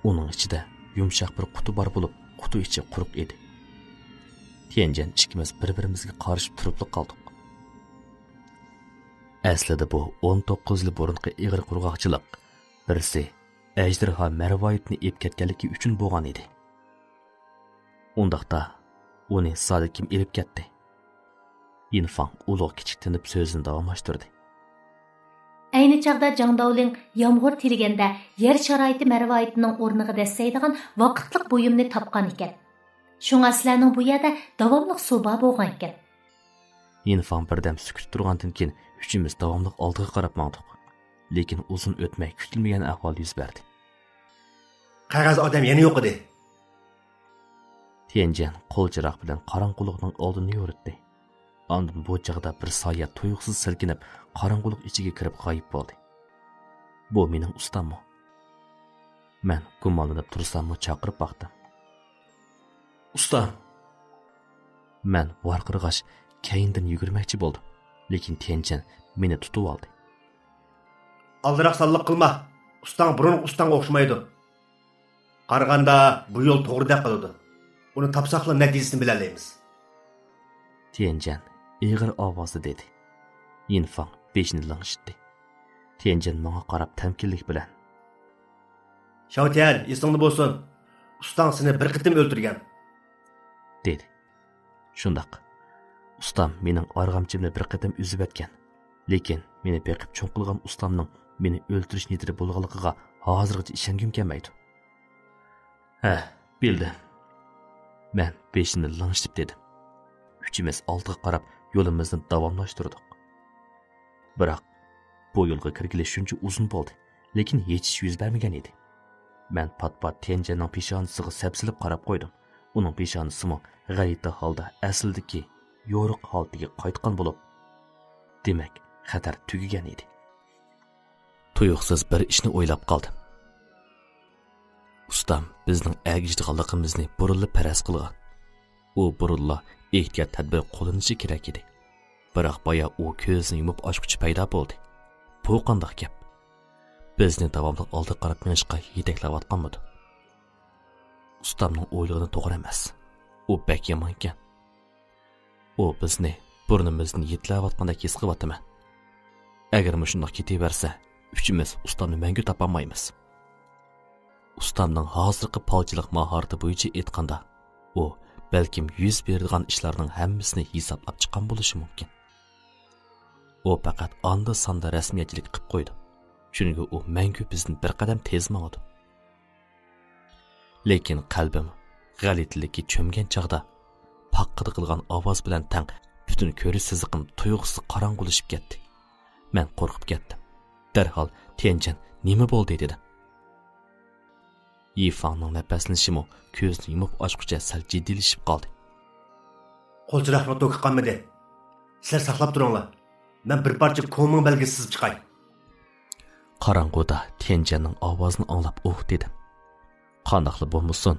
ئۇنىڭ ئىچىدە يۇمشاق بىر قۇتى بار بولۇپ، قۇتى ئىچى قۇرۇق ئىدى. تيەنجەن ئىككىمىز بىر-بىرىمىزگە قارىشىپ تۇرۇپلا قالدۇق. ئەسلىدە بۇ ئون توققۇز يىل بۇرۇنقى ئېغىر قۇرغاقچىلىق، بىرسى ئەجدىرھا مەرۋايىتنى ئېلىپ كەتكەنلىكى ئۈچۈن بولغان ئىدى. ئۇنداقتا، ئۇنى زادى كىم ئېلىپ كەتتى؟ يىنفاڭ ئۇلۇغ كىچىك تىنىپ سۆزىنى داۋاملاشتۇردى. ئەينى چاغدا جاڭ داۋلىڭ يامغۇر تىلىگەندە يەر شارائىتى مەرۋايىتىنىڭ ئورنىغا دەسسەيدىغان ۋاقىتلىق بۇيۇمنى تاپقان ئىكەن. شۇڭا سىلەرنىڭ بۇ يەردە داۋاملىق سۇ بار بولغان ئىكەن. يىنفاڭ بىردەم سۈكۈت تۇرغاندىن كېيىن ئۈچىمىز داۋاملىق ئالدىغا قاراپ ماڭدۇق. لېكىن ئۇزۇن ئۆتمەي كۈتۈلمىگەن ئەھۋال يۈز بەردى. قەغەز ئادەم يەنە يوق ئىدى. تيەنجەن قول چىراغ بىلەن قاراڭغۇلۇقنىڭ ئالدىنى يورۇتتى. ئاندىن بۇ چاغدا بىر سايە تۇيۇقسىز سىلكىنىپ، قاراڭغۇلۇق ئىچىگە كىرىپ غايىب بولدى. بۇ مېنىڭ ئۇستاممۇ؟ مەن گۇمانلىنىپ تۇرساممۇ چاقىرىپ باقتىم. ئۇستام! مەن ۋارقىرىغاچ، كەينىدىن يۈگۈرمەكچى بولدۇم، لېكىن تيەنجەن مېنى تۇتۇۋالدى. ئالدىراق سانلىق قىلما، ئۇستاڭ بۇرۇنقى ئۇستاڭغا ئوخشىمايدۇ. قارىغاندا بۇ يول توغرىدەك قىلىدۇ. ئۇنى تاپساقلا نەتىجىسىنى بىلەلەيمىز. تيەنجەن ئېغىر ئاۋازدا دېدى. يىنفاڭ بېشىنى لىڭشىتتى. تيەنجەن ماڭا قاراپ تەمكىنلىك بىلەن، شاۋتيەن، ئېسىڭدە بولسۇن، ئۇستاڭ سېنى بىر قېتىم ئۆلتۈرگەن، دېدى. شۇنداق. ئۇستام مېنىڭ ئارغامچىمنى بىر قېتىم ئۈزۈۋەتكەن. لېكىن مېنى بېقىپ چوڭ قىلغان ئۇستامنىڭ مېنى ئۆلتۈرۈش نىيىتىدە بولغانلىقىغا ھازىرغىچە ئىشەنگۈم كەلمەيدۇ. ھە، بىلدىم. مەن بېشىمنى لىڭشىتىپ دېدىم. ئۈچىمىز ئالدىغا قاراپ يولىمىزنى داۋاملاشتۇردۇق. بىراق، بۇ يولغا كىرگىلى شۇنچە ئۇزۇن بولدى، لېكىن ھېچ ئىش يۈز بەرمىگەن ئىدى. مەن پات-پات تيەنجەننىڭ پېشانىسىغا سەپسېلىپ قاراپ قويدۇم. ئۇنىڭ پېشانىسىمۇ غەلىتە ھالدا ئەسلىدىكى يورۇق ھالىتىگە قايتقان بولۇپ، دېمەك، خەتەر تۈگىگەن ئىدى. تۇيۇقسىز بىر ئىشنى ئويلاپ قالدىم. ئۇستام بىزنىڭ ئەگىشىدىغانلىقىمىزنى بۇرۇنلا پەرەز قىلغان. ئۇ بۇرۇنلا ئېھتىيات تەدبىر قوللىنىشى كېرەك ئىدى. بىراق بايا ئۇ كۆزىنى يۇمۇپ ئاچقۇچە پەيدا بولدى. بۇ قانداق گەپ؟ بىزنى داۋاملىق ئالدىغا قاراپ مېڭىشقا يېتەكلەۋاتقانمىدۇ؟ ئۇستامنىڭ ئويلىغىنى توغرا ئەمەس. ئۇ بەك يامان ئىكەن. ئۇ بىزنى بۇرنىمىزدىن يېتىلەۋاتقاندەك ھېس قىلىۋاتىمەن. ئەگەر مۇشۇنداق كېتىۋەرسە، ئۈچىمىز ئۇستامنى مەڭگۈ تاپالمايمىز. ئۇستامنىڭ ھازىرقى پالچىلىق ماھارىتى بويىچە ئېيتقاندا، ئۇ بەلكىم يۈز بېرىدىغان ئىشلارنىڭ ھەممىسىنى ھېسابلاپ چىققان بولۇشى مۇمكىن. ئۇ پەقەت ئاندا-ساندا رەسمىيەتچىلىك قىپ قويىدۇ. چۈنكى ئۇ مەڭگۈ بىزدىن بىر قەدەم تېز ماڭىدۇ. لېكىن قەلبىم غەلىتىلىككە چۆمگەن چاغدا، پاققىدىغان ئاۋاز بىلەن تەڭ پۈتۈن كۆرۈش سىزىقىم تۇيۇقسىز قاراڭغۇلىشىپ كەتتى. مەن قورقۇپ كەتتىم. دەرھال، «تيەنجەن، نېمە بولدى؟» دېدىم. يىفاڭنىڭ نەپەسلىنىشىمۇ كۆزنى يۇمۇپ ئاچقۇچە سەل جىددىيلىشىپ قالدى. «قول چىراغنىڭ توكى قانمىدى. سىلەر ساقلاپ تۇرۇڭلار. مەن بىر پارچە كومىڭ بەلگىسى سىزىپ چىقاي.» قاراڭغۇدا تيەنجەننىڭ ئاۋازىنى ئاڭلاپ ئۇھ دېدىم. قانداقلا بولمىسۇن،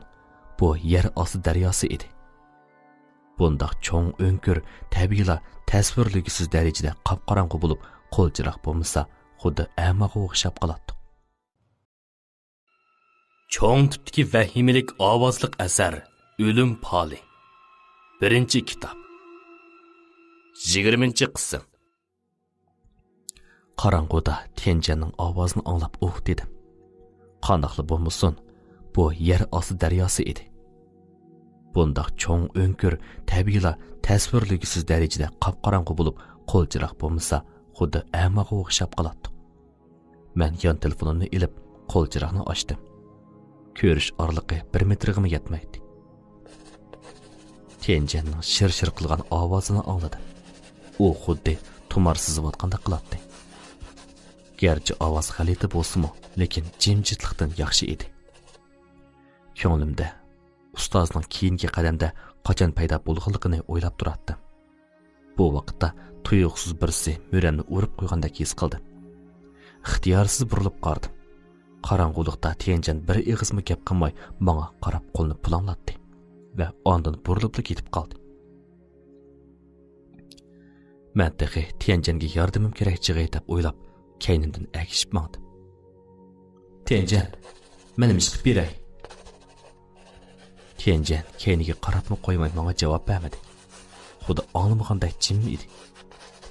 بۇ يەر ئاستى دەرياسى ئىدى. بۇنداق چوڭ ئۆڭكۈر تەبىئىيلا تەسۋىرلىگۈسىز دەرىجىدە قاپقاراڭغۇ بولۇپ، قول چىراغ بولمىسا، خۇددى ئەماغا ئوخشاپ قالاتتۇق. چوڭ تىپتىكى ۋەھىمىلىك ئاۋازلىق ئەسەر، ئۆلۈم پالى. بىرىنچى كىتاب. يىگىرمىنچى قىسىم. قاراڭغۇدا تيەنجەننىڭ ئاۋازىنى ئاڭلاپ ئۇھ دېدىم. قانداقلا بولمىسۇن، بۇ يەر ئاستى دەرياسى ئىدى. بۇنداق چوڭ ئۆڭكۈر تەبىئىيلا تەسۋىرلىگۈسىز دەرىجىدە قاپقاراڭغۇ بولۇپ، قول چىراغ بولمىسا، خۇددى ئەماغا ئوخشاپ قالاتتۇق. مەن يان تېلېفونۇمنى ئېلىپ، قول چىراغنى ئاچتىم. كۆرۈش ئارىلىقى بىر مېتىرغىمۇ يەتمەيتتى. تيەنجەننىڭ شىر-شىر قىلغان ئاۋازىنى ئاڭلىدىم. ئۇ خۇددى تۇمار سىزىۋاتقاندەك قىلاتتى. گەرچە ئاۋاز غەلىتە بولسىمۇ، لېكىن جىمجىتلىقتىن ياخشى ئىدى. كۆڭلۈمدە ئۇستازنىڭ كېيىنكى قەدەمدە قاچان پەيدا بولغانلىقىنى ئويلاپ تۇراتتىم. بۇ ۋاقىتتا تۇيۇقسىز بىرسى مۈرەمنى ئۇرۇپ قويغاندەك ھېس قىلدىم. ئىختىيارسىز بۇرۇلۇپ قارىدىم. قاراڭغۇلۇقتا تيەنجەن بىر ئېغىزمۇ گەپ قىلماي ماڭا قاراپ قولىنى پۇلاڭلاتتى ۋە ئاندىن بۇرۇلۇپلا كېتىپ قالدى. مەن تېخى تيەنجەنگە ياردىمىم كېرەك چېغى دەپ ئويلاپ، كەينىمدىن ئەگىشىپ ماڭدىم. تيەنجەن، مەن نېمە ئىش قىلىپ بېرەي؟ تيەنجەن كەينىگە قاراپمۇ قويماي ماڭا جاۋاب بەرمىدى. خۇددى ئاڭلىمىغاندەك جىم ئىدى.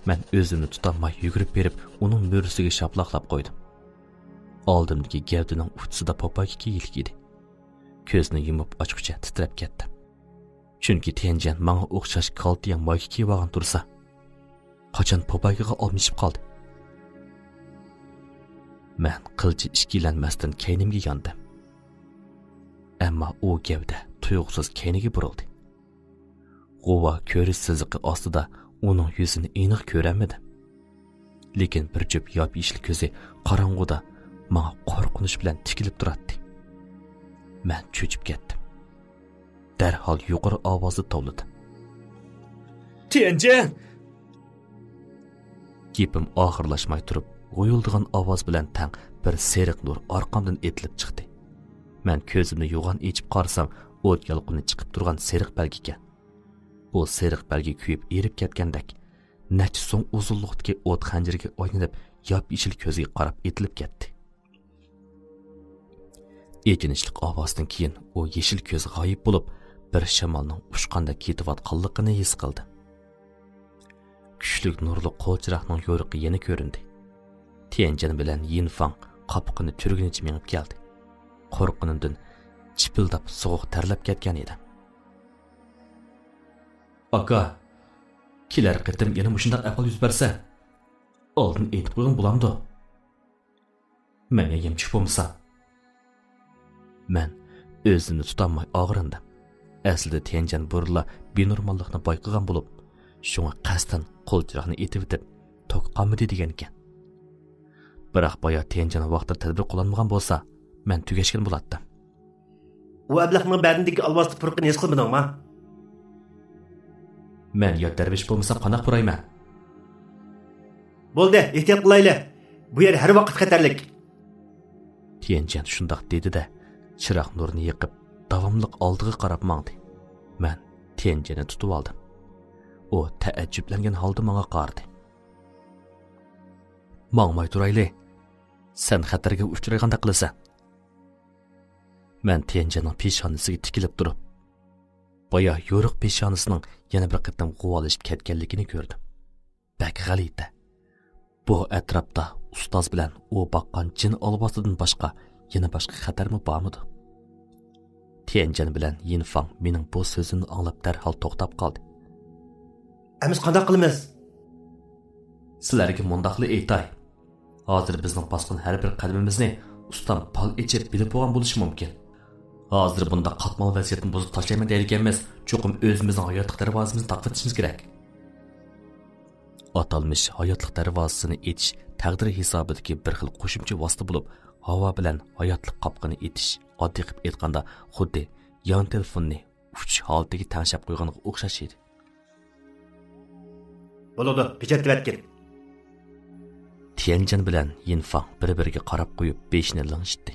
مەن ئۆزۈمنى تۇتالماي يۈگۈرۈپ بېرىپ ئۇنىڭ مۈرىسىگە شاپىلاقلاپ قويدۇم. ئالدىمدىكى گەۋدىنىڭ ئۇچىسىدا پوپايكا كىيىلگەن ئىدى. كۆزنى يۇمۇپ ئاچقۇچە تىترەپ كەتتىم. چۈنكى تيەنجەن ماڭا ئوخشاش كالتىيا مايكا كىيىۋالغان تۇرسا، قاچان پوپايكىغا ئالمىشىپ قالدى. مەن قىلچە ئىككىلەنمەستىن كەينىمگە ياندىم. ئەمما ئۇ گەۋدە تۇيۇقسىز كەينىگە بۇرۇلدى. غۇۋا كۆرۈش سىزىقى ئاستىدا ئۇنىڭ يۈزىنى ئېنىق كۆرەلمىدىم. لېكىن بىر جۈپ ياپيېشىل كۆزى قاراڭغۇدا ماڭا قورقۇنچ بىلەن تىكىلىپ تۇراتتى. مەن چۆچۈپ كەتتىم. دەرھال يۇقىرى ئاۋازدا توۋلىدىم. تيەنجەن! گېپىم ئاخىرلاشماي تۇرۇپ، غۇيۇلدىغان ئاۋاز بىلەن تەڭ بىر سېرىق نۇر ئارقامدىن ئېتىلىپ چىقتى. مەن كۆزۈمنى يوغان ئېچىپ قارىسام، ئوت يالقۇنى چىقىپ تۇرغان سېرىق بەلگە ئىكەن. بۇ سېرىق بەلگە كۆيۈپ ئېرىپ كەتكەندەك، نەچچە سۇڭ ئۇزۇنلۇقتىكى ئوت خەنجىرىگە ئايلىنىپ، ياپيېشىل كۆزگە قاراپ ئېتىلىپ كەتتى. ئېچىنىشلىق ئاۋازدىن كېيىن ئۇ يېشىل كۆز غايىب بولۇپ، بىر شامالنىڭ ئۇچقاندەك كېتىۋاتقانلىقىنى ھېس قىلدىم. كۈچلۈك نۇرلۇق قول چىراغنىڭ يورۇقى يەنە كۆرۈندى. تيەنجەن بىلەن يىنفاڭ قاپىقىنى تۈرگىنىچە مېڭىپ كەلدى. قورققىنىمدىن چىپىلداپ سوغۇق تەرلەپ كەتكەن ئىدىم. ئاكا، كېلەر قېتىم يەنە مۇشۇنداق ئەھۋال يۈز بەرسە، ئالدىن ئېيتىپ قويغىن بولامدۇ؟ مەن يەمچۈك بولمىسام. مەن ئۆزۈمنى تۇتالماي ئاغرىندىم. ئەسلىدە تيەنجەن بۇرۇنلا بىنورماللىقنى بايقىغان بولۇپ، شۇڭا قەستەن قول چىراغنى ئېتىۋېتىپ، توك قانمىدى دېگەنىكەن. بىراق بايا تيەنجەن ۋاقتىدا تەدبىر قوللانمىغان بولسا، مەن تۈگەشكەن بولاتتىم. ئۇ ئەبلەخنىڭ بەدىنىدىكى ئالۋاستى پۇرىقىنى ھېس قىلمىدىڭما؟ مەن يات دەرۋىش بولمىسام قانداق پۇرايمەن؟ بولدى، ئېھتىيات قىلايلى. بۇ يەر ھەر ۋاقىت خەتەرلىك. تيەنجەن شۇنداق دېدى-دە، چىراغ نۇرىنى يېقىپ، داۋاملىق ئالدىغا قاراپ ماڭدى. مەن تيەنجەننى تۇتۇۋالدىم. ئۇ تەئەججۈپلەنگەن ھالدا ماڭا قارىدى. ماڭماي تۇرايلى. سەن خەتەرگە ئۇچرايدىغاندەك قىلىسەن. مەن تيەنجەننىڭ پېشانىسىگە تىكىلىپ تۇرۇپ، بايا يورۇق پېشانىسىنىڭ يەنە بىر قېتىم غۇۋالىشىپ كەتكەنلىكىنى كۆردۈم. بەك غەلىتە. بۇ ئەتراپتا ئۇستاز بىلەن ئۇ باققان جىن ئالۋاستىدىن باشقا يەنە باشقا خەتەرمۇ بارمىدۇ؟ تيەنجەن بىلەن يىنفاڭ مېنىڭ بۇ سۆزۈمنى ئاڭلاپ دەرھال توختاپ قالدى. ئەمىسە قانداق قىلىمىز؟ سىلەرگە مۇنداقلا ئېيتاي. ھازىر بىزنىڭ باسقان ھەر بىر قەدىمىمىزنى ئۇستام پال ئېچىپ بىلىپ بولغان بولۇشى مۇمكىن. ھازىر بۇنداق قاتمال ۋەزىيەتنى بۇزۇپ تاشلايمەن دەيدىكەنمىز، چوقۇم ئۆزىمىزنىڭ ھاياتلىق دەرۋازىمىزنى تاقىۋېتىشىمىز كېرەك. ئاتالمىش ھاياتلىق دەرۋازىسىنى ئېچىش تەقدىر ھېسابىدىكى بىر خىل قوشۇمچە ۋاسىتە بولۇپ، ھاۋا بىلەن ھاياتلىق قاپقىنى ئېتىش، ئاددىي قىلىپ ئېيتقاندا، خۇددى يان تېلېفوننى ئۇچۇش ھالىتىگە تەڭشەپ قويغانغا ئوخشاش ئىدى. بولىدۇ، پېچەتلىۋەتكىن. تيەنجەن بىلەن يىنفاڭ بىر-بىرىگە قاراپ قويۇپ بېشىنى لىڭشىتتى.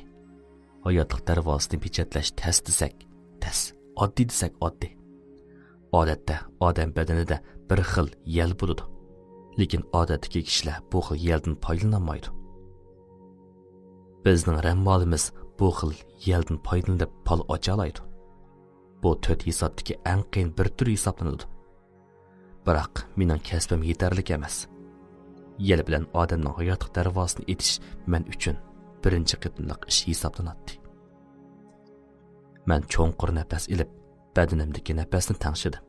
ھاياتلىق دەرۋازىسىنى پېچەتلەش تەس دېسەك تەس، ئاددىي دېسەك ئاددىي. ئادەتتە ئادەم بەدىنىدە بىر خىل يەل بولىدۇ. لېكىن ئادەتتىكى كىشىلەر بۇ خىل يەلدىن پايدىلىنالمايدۇ. بىزنىڭ رەممالىمىز بۇ خىل يەلدىن پايدىلىنىپ پال ئاچالايدۇ. بۇ تۆت ھېسابتىكى ئەڭ قىيىن بىر تۈر ھېسابلىنىدۇ. بىراق مېنىڭ كەسپىم يېتەرلىك ئەمەس. يەل بىلەن ئادەمنىڭ ھاياتلىق دەرۋازىسىنى ئېتىش مەن ئۈچۈن بىرىنچى قېتىملىق ئىش ھېسابلىناتتى. مەن چوڭقۇر نەپەس ئېلىپ، بەدىنىمدىكى نەپەسنى تەڭشىدىم.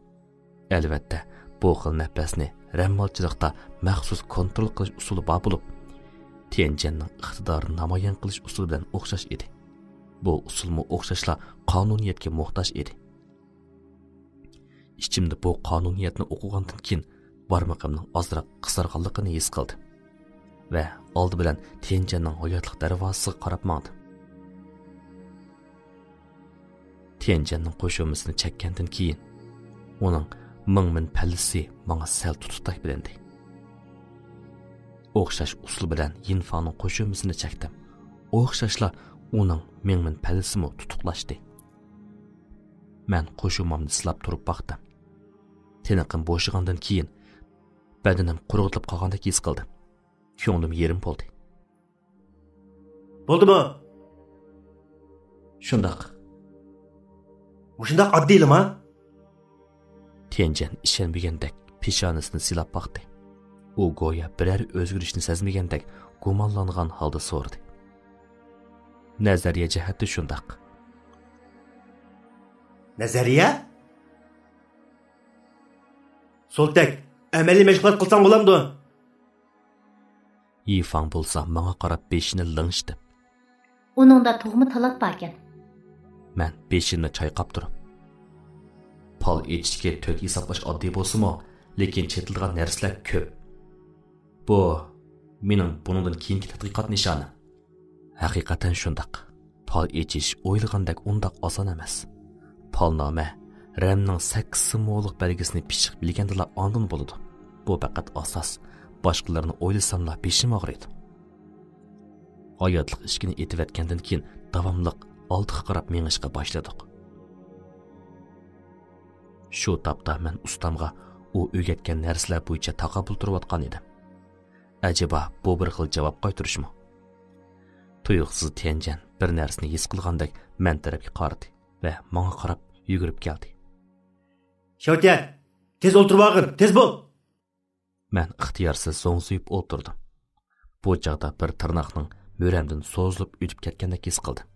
ئەلۋەتتە، بۇ خىل نەپەسنى رەممالچىلىقتا مەخسۇس كونترول قىلىش ئۇسۇلى بار بولۇپ، تيەنجەننىڭ ئىقتىدارىنى نامايان قىلىش ئۇسۇلى بىلەن ئوخشاش ئىدى. بۇ ئۇسۇلمۇ ئوخشاشلا قانۇنىيەتكە موھتاج ئىدى. ئىچىمدە بۇ قانۇنىيەتنى ئوقۇغاندىن كېيىن بارمىقىمنىڭ ئازراق قىزارغانلىقىنى ھېس قىلدىم ۋە ئالدى بىلەن تيەنجەننىڭ ھاياتلىق دەرۋازىسىغا قاراپ ماڭدىم. تيەنجەننىڭ قوشۇمىسىنى چەككەندىن كېيىن، ئۇنىڭ مىڭمىن پەللىسى ماڭا سەل تۇتۇقتەك بىلىندى. ئوخشاش ئۇسۇل بىلەن يىنفاڭنىڭ قوشۇمىسىنى چەكتىم. ئوخشاشلا ئۇنىڭ مىڭمىن پەللىسىمۇ تۇتۇقلاشتى. مەن قوشۇمامنى سىلاپ تۇرۇپ باقتىم. تىنىقىم بوشىغاندىن كېيىن، بەدىنىم قۇرغىتىلىپ قالغاندەك ھېس قىلدىم. كۆڭلۈم يېرىم بولدى. بولدىمۇ؟ شۇنداق. مۇشۇنداق ئاددىيلىما؟ تيەنجەن ئىشەنمىگەندەك پېشانىسىنى سىلاپ باقتى. ئۇ گويا بىرەر ئۆزگىرىشنى سەزمىگەندەك گۇمانلانغان ھالدا سورىدى. نەزەرىيە جەھەتتە شۇنداق. نەزەرىيە؟ سولتەك، ئەمەلىي مەشغۇلات قىلساڭ بولامدۇ؟ يىفاڭ بولسا ماڭا قاراپ بېشىنى لىڭشىتىپ. ئۇنىڭدا تۇغما تالانت باركەن. مەن بېشىمنى چايقاپ تۇرۇپ. پال ئېچىشتىكى تۆت ھېسابلاش ئاددىي بولسىمۇ، لېكىن چېتىلىدىغان نەرسىلەر كۆپ. بۇ مېنىڭ بۇنىڭدىن كېيىنكى تەتقىقات نىشانىم. ھەقىقەتەن شۇنداق. پال ئېچىش ئويلىغاندەك ئۇنداق ئاسان ئەمەس. پالنامە رەمنىڭ سەككىز سىمۋوللۇق بەلگىسىنى پىششىق بىلگەندىلا ئاندىن بولىدۇ. بۇ پەقەت ئاساس، باشقىلىرىنى ئويلىساملا بېشىم ئاغرىيدۇ. ھاياتلىق ئىشىكىنى ئېتىۋەتكەندىن كېيىن داۋاملىق ئالدىغا قاراپ مېڭىشقا باشلىدۇق. شۇ تاپتا مەن ئۇستامغا ئۇ ئۆگەتكەن نەرسىلەر بويىچە تاقابىل تۇرۇۋاتقان ئىدىم. ئەجەبا بۇ بىر خىل جاۋاب قايتۇرۇشمۇ؟ تۇيۇقسىز تيەنجەن بىر نەرسىنى ھېس قىلغاندەك مەن تەرەپكە قارىدى ۋە ماڭا قاراپ يۈگۈرۈپ كەلدى. شاۋتيەن، تېز ئولتۇرۇۋالغىن، تېز بول! مەن ئىختىيارسىز زوڭزىيىپ ئولتۇردۇم. بۇ چاغدا بىر تىرناقنىڭ مۈرەمدىن سوزۇلۇپ ئۆتۈپ كەتكەندەك ھېس قىلدىم.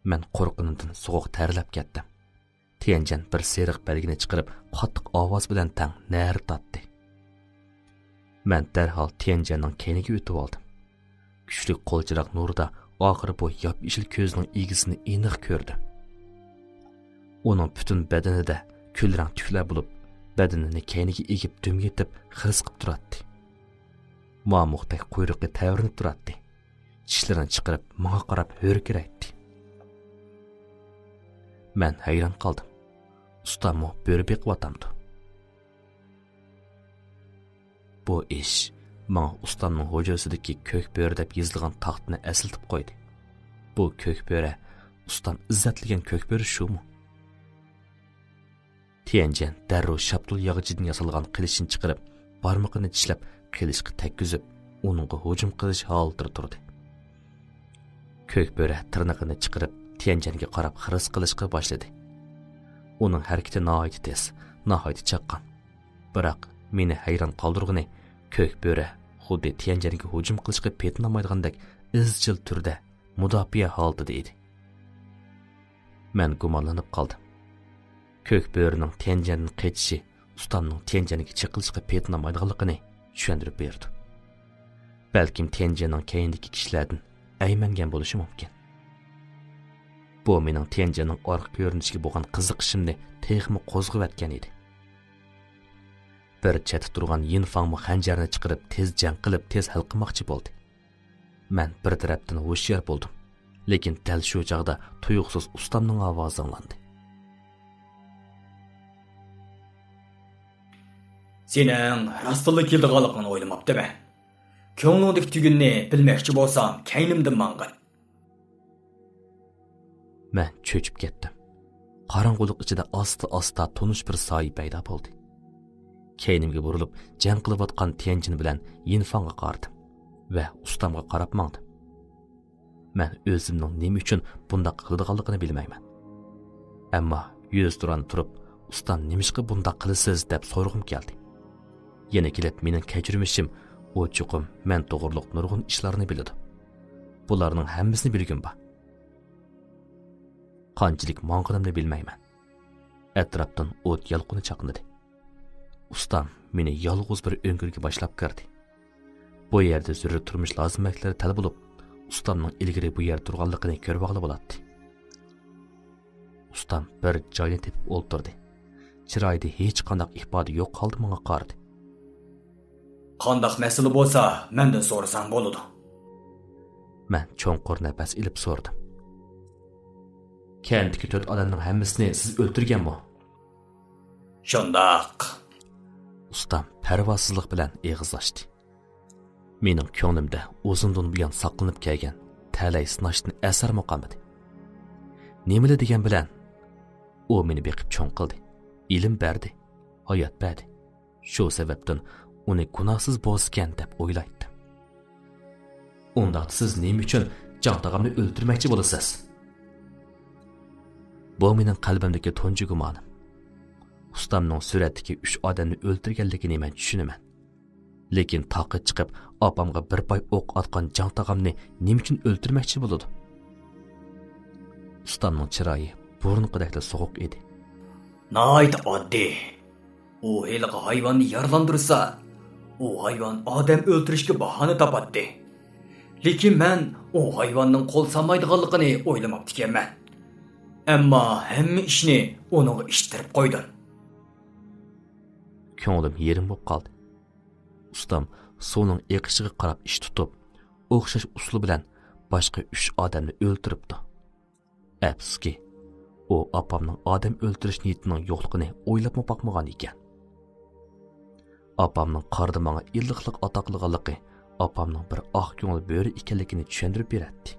مەن قورققىنىمدىن سوغۇق تەرلەپ كەتتىم. تيەنجەن بىر سېرىق بەلگىنى چىقىرىپ، قاتتىق ئاۋاز بىلەن تەڭ نەرە تارتتى. مەن دەرھال تيەنجەننىڭ كەينىگە ئۆتۈۋالدىم. كۈچلۈك قول چىراغ نۇرىدا ئاخىرى بۇ ياپيېشىل كۆزىنىڭ ئىگىسىنى ئېنىق كۆردۈم. ئۇنىڭ پۈتۈن بەدىنىدە كۈل رەڭ تۈكلەر بولۇپ، بەدىنىنى كەينىگە ئېگىپ دۈم يېتىپ خىرىس قىپ تۇراتتى. مامۇقتەك قۇيرۇقى تەۋرىنىپ تۇراتتى. چىشلىرىنى چىقىرىپ ماڭا قاراپ ھۆركىرەيتتى. مەن ھەيران قالدىم. ئۇستاممۇ بۆرە بېقىۋاتامدۇ؟ بۇ ئىش ماڭا ئۇستامنىڭ ھۇجرىسىدىكى كۆك بۆرە دەپ يېزىلغان تاختىنى ئەسلىتىپ قويدى. بۇ كۆك بۆرە، ئۇستام ئىززەتلىگەن كۆك بۆرە شۇمۇ؟ تيەنجەن دەررۇ شاپتۇل ياغىچىدىن ياسالغان قىلىچىنى چىقىرىپ، بارمىقىنى چىشلەپ، قىلىچقا تەگكۈزۈپ، ئۇنىڭغا ھۇجۇم قىلىش ھالىتىدە تۇردى. كۆك بۆرە تىرنىقىنى چىقىرىپ، تيەنجەنگە قاراپ خىرىس قىلىشقا باشلىدى. ئۇنىڭ ھەرىكىتى ناھايىتى تېز، ناھايىتى چاققان. بىراق، مېنى ھەيران قالدۇرغىنى، كۆك بۆرە خۇددى تيەنجەنگە ھۇجۇم قىلىشقا پېتىنالمايدىغاندەك ئىزچىل تۈردە مۇداپىئە ھالىتىدە ئىدى. مەن گۇمانلىنىپ قالدىم. كۆك بۆرىنىڭ تيەنجەندىن قېچىشى ئۇستامنىڭ تيەنجەنگە چېقىلىشقا پېتىنالمايدىغانلىقىنى چۈشەندۈرۈپ بېرىدۇ. بەلكىم تيەنجىننىڭ كەينىدىكى كىشىلەردىن ئەيمەنگەن بولۇشى مۇمكىن. بۇ مېنىڭ تيەنجىننىڭ ئارقا كۆرۈنۈشىگە بولغان قىزىقىشىمنى تېخىمۇ قوزغىۋەتكەن ئىدى. بىر چەتتە تۇرغان يىنفاڭمۇ خەنجەرنى چىقىرىپ، تېز جەڭ قىلىپ، تېز ھەل قىلماقچى بولدى. مەن بىر تەرەپتىن ھوشيار بولدۇم، لېكىن دەل شۇ چاغدا تۇيۇقسىز ئۇستامنىڭ ئاۋازى ئاڭلاندى. سېنىڭ راستتىنلا كېلىدىغانلىقىڭنى ئويلىماپتىمەن. كۆڭلۈڭدىكى تۈگۈننى بىلمەكچى بولساڭ، كەينىمدىن ماڭغىن. مەن چۆچۈپ كەتتىم. قاراڭغۇلۇق ئىچىدە ئاستا-ئاستا تونۇش بىر سايە پەيدا بولدى. كەينىمگە بۇرۇلۇپ، جەڭ قىلىۋاتقان تيەنجىن بىلەن يىنفاڭغا قارىدىم ۋە ئۇستامغا قاراپ ماڭدىم. مەن ئۆزۈمنىڭ نېمە ئۈچۈن بۇنداق قىلىدىغانلىقىنى بىلمەيمەن. ئەمما يۈز تۇران تۇرۇپ، «ئۇستام، نېمىشقا بۇنداق قىلىسىز؟» دەپ سورىغۇم كەلدى. يەنە كېلىپ، مېنىڭ كەچۈرمىشىم، ئۇ چوقۇم مەن توغرۇلۇق نۇرغۇن ئىشلارنى بىلىدۇ. بۇلارنىڭ ھەممىسىنى بىلگۈم بار. قانچىلىك ماڭغىنىمنى بىلمەيمەن. ئەتراپتىن ئوت يالقۇنى چاقنىدى. ئۇستام مېنى يالغۇز بىر ئۆڭكۈرگە باشلاپ كىردى. بۇ يەردە زۆرۈر تۇرمۇش لازىمەتلىرى تەل بولۇپ، ئۇستامنىڭ ئىلگىرى بۇ يەردە تۇرغانلىقىنى كۆرۈۋالغىلى بولاتتى. ئۇستام بىر جاينى تېپىپ ئولتۇردى. چىرايىدا ھېچقانداق ئىپادە يوق ھالدا ماڭا قارىدى. «قانداق مەسىلە بولسا، مەندىن سورىساڭ بولىدۇ.» مەن چوڭقۇر نەپەس ئېلىپ سورىدىم. «كەنتتىكى تۆت ئادەمنىڭ ھەممىسىنى سىز ئۆلتۈرگەنمۇ؟» «شۇنداق.» ئۇستام پەرۋاسىزلىق بىلەن ئېغىز ئاچتى. مېنىڭ كۆڭلۈمدە ئۇزۇندىن بۇيان ساقلىنىپ كەلگەن تەلەي سىناشتىن ئەسەرمۇ قالمىدى. نېمىلا دېگەن بىلەن، ئۇ مېنى بېقىپ چوڭ قىلدى، ئىلىم بەردى، ھايات بەردى. شۇ سەۋەبتىن ئۇنى گۇناھسىز بولسىكەن دەپ ئويلايتتىم. «ئۇنداقتا سىز نېمە ئۈچۈن جاڭ تاغامنى ئۆلتۈرمەكچى بولىسىز؟» بۇ مېنىڭ قەلبىمدىكى تۇنجى گۇمانىم. ئۇستامنىڭ سۈرەتتىكى ئۈچ ئادەمنى ئۆلتۈرگەنلىكىنى مەن چۈشىنىمەن. لېكىن تاغقا چىقىپ، ئاپامغا بىر پاي ئوق ئاتقان جاڭ تاغامنى نېمە ئۈچۈن ئۆلتۈرمەكچى بولىدۇ؟ ئۇستامنىڭ چىرايى بۇرۇنقىدەكلا سوغۇق ئىدى. ناھايىتى ئاددىي. ئۇ ھېلىقى ھايۋاننى يارىلاندۇرسا، ئۇ ھايۋان ئادەم ئۆلتۈرۈشكە باھانە تاپاتتى. لېكىن مەن ئۇ ھايۋاننىڭ قول سالمايدىغانلىقىنى ئويلىماپتىكەنمەن. ئەمما ھەممە ئىشنى ئۇنىڭغا ئىتتىرىپ قويدۇم. كۆڭلۈم يېرىم بولۇپ قالدى. ئۇستام سۇنىڭ ئېقىشىغا قاراپ ئىش تۇتۇپ، ئوخشاش ئۇسۇل بىلەن باشقا ئۈچ ئادەمنى ئۆلتۈرۈپتۇ. ئەپسۇسكى، ئۇ ئاپامنىڭ ئادەم ئۆلتۈرۈش نىيىتىنىڭ يوقلۇقىنى ئويلاپمۇ باقمىغان ئىكەن. ئاپامنىڭ قارىدا ماڭا ئىللىقلىق ئاتا قىلغانلىقى، ئاپامنىڭ بىر ئاق كۆڭۈل بۆرە ئىكەنلىكىنى چۈشەندۈرۈپ بېرەتتى.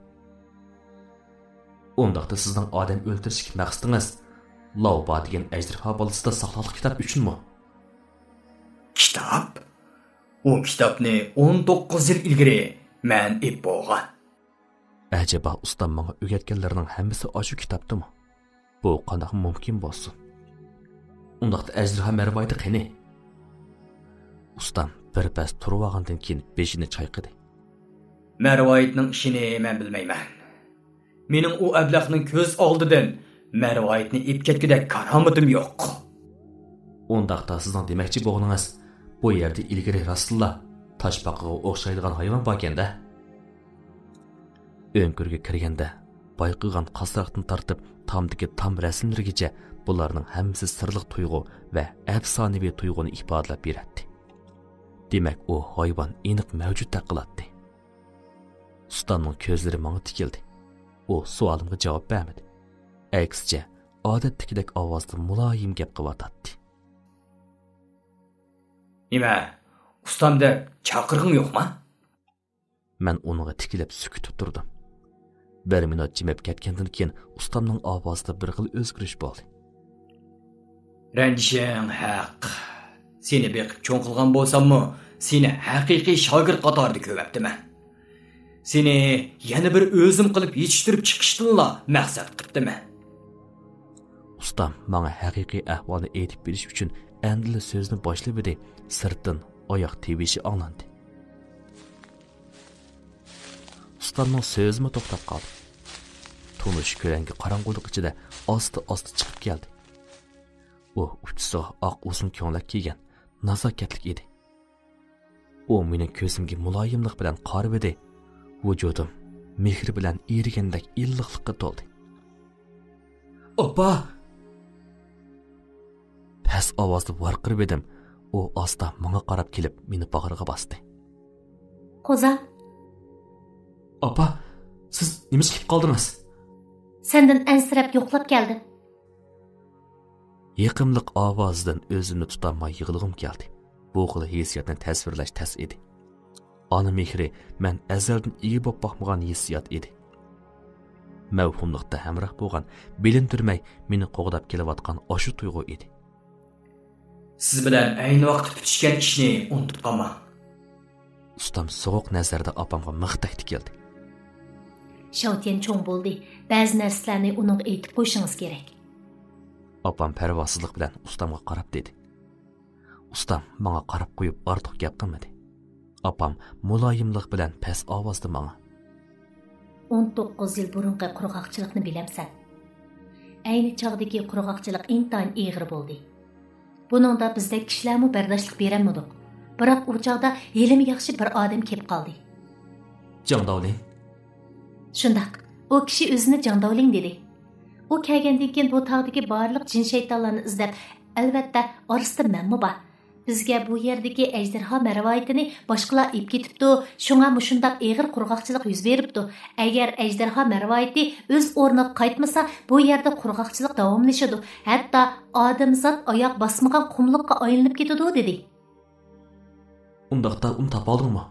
ئۇنداقتا سىزنىڭ ئادەم ئۆلتۈرۈشتىكى مەقسىتىڭىز لاۋبا دېگەن ئەجدىھا بالىسىدا ساقلانغان كىتاب ئۈچۈنمۇ؟ كىتاب؟ ئۇ كىتابنى ئون توققۇز يىل ئىلگىرى مەن ئېلىپ بولغان. ئەجەبا، ئۇستام ماڭا ئۆگەتكەنلىرىنىڭ ھەممىسى ئاشۇ كىتابتىمۇ؟ بۇ قانداقمۇ مۇمكىن بولسۇن؟ ئۇنداقتا ئەجدىھا مەرۋايىتى قېنى؟ ئۇستام بىر پەس تۇرۇۋالغاندىن كېيىن بېشىنى چايقىدى. مەرۋايىتنىڭ ئىشىنى مەن بىلمەيمەن. مېنىڭ ئۇ ئەبلەخنىڭ كۆز ئالدىدىن مەرۋايىتنى ئېلىپ كەتكۈدەك كارامىتىم يوق. ئۇنداقتا سىزنىڭ دېمەكچى بولغىنىڭىز، بۇ يەردە ئىلگىرى راستلا تاشپاقىغا ئوخشايدىغان ھايۋان باركەن-دە؟ ئۆڭكۈرگە كىرگەندە بايقىغان قاسراقتىن تارتىپ تامدىكى تام رەسىملىرىگىچە بۇلارنىڭ ھەممىسى سىرلىق تۇيغۇ ۋە ئەپسانىۋى تۇيغۇنى ئىپادىلەپ بېرەتتى. دېمەك، ئۇ ھايۋان ئېنىق مەۋجۇتتەك قىلاتتى. ئۇستامنىڭ كۆزلىرى ماڭا تىكىلدى. ئۇ سوئالىمغا جاۋاب بەرمىدى. ئەكسىچە، ئادەتتىكىدەك ئاۋازدا مۇلايىم گەپ قىلىۋاتاتتى. نېمە، ئۇستام دەپ چاقىرغىڭ يوقما؟ مەن ئۇنىڭغا تىكىلىپ سۈكۈتتە تۇردۇم. بىر مىنۇت جىمىپ كەتكەندىن كېيىن ئۇستامنىڭ ئاۋازىدا بىر خىل ئۆزگىرىش بولدى. رەنجىشىڭ ھەق. سېنى بېقىپ چوڭ قىلغان بولساممۇ، سېنى ھەقىقىي شاگىرت قاتارىدا كۆرمەپتىمەن. سېنى يەنە بىر ئۆزۈم قىلىپ يېتىشتۈرۈپ چىقىشتىنلا مەقسەت قىپتىمەن. ئۇستام ماڭا ھەقىقىي ئەھۋالنى ئېيتىپ بېرىش ئۈچۈن ئەمدىلا سۆزنى باشلىۋىدى، سىرتتىن ئاياق تىۋىشى ئاڭلاندى. ئۇستامنىڭ سۆزىمۇ توختاپ قالدى. تونۇش كۆلەڭگە قاراڭغۇلۇق ئىچىدە ئاستا-ئاستا چىقىپ كەلدى. ئۇ ئۇچىسىغا ئاق ئۇزۇن كۆڭلەك كىيگەن، نازاكەتلىك ئىدى. ئۇ مېنىڭ كۆزۈمگە مۇلايىملىق بىلەن قارىۋىدى. ۋۇجۇدۇم مېھرى بىلەن ئېرىگەندەك ئىللىقلىققا تولدى. ئاپا! پەس ئاۋازدا ۋارقىرىۋىدىم. ئۇ ئاستا ماڭا قاراپ كېلىپ، مېنى باغرىغا باستى. قوزام! ئاپا، سىز نېمە ئىش قىلىپ قالدىڭىز؟ سەندىن ئەنسىرەپ يوقلاپ كەلدىم. يېقىملىق ئاۋازىدىن ئۆزۈمنى تۇتالماي يىغلىغۇم كەلدى. بۇ خىل ھېسسىياتنى تەسۋىرلەش تەس ئىدى. ئانا مېھرى مەن ئەزەلدىن ئىگە بولۇپ باقمىغان ھېسسىيات ئىدى. مەۋھۇملۇقتا ھەمراھ بولغان، بىلىندۈرمەي مېنى قوغداپ كېلىۋاتقان ئاشۇ تۇيغۇ ئىدى. سىز بىلەن ئەينى ۋاقىتتا پۈتۈشكەن ئىشنى ئۇنتۇپ قالماڭ. ئۇستام سوغۇق نەزەردە ئاپامغا مىختەك تىكىلدى. شاۋتيەن چوڭ بولدى، بەزى نەرسىلەرنى ئۇنىڭغا ئېيتىپ قويۇشىڭىز كېرەك. ئاپام پەرۋاسىزلىق بىلەن ئۇستامغا قاراپ دېدى. ئۇستام ماڭا قاراپ قويۇپ ئارتۇق گەپ قىلمىدى. ئاپام مۇلايىملىق بىلەن پەس ئاۋازدا ماڭا. ئون توققۇز يىل بۇرۇنقى قۇرغاقچىلىقنى بىلەمسەن؟ ئەينى چاغدىكى قۇرغاقچىلىق ئىنتايىن ئېغىر بولدى. بۇنىڭدا بىزدەك كىشىلەرمۇ بەرداشلىق بېرەلمىدۇق. بىراق ئۇ چاغدا ھېلىمۇ ياخشى بىر ئادەم كېلىپ قالدى. جاڭ داۋلىن. شۇنداق، ئۇ كىشى ئۆزىنى جاڭ داۋلىن دېدى. ئۇ كەلگەندىن كېيىن بۇ تاغدىكى بارلىق جىن شەيتانلارنى ئىزدەپ، ئەلۋەتتە، ئارىسىدا مەنمۇ بار. بىزگە بۇ يەردىكى ئەجدىھا مەرۋايىتىنى باشقىلار ئېلىپ كېتىپتۇ، شۇڭا مۇشۇنداق ئېغىر قۇرغاقچىلىق يۈز بېرىپتۇ. ئەگەر ئەجدىھا مەرۋايىتى ئۆز ئورنىغا قايتمىسا، بۇ يەردە قۇرغاقچىلىق داۋاملىشىدۇ، ھەتتا ئادەمزات ئاياق باسمىغان قۇملۇققا ئايلىنىپ كېتىدۇ، دېدى. ئۇنداقتا ئۇنى تاپالدىڭمۇ؟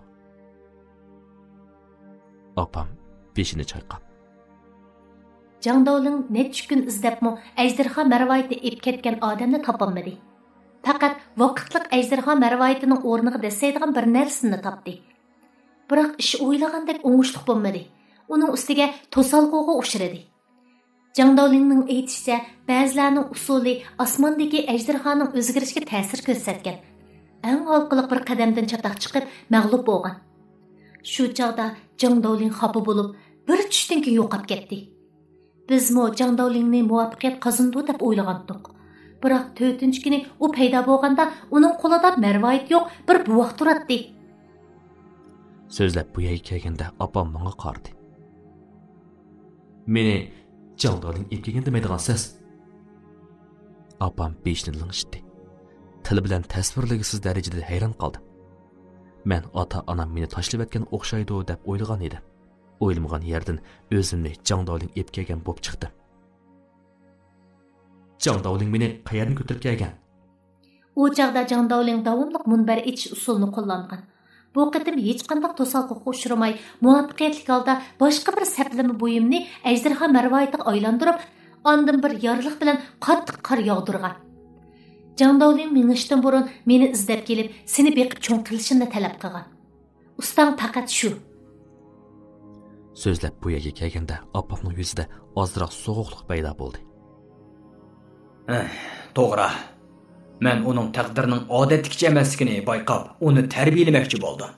ئاپام بېشىنى چايقاپ. جاڭ داۋلىڭ نەچچە كۈن ئىزدەپمۇ ئەجدىھا مەرۋايىتىنى ئېلىپ كەتكەن ئادەمنى تاپالمىدى. پەقەت ۋاقىتلىق ئەجدىھا مەرۋايىتىنىڭ ئورنىغا دەسسەيدىغان بىر نەرسىنى تاپتى. بىراق ئىش ئويلىغاندەك ئوڭۇشلۇق بولمىدى. ئۇنىڭ ئۈستىگە توسالغۇغا ئۇچرىدى. جاڭ داۋلىڭنىڭ ئېيتىشىچە، بەزىلەرنىڭ ئۇسۇلى ئاسماندىكى ئەجدىھانىڭ ئۆزگىرىشىگە تەسىر كۆرسەتكەن. ئەڭ ھالقىلىق بىر قەدەمدىن چاتاق چىقىپ، مەغلۇپ بولغان. شۇ چاغدا جاڭ داۋلىڭ خاپا بولۇپ، بىر چۈشتىن كېيىن يوقاپ كەتتى. بىزمۇ جاڭ داۋلىڭنى مۇۋەپپەقىيەت قازىنىدۇ دەپ ئويلىغانتۇق. بىراق تۆتىنچى كۈنى ئۇ پەيدا بولغاندا، ئۇنىڭ قولىدا مەرۋايىت يوق، بىر بوۋاق تۇراتتى. سۆزلەپ بۇ يەرگە كەلگەندە، ئاپام ماڭا قارىدى. مېنى جاڭ داۋلىڭ ئېلىپ كەلگەن دېمەيدىغانسىز؟ ئاپام بېشىنى لىڭشىتتى. تىل بىلەن تەسۋىرلىگۈسىز دەرىجىدە ھەيران قالدىم. مەن ئاتا-ئانام مېنى تاشلىۋەتكەن ئوخشايدۇ دەپ ئويلىغان ئىدىم. ئويلىمىغان يەردىن ئۆزۈمنى جاڭ داۋلىڭ ئېلىپ كەلگەن بولۇپ چىقتىم. جاڭ داۋلىڭ مېنى قەيەردىن كۆتۈرۈپ كەلگەن؟ ئۇ چاغدا جاڭ داۋلىڭ داۋاملىق مۇنبەر ئېچىش ئۇسۇلىنى قوللانغان. بۇ قېتىم ھېچقانداق توسالغۇغا ئۇچرىماي، مۇۋەپپەقىيەتلىك ھالدا باشقا بىر سەپلىمە بۇيۇمنى ئەجدىھا مەرۋايىتىغا ئايلاندۇرۇپ، ئاندىن بىر يارلىق بىلەن قاتتىق قار ياغدۇرغان. جاڭ داۋلىڭ مېڭىشتىن بۇرۇن مېنى ئىزدەپ كېلىپ، سېنى بېقىپ چوڭ قىلىشىمنى تەلەپ قىلغان. ئۇستاڭ پەقەت شۇ. سۆزلەپ بۇ يەرگە كەلگەندە، ئاپامنىڭ يۈزىدە ئازراق سوغۇقلۇق پەيدا بولدى. ھە، توغرا. مەن ئۇنىڭ تەقدىرىنىڭ ئادەتتىكىچە ئەمەسلىكىنى بايقاپ، ئۇنى تەربىيەلىمەكچى بولدۇم.